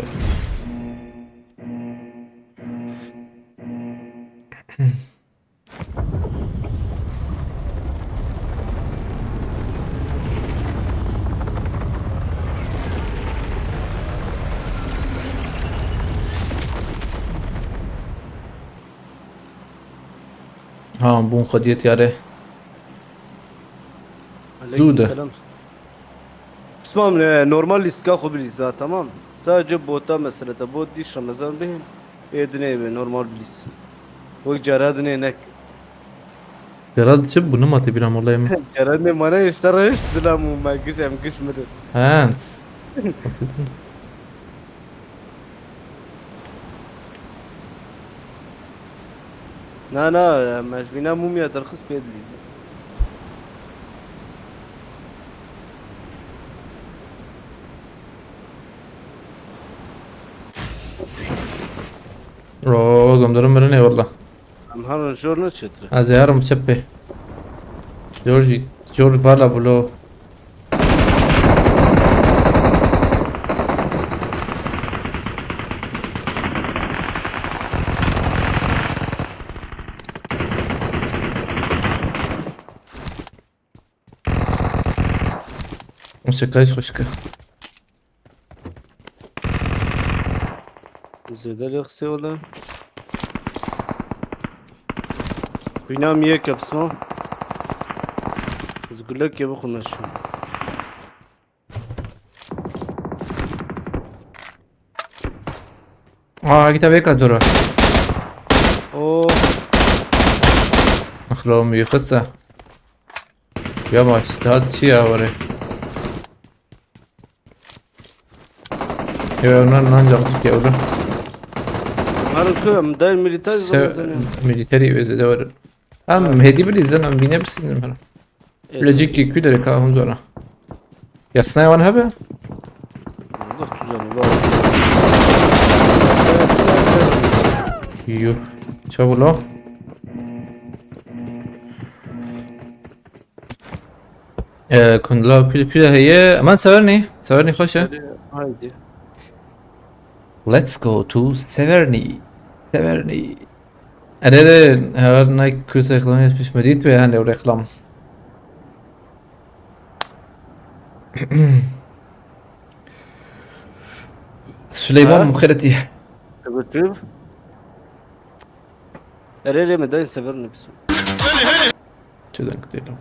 Ha, bûn xwediyê tiyare. Zû de. Aleyküm selam. Pismam, e, normal lîstika xwe bilîza, tamam. Sadece bota meselete, bot dîş Ramazan bihên, ê dinê be normal bilîz. Wek cara dinê nek. Cara diçe bû, nema te bîra moleyê min. Cara dinê mane işte reş, dilam û me giş em giş mirin. Ha. Na, na, me ji vîna mûmiya derxist pê dilîzin. Oo, gom durum mirinê walla. Em herin jor ne çêtir. Ez ê herim çepê. Jor jî, jor vala bulo. Ew çeka jî xweşik e. Zêde lê qisê wele. Xwîna min yek e pisma. Ez gulekê bixwim ez çûm. Aa, gita vêka dora. Oo. Axlo mi xista. Yavaş, daha çi ya were. Ya, nan, nan, cevap ya, oğlum. Harun ku, em dayın militer Se-, zaman zaten. Militeri özede var. Em Ha. Hedi bile izin, em bine bisin, em. Evet. Bilecik ki küdere ka hum zora. Ya, sniper hebe? Allah düzeni var. Yuh. Çabuk lo. Ee, kundla kü-, küde heye. Aman Severni. Severni hoş ya. Haydi. Let's go to Severni. Severni. Erê, erê, her ne Kürt reklamı yapmış mı? Dit ve hani o reklam. Süleyman Ha? Mukhireti. Götürüp. Erê, erê, mi dayın Severni biz. Çöden gidelim.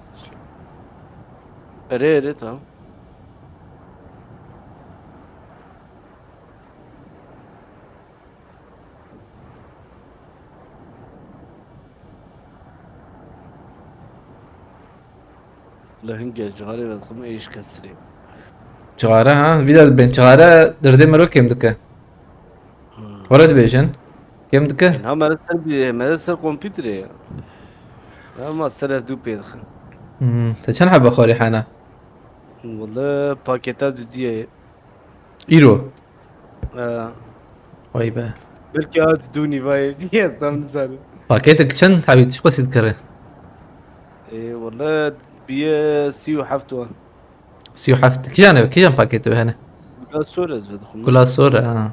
Erê, erê, tamam. Li hingê cixarê ve dixim êş kesirê. Cixare ha? Vî de bên cixare derdê mero kêm dike. Hmm. Were dibêjin. Kêm dike? Ên ha mere ser bî, mere ser kompîterê ya. Ama ser ev dû pê dixin. Hmm. Te çend hebe xwarî hene? Wele paketa dudiyê. Îro? Ee, Vay be. Belkî hat dû nîvayê. Yes, tam nizanim. Paketek çend hebî, çi qasî dikere? Ê, wele biye sî û heft wan. Sî û heft. Kîjan e? Kîjan pakete hene? Gula sor ez vedixwim. Gula sor, ha.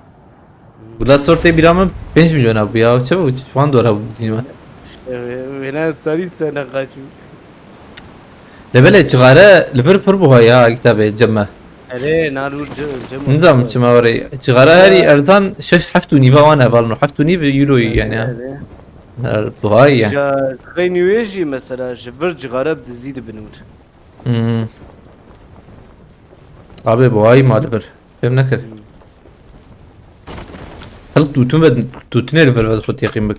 Gula sor tê bîra min pênc milyon bû ya. Çi bû? Wan dora bû dîme. Wêne sarî se nexaçû. Lê belê cixare li vir pir buha ya kitabê cem me. Erê, nar û ce-, cem. Nizam çima were. Cixare herî erzan şeş, heft û nîva wan hevalno. Heft û nîv euroyî yani ya. Erê. Her buhayî ya. Ja, xeynî wê jî mesela ji vir cixare bi dizî dibin wir. Hmm. Abi buhayî ma li vir. Fêm nekir. Hmm. Hel dûtin ve dûtinê li vir ve xwe teqîn bik.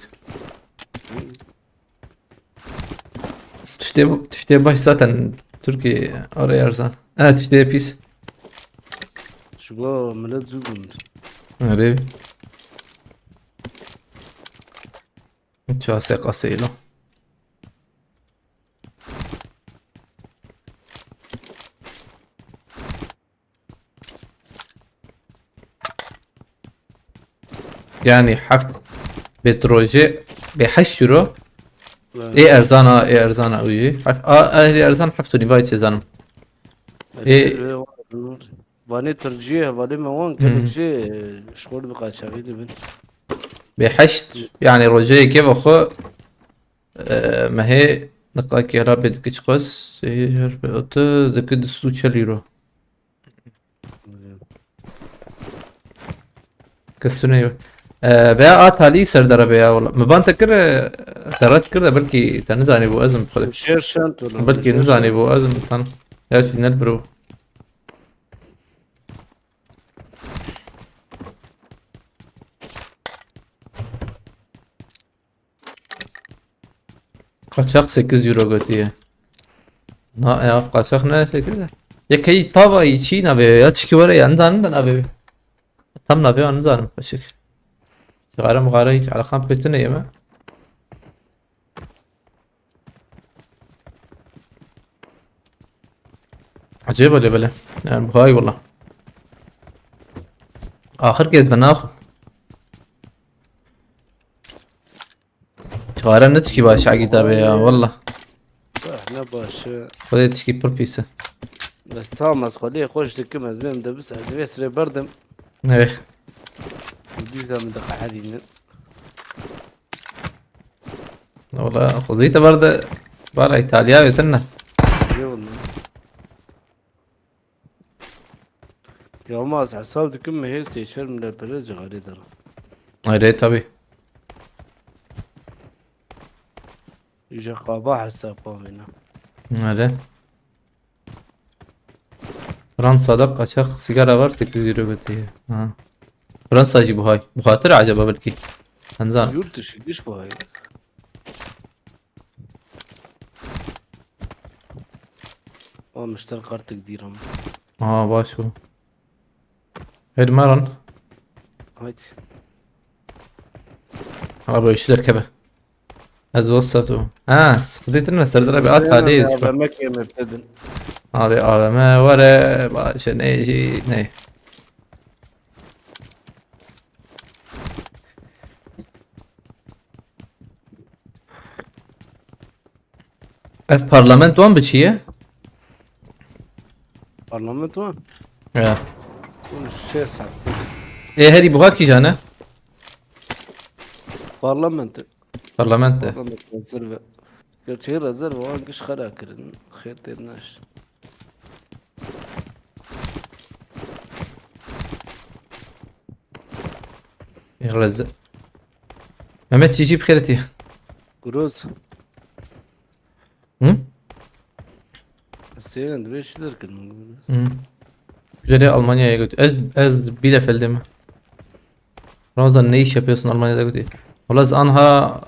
Tiştê, tiştê baş zaten Tirkiyê are erzan. Ha, tiştê pîs. Şuba millet zû gund. Erê. Çase qaseylo. Yani heft bê rojê bê heşt euro. Evet. Ê erzana, ê erzana uji. Hef-, a, a, ê erzan heft û nîvay çê zanim. Ê, ê, vanê Tirkiyê hevalê me wan Hmm. gelek jê, e, şixul bi qaçaxî dibin. Bê heşt, yani rojeyê kê ve xwe, e, mehê niqakî hera bê dike çiqas, sê her bê otu dike du sed û çel euro. Kesune yo. Ee, veya a talî serdara be ya wala. Mi ban te kir, e, te red kir de belkî te nizanî bû ez im xwedê. Şêr şent wala. Belkî nizanî bû ez im tan. Ya çî ned bro. Kaçak sekiz euro götüye. Na ya kaçak ne sekiz? Ya key tava içi navê ya çiki were ya nizanım da navê. Tam navê anı zanim kaçık. Sigara mıgara hiç alakam pek ne yeme. Acayip öyle böyle. Yani bu hay valla. Axir kez ben naxim. Çare ne tişkî baş e kitabê ya, valla. Ah, ne baş e. Xwedê tişkî pir pîs e. Ez tam ez xwedê xweş dikim, ez bêm de bis, ez vê sirê berdim. Evet. Dîza min diqeherînin. Valla xwedê te berde bara Îtalya ve tine. Eyvallah. Ya ma ez hesab dikim, me hê sê çar milyar pere cixarê dana. Erê tabi. Îja qaba hesaba vêna. Erê. Fransa'da kaçak sigara var, sekiz euro götürüyor. Ha. Fransa jî buhay. Buhatir acaba belki. Henzan. Yurt dışı giş buhay. Almışlar kartık diram. Aha, baş bu. Her maran. Haydi. Abi işler kebe. Ez wasa tu. Ha, sıkıntı ne serdara bir at hadi. Ya ben yemek dedin. Abi A V M var e, başka ne şey ne. Ev parlament wan bi çi ye? Parlament var. Ya. Bunu şey sattı. E herî buha kîjan e? Parlament. Parlament de. Parlament rezerve. Gerçeği rezerve o an kış xera kirin. Xêr tê naş. E, reze. Mehmet çiçî bi xêretî. Groz. Hı? Seyren de beş derken. Hı. Güzel ya, Almanya'ya götür. Ez, ez Bielefeld'im. Ramazan ne iş yapıyorsun Almanya'da götür. Valla ez anha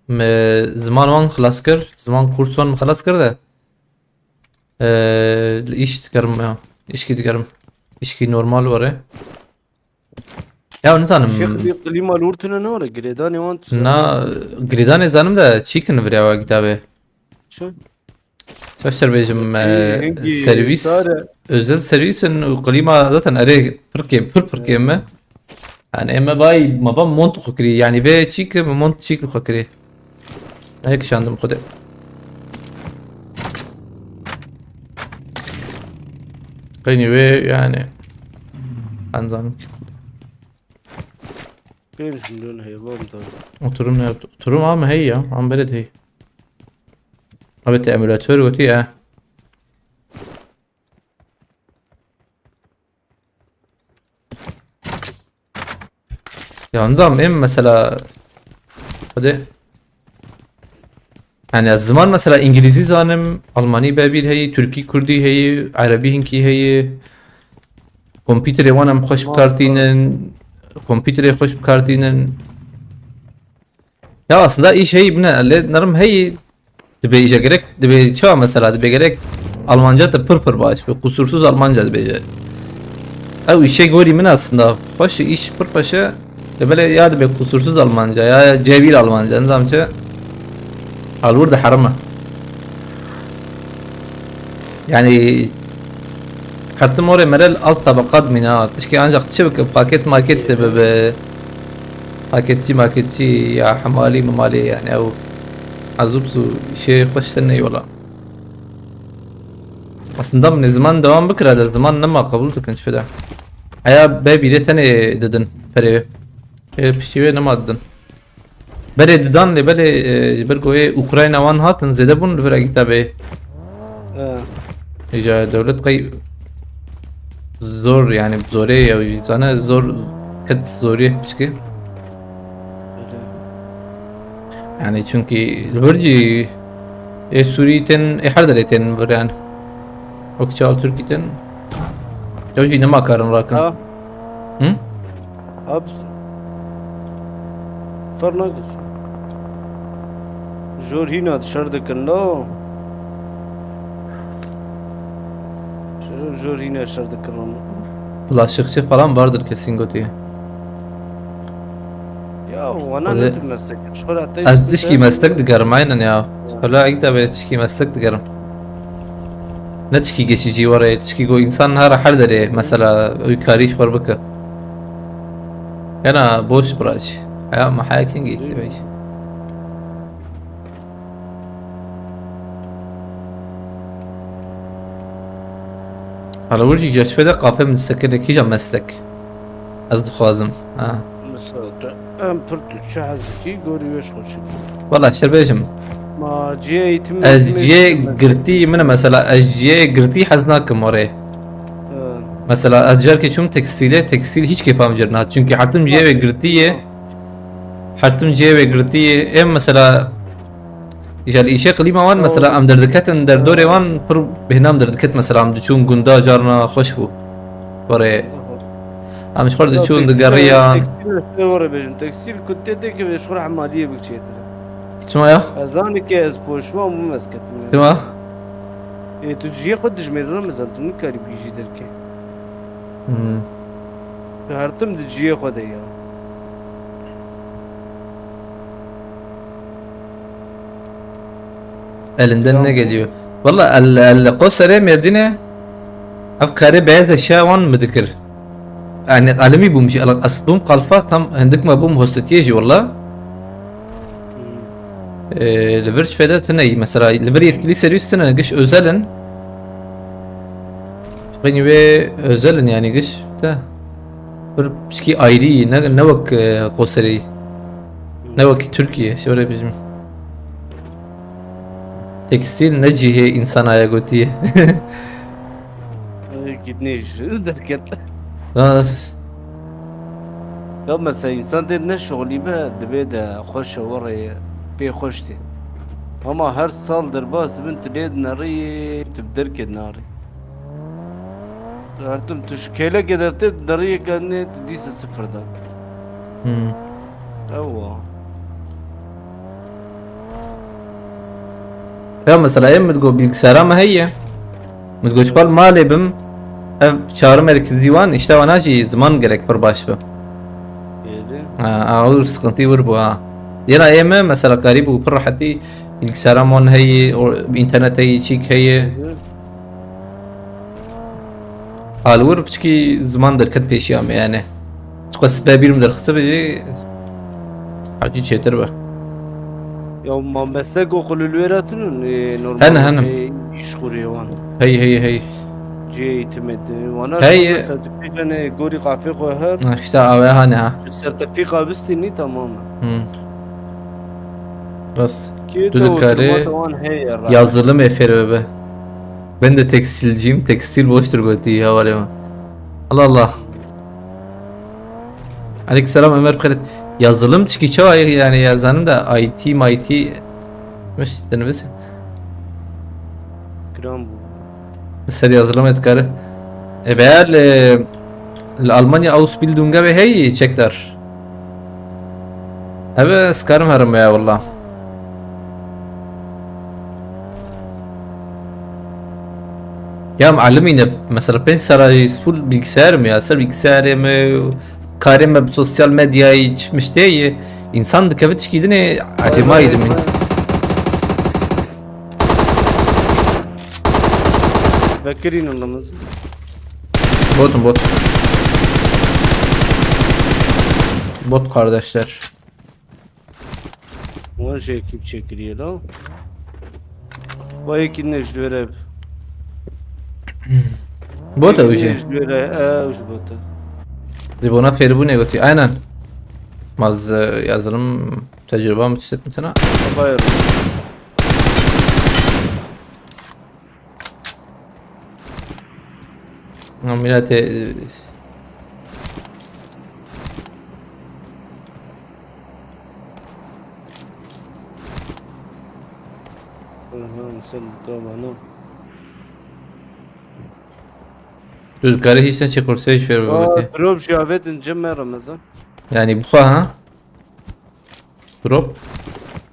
me, ziman wan xilas kir, ziman kurs wan min xilas kir de. Ee, li iş dikerim ya. İşki dikerim. İşki normal var e. Ya nizanim. Şêx bir klîma li wir tune ne were? Girêdanê wan tune. Na girêdanê zanim de çîkin virya wa kitabê. Çi? Çaşter bêjim Şey, e, hingî servis. sare. Özel servisin û klîma zaten erê pirkê pir pirkê me. Yani eme bay ma ba mont xwe kirî. Yani ve çîk me mont çîk xwe kirî. Ne kişandim xwe de. Qeynî wê yani. Anzanim ki. Pênc milyon heyvan da. Oturum ne yaptı? Oturum ama hey ya. Ama böyle hey. Abi te emülatör götü ya. Ya nizam em mesela. Hadi. Yani ez ziman mesela İngilizî zanim, Almanî bebîr heyî, Türkî Kurdî heyî, Erebî hinkî heyî. Kompîterê wan em xweş bi kar tînin. Kompîterê xweş bi kar tînin. Ya aslında îş heyî bine, lê nerim heyî. Dibê îja gerek, dibê çawa mesela, dibê gerek Almanca te pir pir baş be, kusursuz Almanca dibêje. Ew îşê gorî min aslında xweş e, îş pir xweş e. Lê belê ya dibê kusursuz Almanca, ya cevîr Almanca, nizam çi. Alwir de herim e. Yani her tim orê merel alt tabaka dimîne. Tişkî ancak çi bike, paket maket de bibe. Paketçi maketçi ya hemalî mimalî yani ew. Azûbs û işê xweş tine wela. Aslında min ziman devam bikira de ziman nema qebûl dikin çi feda. Eya be bîrê tenê didin perê. Ê piştî wê nema didin. Belê didan lê belê e, ji ber ku wê Ukrayna wan hatin zêde bûn li vir egîta bê. He. Îja dewlet qey zor yani zorê ew jî zane zor ket zorê pişkê. Öyle. Yani çünkü li vir jî ê Sûrî tên ê her derê tên vir yani. Wek çawa Tirkî tên. Ew jî nema karin rakin. Ha. Hı? Abi. Fernak. Jor hîna şer dikin lo. Jor, jor hîna şer dikin lo. Bulaşıkçı falan vardır kesin gotiye. Ya wana Öyle- ne tür meslek? Şu kadar Ez tişkî meslek digerim aynen ya. Şöyle ayık tabi tişkî meslek digerim. Ne tişkî geçici var ya, tişkî go insan her her derê mesela öykari iş var bıkı. Yana boş bıraç. Haya ma haya kin gitti be iş. Hala wir jî ji şve de qape min sekine kîja meslek. Ez dixwazim. Ha. Mesela em pir tu çi hez dikî gorî wê ji xwe çi. Wala şer bêjim. Ma cihê eğitim Ez cihê girtî min e mesela, ez cihê girtî hez nakim orê. Ee, Mesela ez carkê çûm tekstîlê, tekstîl hiç kêfa min jê re nehat. Çünkü her tim cihê wê girtî ye. Her tim cihê wê girtî ye. Em mesela îşe klîma wan mesela em derdiketin derdorê wan pir bêhna min derdiket mesela em diçûn gunda carna xweş bû. Were em ji xwe diçûn digeriyan. Tekstîl were bêjin. Tekstîl ku tê tê ke ji xwe re hemaliyê bik çêtir e. Çima ya? Ez zanî ke ez poşman bûm ez ketim. Çima? Ê, tu cihê xwe dijmêrî Remezan, tu nikarî bigihîjî derkê. Hmm. Tu her tim di cihê xwe de ya. Elinden ne geliyor? Valla el, el Qoserê Mêrdînê ev karê beyaz eşya wan mi dikir. Yani alimî bûm jî, ez bûm qalfa tam hindik me bûm hostetiyê jî walla. Ee, li vir çi fede tine mesela, li vir yetkili servis tine, giş özel in. Xeynî wê özel in yani giş te. Bir pişkî ayrî, ne, ne wek, e, Qoserî. Ne wek Türkiye, şöyle bizim. Tekstîl ne cihê insana ye gotiye. Gitnê ji derket. Ha. Ya mesela insan tê ne şixulî be, dibê de xweş e, werê pê xweş tê. Ama her sal derbas bin tu lê dinerî, tu bi derkê dinarî. Her tim tu ji kêlekê de tê dinerî, yekane tu dîse sifirdan. Hmm. Ewa. Ya mesela em min digot bilgisayara me heye. Min digot ji xwe li malê bim. Ev çağrı merkezî wan, işte wana jî ziman gerek pir baş be. Êdî. Ha, ew sıkıntı wir bû ha. Yena ê me mesela karî bû pir rehetî bilgisayara me heye, o, internet heye, çîk heye. Êdî. Hal wir piçkî ziman derket pêşiya me yani. Çiqas be bîr min derxise be jî hacî çêtir be. Ya ma meslek okulu li wê re tinin, e, normal. Hene, hene. E, îş kurê wan. Hey, hey, hey. Cihê eğitimê de. Wana hey. Mesela tu pêşenê gorî qafê xwe her. Ha, işte awe hane ha. Tu sertifika bistînî tamam e. Hmm. Rast. Tu dikarî yazılım eferi be. Ben de tekstilciyim, tekstil boştur gotiye havalê me. Allah Allah. Aleykümselam Ömer, bixêr. Yazılım tişkî çawa yani, ya zanim de I T, M I T miş dinivîsin. Giran bû. Ser yazılım etkari. E, be li, li Almanya Ausbildung ve hey çekdar. Eve skarim herim ya valla. Ya alimî ne mesela pênc sera full bilgisayar mı ya? Ser bilgisayarê mi, karê me bi sosyal medyayê çi mişteyê. İnsan dikeve tişkî dinê ecêmayî dimîn. Vekirînin Ramazan. Botum bot. Bot kardeşler. Wan jî ekîp çêkiriye la. Vay yekî ne ji were. Bot ew jî. Ji were, ew ji bot e. Di bona fêrbûnê gotî. Aynen. Maz, e, yazılım tecrübem tiştet mitena. Vay. Lan millet, e, Aha, sen tamam. Tu dikarî hiç ne çê kursê ji fêr bibitî. Drop jî avêtin cem me Ramazan. Yani bu ha? Drop.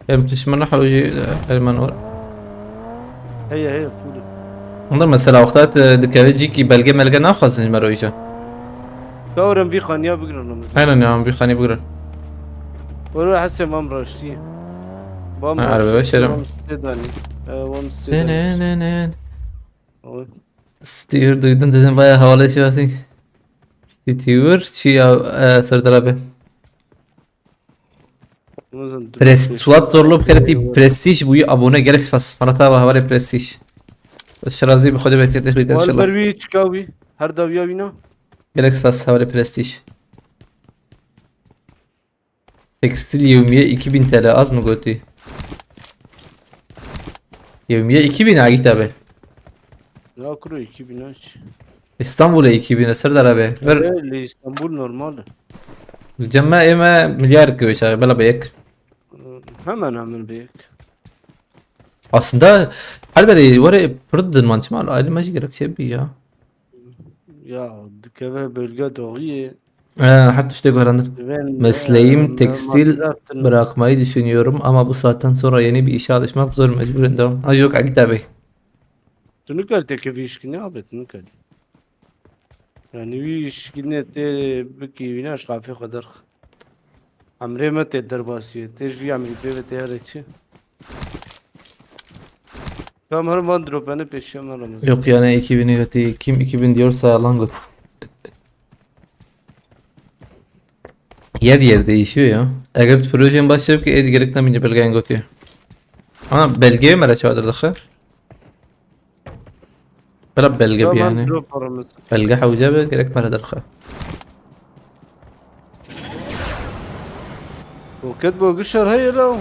Em tişmana hewjî elman or. Heye, heye, full. Onda mesela wexta tu dikeve cîkî belge melge naxwazin ji me re îja. Dawrem vî xaniya bigrin Ramazan. Aynen ya, vî xaniya bigrin. Were hesê mam raştî. Bam ha, raştî, erbe beşerim. Bam sedanî. E, bam sedanî. Ne, ne, ne, ne. Oy. Steer duydun dedim bayağı havalı şey yapayım. Steer, şey ya, e, Serdar abi. Prest-, Suat Zorlu bixêretî prestij bûyî abone, gelek spas. Mana te ava hevalê prestij. Şirazî bi Xwedê bereket êxî de inşallah. Ber wî çika wî? Her dawiya wî na? Gelek spas hevalê prestij. Tekstil yevmiye iki bin T L az mı gotî? Yevmiye iki bin Agit abi. Ya kuro iki bin aç. Îstanbulê ekîbîne Serdar abi. Ver. Öyle İstanbul normal. Cem me ême milyar kiwê çaxê, bela bê yek. Hemen hemen bê yek. Aslında her derê were pir didin man çima ailê me jî gerek şey bî ya. Ya dikeve bölge doğuyu. Ee, her tiştê guherandin. Mesleğim tekstil, bırakmayı düşünüyorum ama bu saatten sonra yeni bir işe alışmak zor, mecburen devam. Ha yok, Agit abi. Tu nikar tekevî işkine abi, tu nikar. Yani wî işkine te bikî wîna şkafê xwe derx. Emrê me tê derbasî ye. Tê ji vî emrî pê ve teyare çi? Tamam, her van dropene pêşiya me Ramazan. Yok yani iki bini götü. Kim iki bin diyorsa yalan götü. Yer yer değişiyor ya. Eğer tu projen başlayıp ki edi gerek ne bileyim belgen götü. Ama belgeye mi reçadır daha? Bela belge bir yani. Belge hewce be gerek mera derxe. Roket bölge şer heye la. Hı.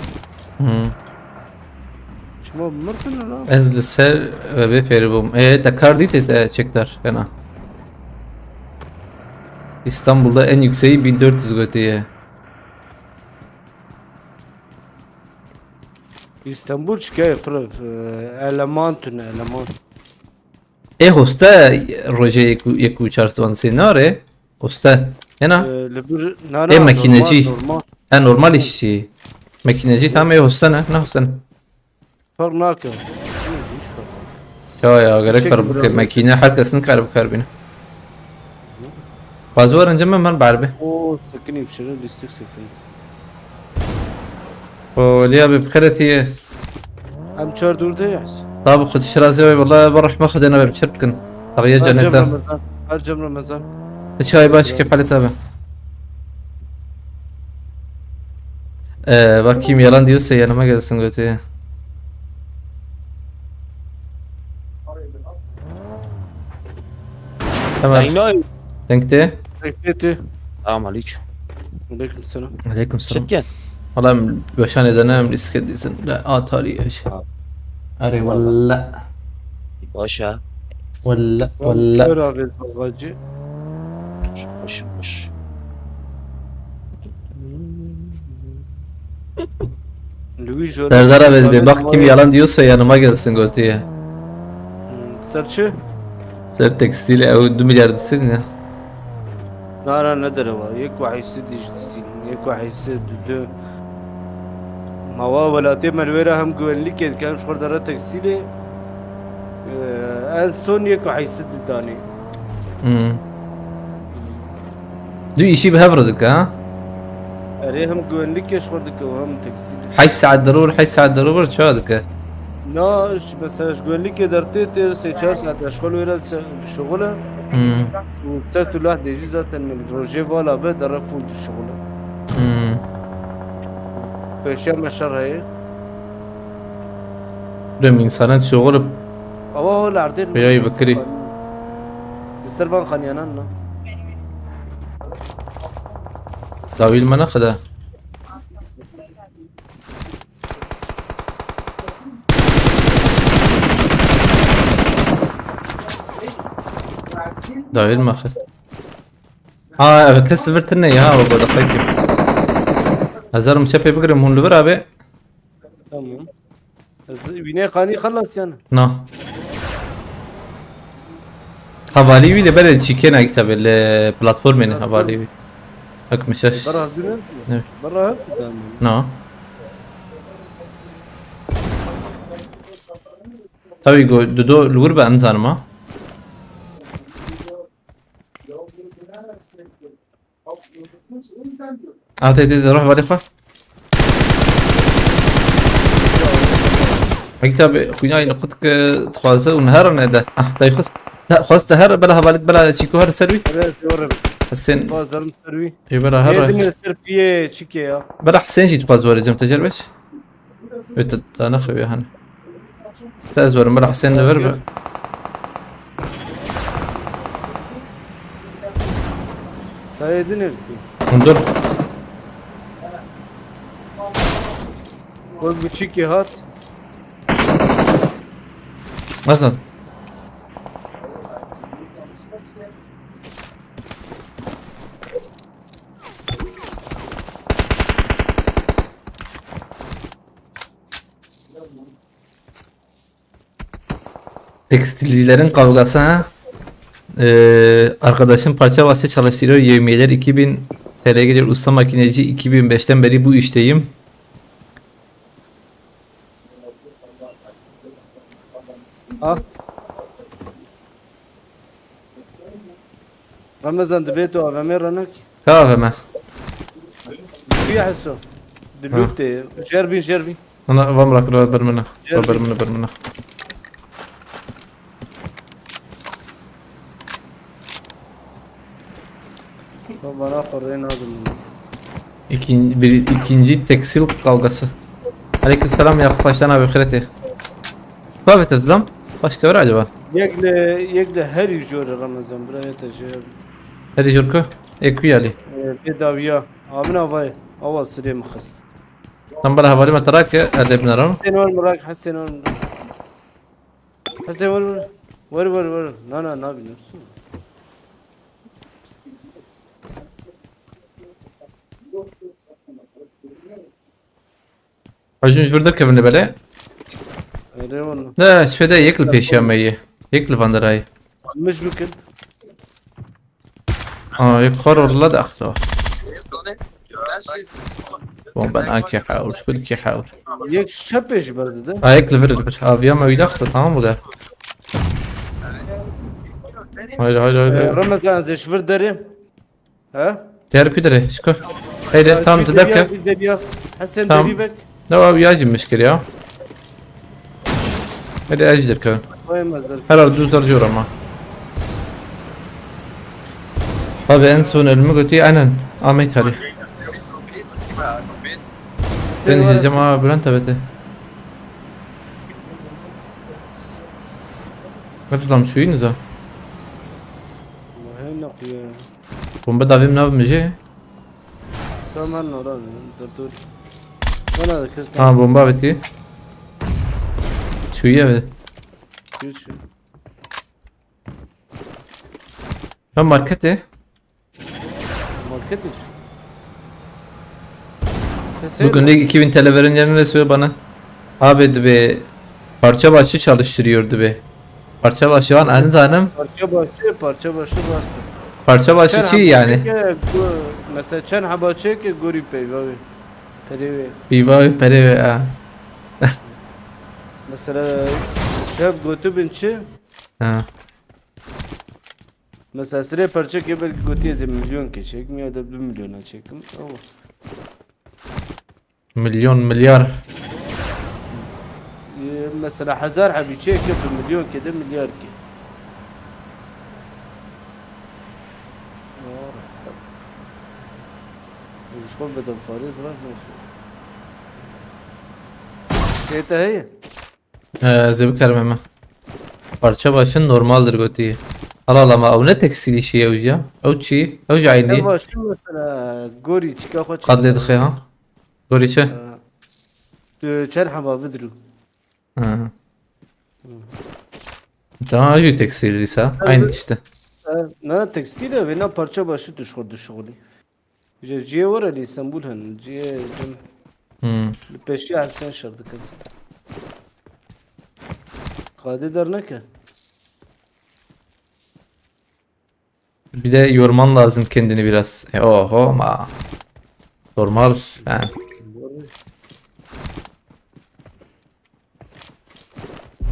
Çima mirtin la? Ez li ser ve bê fêrî bûm. E, te kar dîtê te çekdar, hena. İstanbul'da en yükseği bin dört yüz götüye. İstanbul çike pir, e, eleman tune, eleman. Ê hoste rojê yek û, yek û çar siwan sê nare. Hoste. Hena? E, li bir, na, na, ê mekinecî. Normal, normal. He, normal işçi. Mekinecî tam ê hoste ne? Ne hoste ne? Fark nake. Hiç fark nake. Ya, ya, gerek fark bike. Makine her kes nikare bikarbîne. Bazı var önce ben, ben berbi. O sekinî bişire, lîstik sekinî. O Liya bi bixêretî. Em çar dûr de yaz. Tabi xwe şirazê wê, wala bi rehme Xwedê nebe, çir bikin. Taxiye cennet de. Her cem Ramazan. Ti çay baş kefalê tabi. Ee, bakayım, yalan diyorsa yanıma gelsin götü. Tamam. Zeynoy. Denkte. Denkte. Selam aleyküm. Aleyküm selam. Aleyküm selam. Çetken. Valla em weşanê de ne, em lîstikê dîtin. La atarî eş. Ha. Erê walla. Baş e. Walla, walla. Kör abi babacı. Hoş, hoş, hoş. Serdar abi dedi, bak kim yalan diyorsa yanıma gelsin götüye. Hmm, ser çi? Ser tekstil ew du milyar disin ya. Na, na, ne dere var? Yek ve heysi dijisin, yek ve heysi düdü. Mawa welatê me li wê re hem güvenlikê dike, hem ji xwe dere teksîlê. Ee, en son yek ve heysi didanê. Hmm. Du işî bi hev re dike, ha? Erê, hem güvenlikê ji xwe dike û hem teksîlê. Heşt saet derû, heşt saet derû çawa dike? Na, ji, mesela ji güvenlikê dertê tê sê çar saet ya ji xwe li wê re se-, dişuxule. Hmm. Û ser tu lah dêjî zaten rojê vala be dere full dişuxule. Hmm. Pêşiya me şer heye. Dem insanan dişuxule. Awa hol erdê. Rêyayî bikirî. Li ser van xaniyanan na. Dawî li me nexide. Dawî li me xir. Ha, ev kes vir tine ya, o burada peki. Ezerim çepê bigirim, hûn li vir abi. Tamam. Ez wînê qanî xelas yani. Na. Hevalî wî de belê çîkê ne kitabê li platformê ne hevalî wî. Hek mişeş. Berra dune? Ne. Berra hep tamam. Na. Tabii go, dudo lugur ben zanıma. Ate de roh vali xwe. Hekî tabi xwînayê niqut ke dixwaze û niherin ede. Ah, dayê xwest. Te, xwest te her bela hevalît bela çîko her ser wî. Evet, doğru. Hesên. Bazarim ser wî. Ê bela her. Êdin ser piyê çike ya. Bela Hesên jî dixwaz were cem te cer beş. Wê te, te nexewiya hene. Te ez werim, bela Hesên li vir be. Dayê din êrkî. Hûn dur. Wek biçîkê hat. Nasıl? Tekstilcilerin kavgası ha. Ee, arkadaşım parça bahçe çalıştırıyor. Yevmiyeler iki bin T L geliyor. Usta makineci, iki bin beşten beri bu işteyim. Ha? Ramazan, dibê tu A V M renak? Ka A V M. Kuya Heso? Di Ha. Lûtê. Jerbîn, jerbîn. Ana, va mirak, ra ber min e. Ra ber min e, ber min e. Bana xwe rê nadim. İkin, bir, ikinci tekstil kavgası. Aleykümselam ya, baştan abi, xirete. Kavete zlam. Başka var acaba? Yek li, yek li herî jor e Ramazan, bira yete jor. Hadi Jurko. Ê ku yalî. Pê dawiya. Amina vay. Awa sirê min xist. Tam bala hevalî me te rake, ez ê binarim. Hesên wer mirak, Hesên wer mirak. Hesên wer wer. Wer wer wer. Na na nabînim. Hacim ji vir derkevin li belê. Erê wala. Ne, ji fede yek li pêşiya me ye. Yek li van derayê. Mij bikin. Aa, yek xor orla de axlo. Bon, ben aki hawul, şkul ki hawul. Yek şepê ji ber dide. Aa, yek li vir, li vir. Aviya me wî daxlo, tamam bu da. Haydi, haydi, haydi. Ee, Ramazan ez ê ji vir derê. He? Diğer kudere, şko. Haydi, tamam, tu derke. Debiya. Hesen Tamam. Debi bek. Ne var, ya cimmiş kir ya. Hadi, ez derke. Koyamazlar. Herhalde düz arıyor ama. Abi en son ölümü götü aynen. Ahmet Ali. Ben izleyeceğim abi, Bülent abi de. Hepsi lan şu yunus ha. Heyna kuya. Bomba davim nav mıcı? Tamam lan oran. Dur dur. Bana da kız. Tamam, bomba bitti. Şu ya be. Güç. Ya markete. Market iş. Bugün de iki bin T L verin yerine söyle bana. Abi de bir parça başı çalıştırıyordu be. Parça başı var, aynı zanim. Parça başı, parça başı bastı. Parça başı çi yani? Mesela çen heba çek gori peyvavi. Perevi. Peyvavi, perevi, ha. Mesela şef götü bin çi? Ha. Mesela sirê parçekê belkî gotiye zê milyon ke çektim ya da bir milyona çektim. Ama Milyon, milyar. Ee, mesela hezar hebî çekê bi milyon ke de milyar ke. Ji xwe bidem Farêz raş neşe. Tê te heye? Ee, zê bikarim hemen. Parça başın normaldir gotiye. Al al ama ew ne tekstil işi ew ya? Ew çi? Ew ji aynî. Ev başın mesela gorî çika xwe çek. Qadlê dixe ha? Gorî çi? Tu çend heba vidru? Ha. Daha jî tekstil dîsa. Aynı işte. Na tekstil e, vêna parça başı tu ji xwe dişuxulî. Ji cihê were li Îstanbul hene. Cihê din Hmm. li pêşiya Hesen şer dikin. Qadê derneke. Bir de yorman lazım kendini biraz. E, oho ma. Normal yani.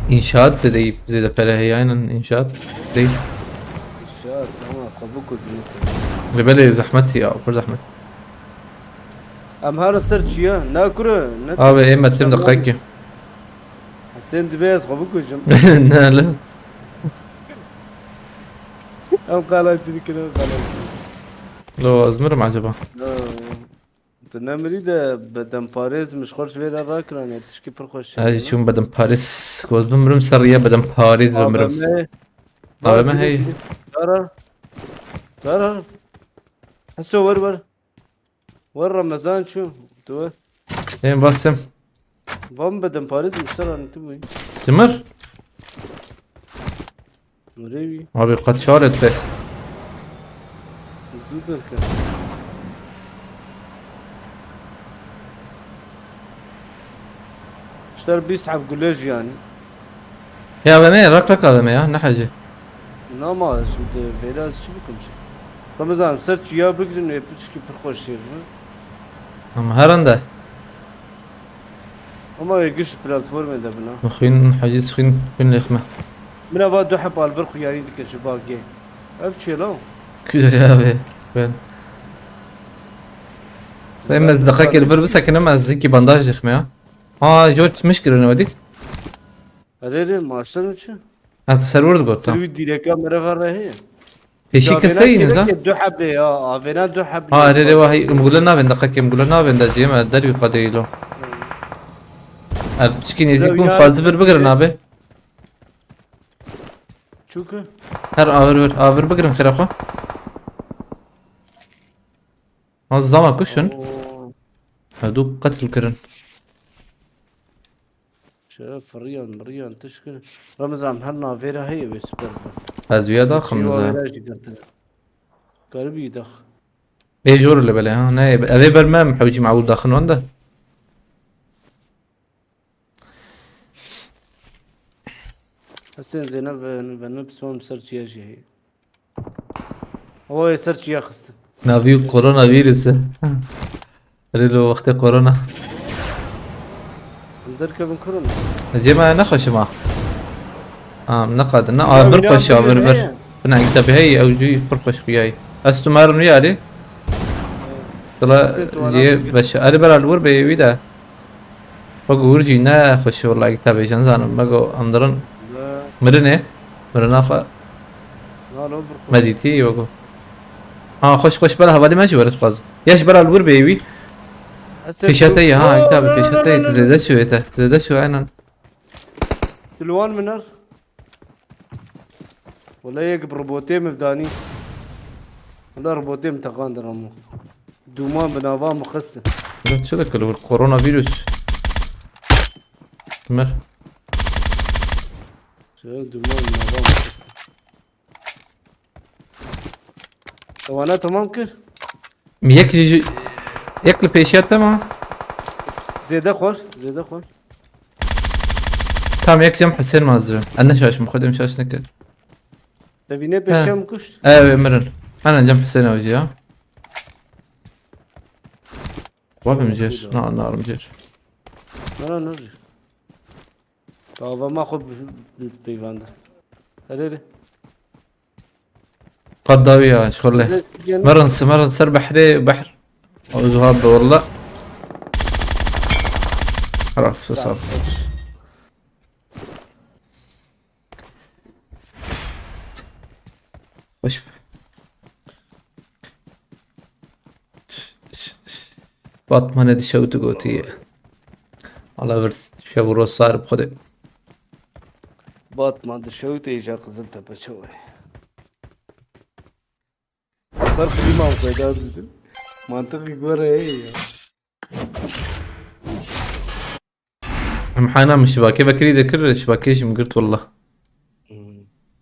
İnşaat zede, zede pere heye, aynen inşaat değil. İnşaat ama kabuk ucunu. Ve böyle zahmet ya, pir zahmet. Em her ser çiya, ne kuru, ne. Abi, em etim de kaki. Sen dibe ez kabuk ucum. Ne lan? Em qalancı dikin, em qalancı. Lo, ez mirim acaba? Tu nemirî de bedenparêz min ji xwe ji vê re rakirane, tişkî pir xweş. Ez çûm bedenparêz. Goz bimirim ser riya bedenparêz bimirim. A V M. A V M hey. Dara. Dara. Heso wer wer. Wer Ramazan çû. Tu wer. Ên basim. Van bedenparêz min ji te re tu bûyî. Dimir? Rêwî. Abi qet çar et be. Zû derke. Şter bîst heb gule jî yanî. Ya A V M ye, rak rak A V M ya, ne hecî. Nama ez şimdi vêla ez çi bikim jî? Ramazan ser çiya bigrin ê piçkî pir xweş şêr bi. Ama herinde. Ama ê giş platformê de bina. Xwîn hecî xwîn xwîn lêxme. Min ava du heb alvir xuyarî dikin ji bagê. Ev çêla. Kuyar ya be. Ben. Sen ez deqekê li vir bisekinim ez hinkî bandaj lêxme ya. Aa, jor çimiş kirin wedik. Erê rê maşten û çi? Ha, tu serwer digot Ser tam. Wî dîreka mereva re heye. Pêşî keseyî niza? Du hebê ya, avêna du hebê. Ha, rê rê wahî, em gule navên deqekê, em gule navên de cê me dervî qadeyî lo. Ev çikî nêzîk bûn, xwazi vir bigirin abi. Çûkî? Her avir vir, avir bigirin xira xwe. Ha, zama kuşin. Oo. Ha, du qetil kirin. Şeref firiyan, miriyan, tişkin. Ramazan her navêra heye wê siper bi. Ez wiya daxim Çî niza. wavêra jî girtin. Garibî dax. Bê jor li bele ha. Ne, evê ber me em hewcî mewû daxin wende. Hesen Zeynep ve, ve ne pismam ser çiya jî heye. Hava wê ser çiya xistin. Navî koronavirüsü. Rê lo wextê korona. Em derkevin kurun. Cê me nexweşim a. Am, neqadin, ne, Ya, a, bir ya, xweş a, bir bir, bir. ne? Bina kitap hey, ew cû pir xweş xuyayî. Ez tu merim niyarî. Dila Sê tu cê ana beş. Erê beral wir bê wî de. Bak wir jî ne xweş wala kitabê jî nizanim. Bak o andirin mirinê. Mirina xwe. Na lo bir xweş. Medîtî wego. Ha, xweş xweş bela hevalî me jî were dixwaz. Yeş bela li wir bê wî. Pêşete ye ha, kitabê pêşete ye. Tu zêde şûyê te. Tu zêde şû aynen. Tu li wan minar. Wala yek bi robotê min danî. Wala robotê min teqandin hemû. Dûman bi nava min xistin. Ya çi dikir wir koronavirüs. Mir. Şöyle dûman bi nava min xistin. Ewana tamam kir. Yek ji yek li pêşiya te ma. Zêde xwar, zêde xwar. Tam yek cem Hüseyin mazırım. Anne şaşım, xwedem şaş nekir. Te vînê pêşiya min kuşt. Ev mirin. Ana cem Hüseyin avcı ya. Wabim jêr. Na, narim jêr. Na, na, na jêr. Ava ma xwe bi, bi, peyvanda. Erê rê. Qad dawî ya, şixulê. Erê, gel. Merin, merin ser behrê, behr. Ozuha be wallah. Xelas, sağ ol. Hoş. Batmanê dişewt û gotiye. Allah vir şev û roz sar bi Xwedê. Batman dişewt ê îja Qiziltepe çawa ye. Ber klîma xwe da didim. Mantiqî gore heye ya. Em hana min şibakê vekirî dikir, şibakê jî min girt wallah.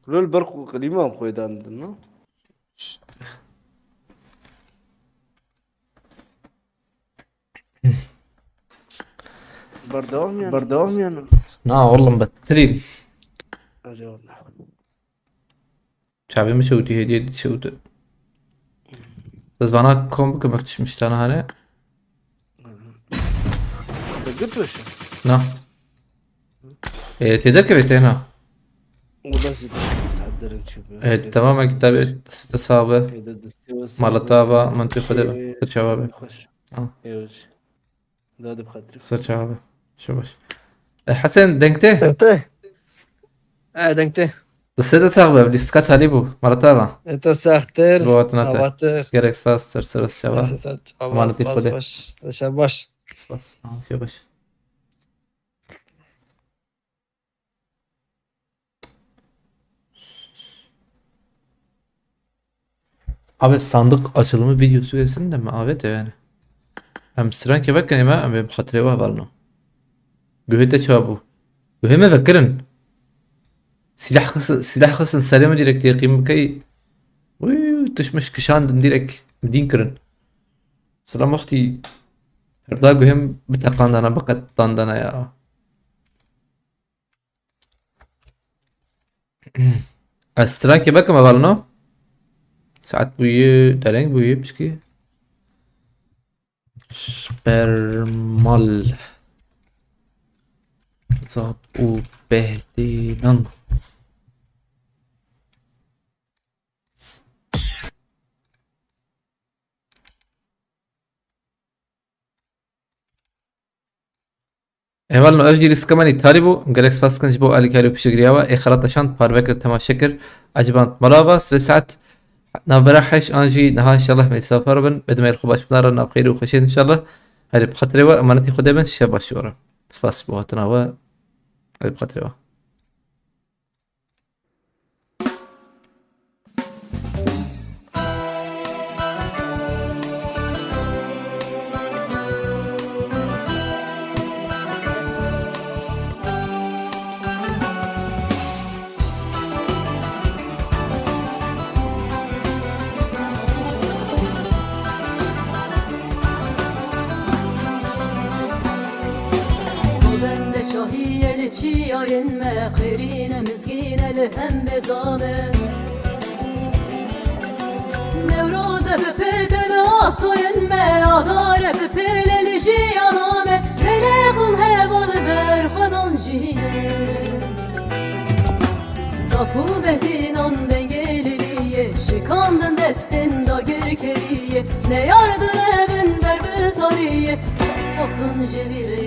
Lol ber xwe klîma xwe dan didim, no? Berdewam yani. Berdewam yani. Na oğlum, bettirî. Acaba. Çavê min şewtî, hêdî hêdî şewtî. Ez bana kom bikim, ev tişt miştana hane. Te girt weşe. Na. E, tê derkevê tê na. O da zî saet derin çi be. E, tamam, e, kitabê destê sabe. Êde destê we Mala sabe. tava, mantê xwe de. Ê, Ser çava be. Xweş. Ha. Ê, weş. Da de bi xatirî. Ser çava be. Şabaş. E, Hesen, deng tê? Deng tê? E, deng tê. Destê de sax be, lîstika talî bû. Mala tava. E, te saxtir. Bo hatina te. Avatir. Gerek spas, ser, ser, şava. Ser, Aman baş, dî baş, xwedê. baş. Şabaş. Spas. Ha, şabaş. Abi sandık açılımı videosu gelsin de mi? Evet yani. Em strankê vekin ême, em ê bi xatirê we hevalino. Guhê te çawa bû? Guhê me vekirin. Silah xis-, silah xistin serê min, direkt têqîm bikey. Uy, tişmiş kişandin, direkt dîn kirin. Silam wextî perda guhê min biteqandana, biqetandana ya. Ez strankê vekim hevalino. Saet bûye, dereng bûye pişkî. Bermal. Zap û behdînan. Hevalno, ev jî lîstika me nî tarî bû. Gelek spas dikin ji bo alîkarî û piştgiriya we. Ê xelat şand, parve kir, temaşe kir. Eciband mala va, sibê saet navbera heşt an jî niha înşallah me safar bin. Bedimeyl xwe baş bidin re nav xêrî û xweşiyê înşallah. Herî bi xatirê we, emanetî Xwedê bin, şev baş ji we re. Spas bo hatina we. Herî bi xatirê we. Govende şahî ye li çiyayên me, xêrîne mizgîne li hembêza me. Newroze bi pête li asoyên me, adare bi pêle li jiyana me, pêlexin heval ber xwedan jî. Zap û behdînan dengê lîliyê, şikandin destên dagirkeriyê, neyar direvin ber bi tariyê, axin ji vî rê.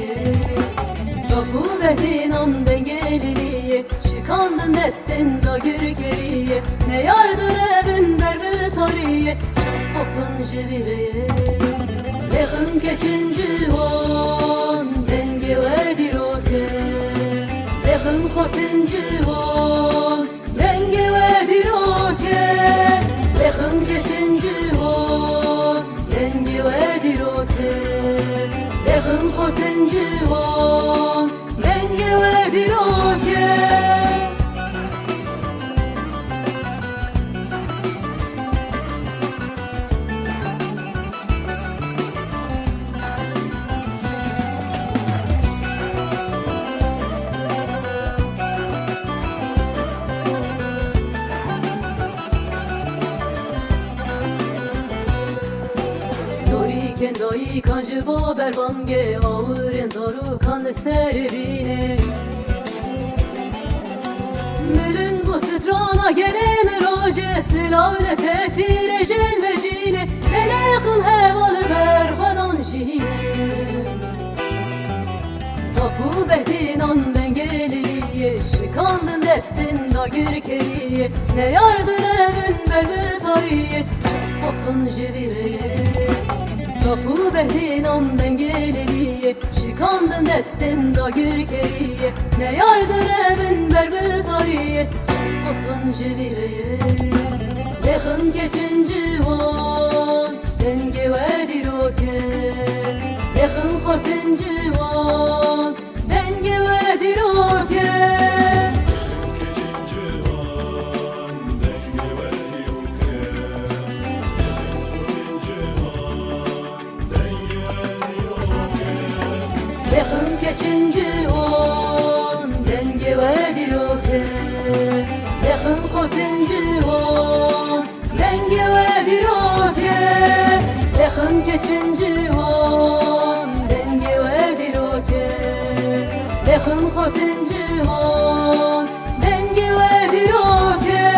Zap û behdînan dengê lîliyê, şikandin destên dagirkeriyê, neyar direvin ber bi tariyê, axin ji vî rê. Lêxin keçin ciwan, dengê we dîrok e. Lêxin xortin ciwan, dengê we dîrok e. Lêxin keçin ciwan, dengê we dîrok e. Lêxin xortin ciwan, dengê we dîrok e. Dorîkên dayikan ji bo berbangê awirên zarokan li ser bînê. Milin bû strana gelên rojê, silav li te tîrê jin vejînê, gelexin heval ber xwedan jî. Zap û behdînan dengê lîliyê, şikandin destên dagirkeriyê, neyar direvin ber bi tariyê, axin ji vî rê. Zap û behdînan dengê lîliyê, şikandin destên dagirkeriyê, neyar direvin ber bi tariyê, axin ji vî rê. Lêxin keçin ciwan, dengê we dîrok e. Lêxin xortin ciwan, dengê we dîrok e. Lêxin keçin ciwan, dengê we dîrok e. Lêxin xortin ciwan, dengê we dîrok e. Lêxin keçin ciwan, dengê we dîrok e. Lêxin xortin ciwan, dengê we dîrok e.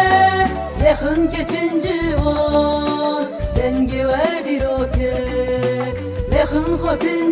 Lêxin keçin ciwan, dengê we dîrok e. Lêxin xortin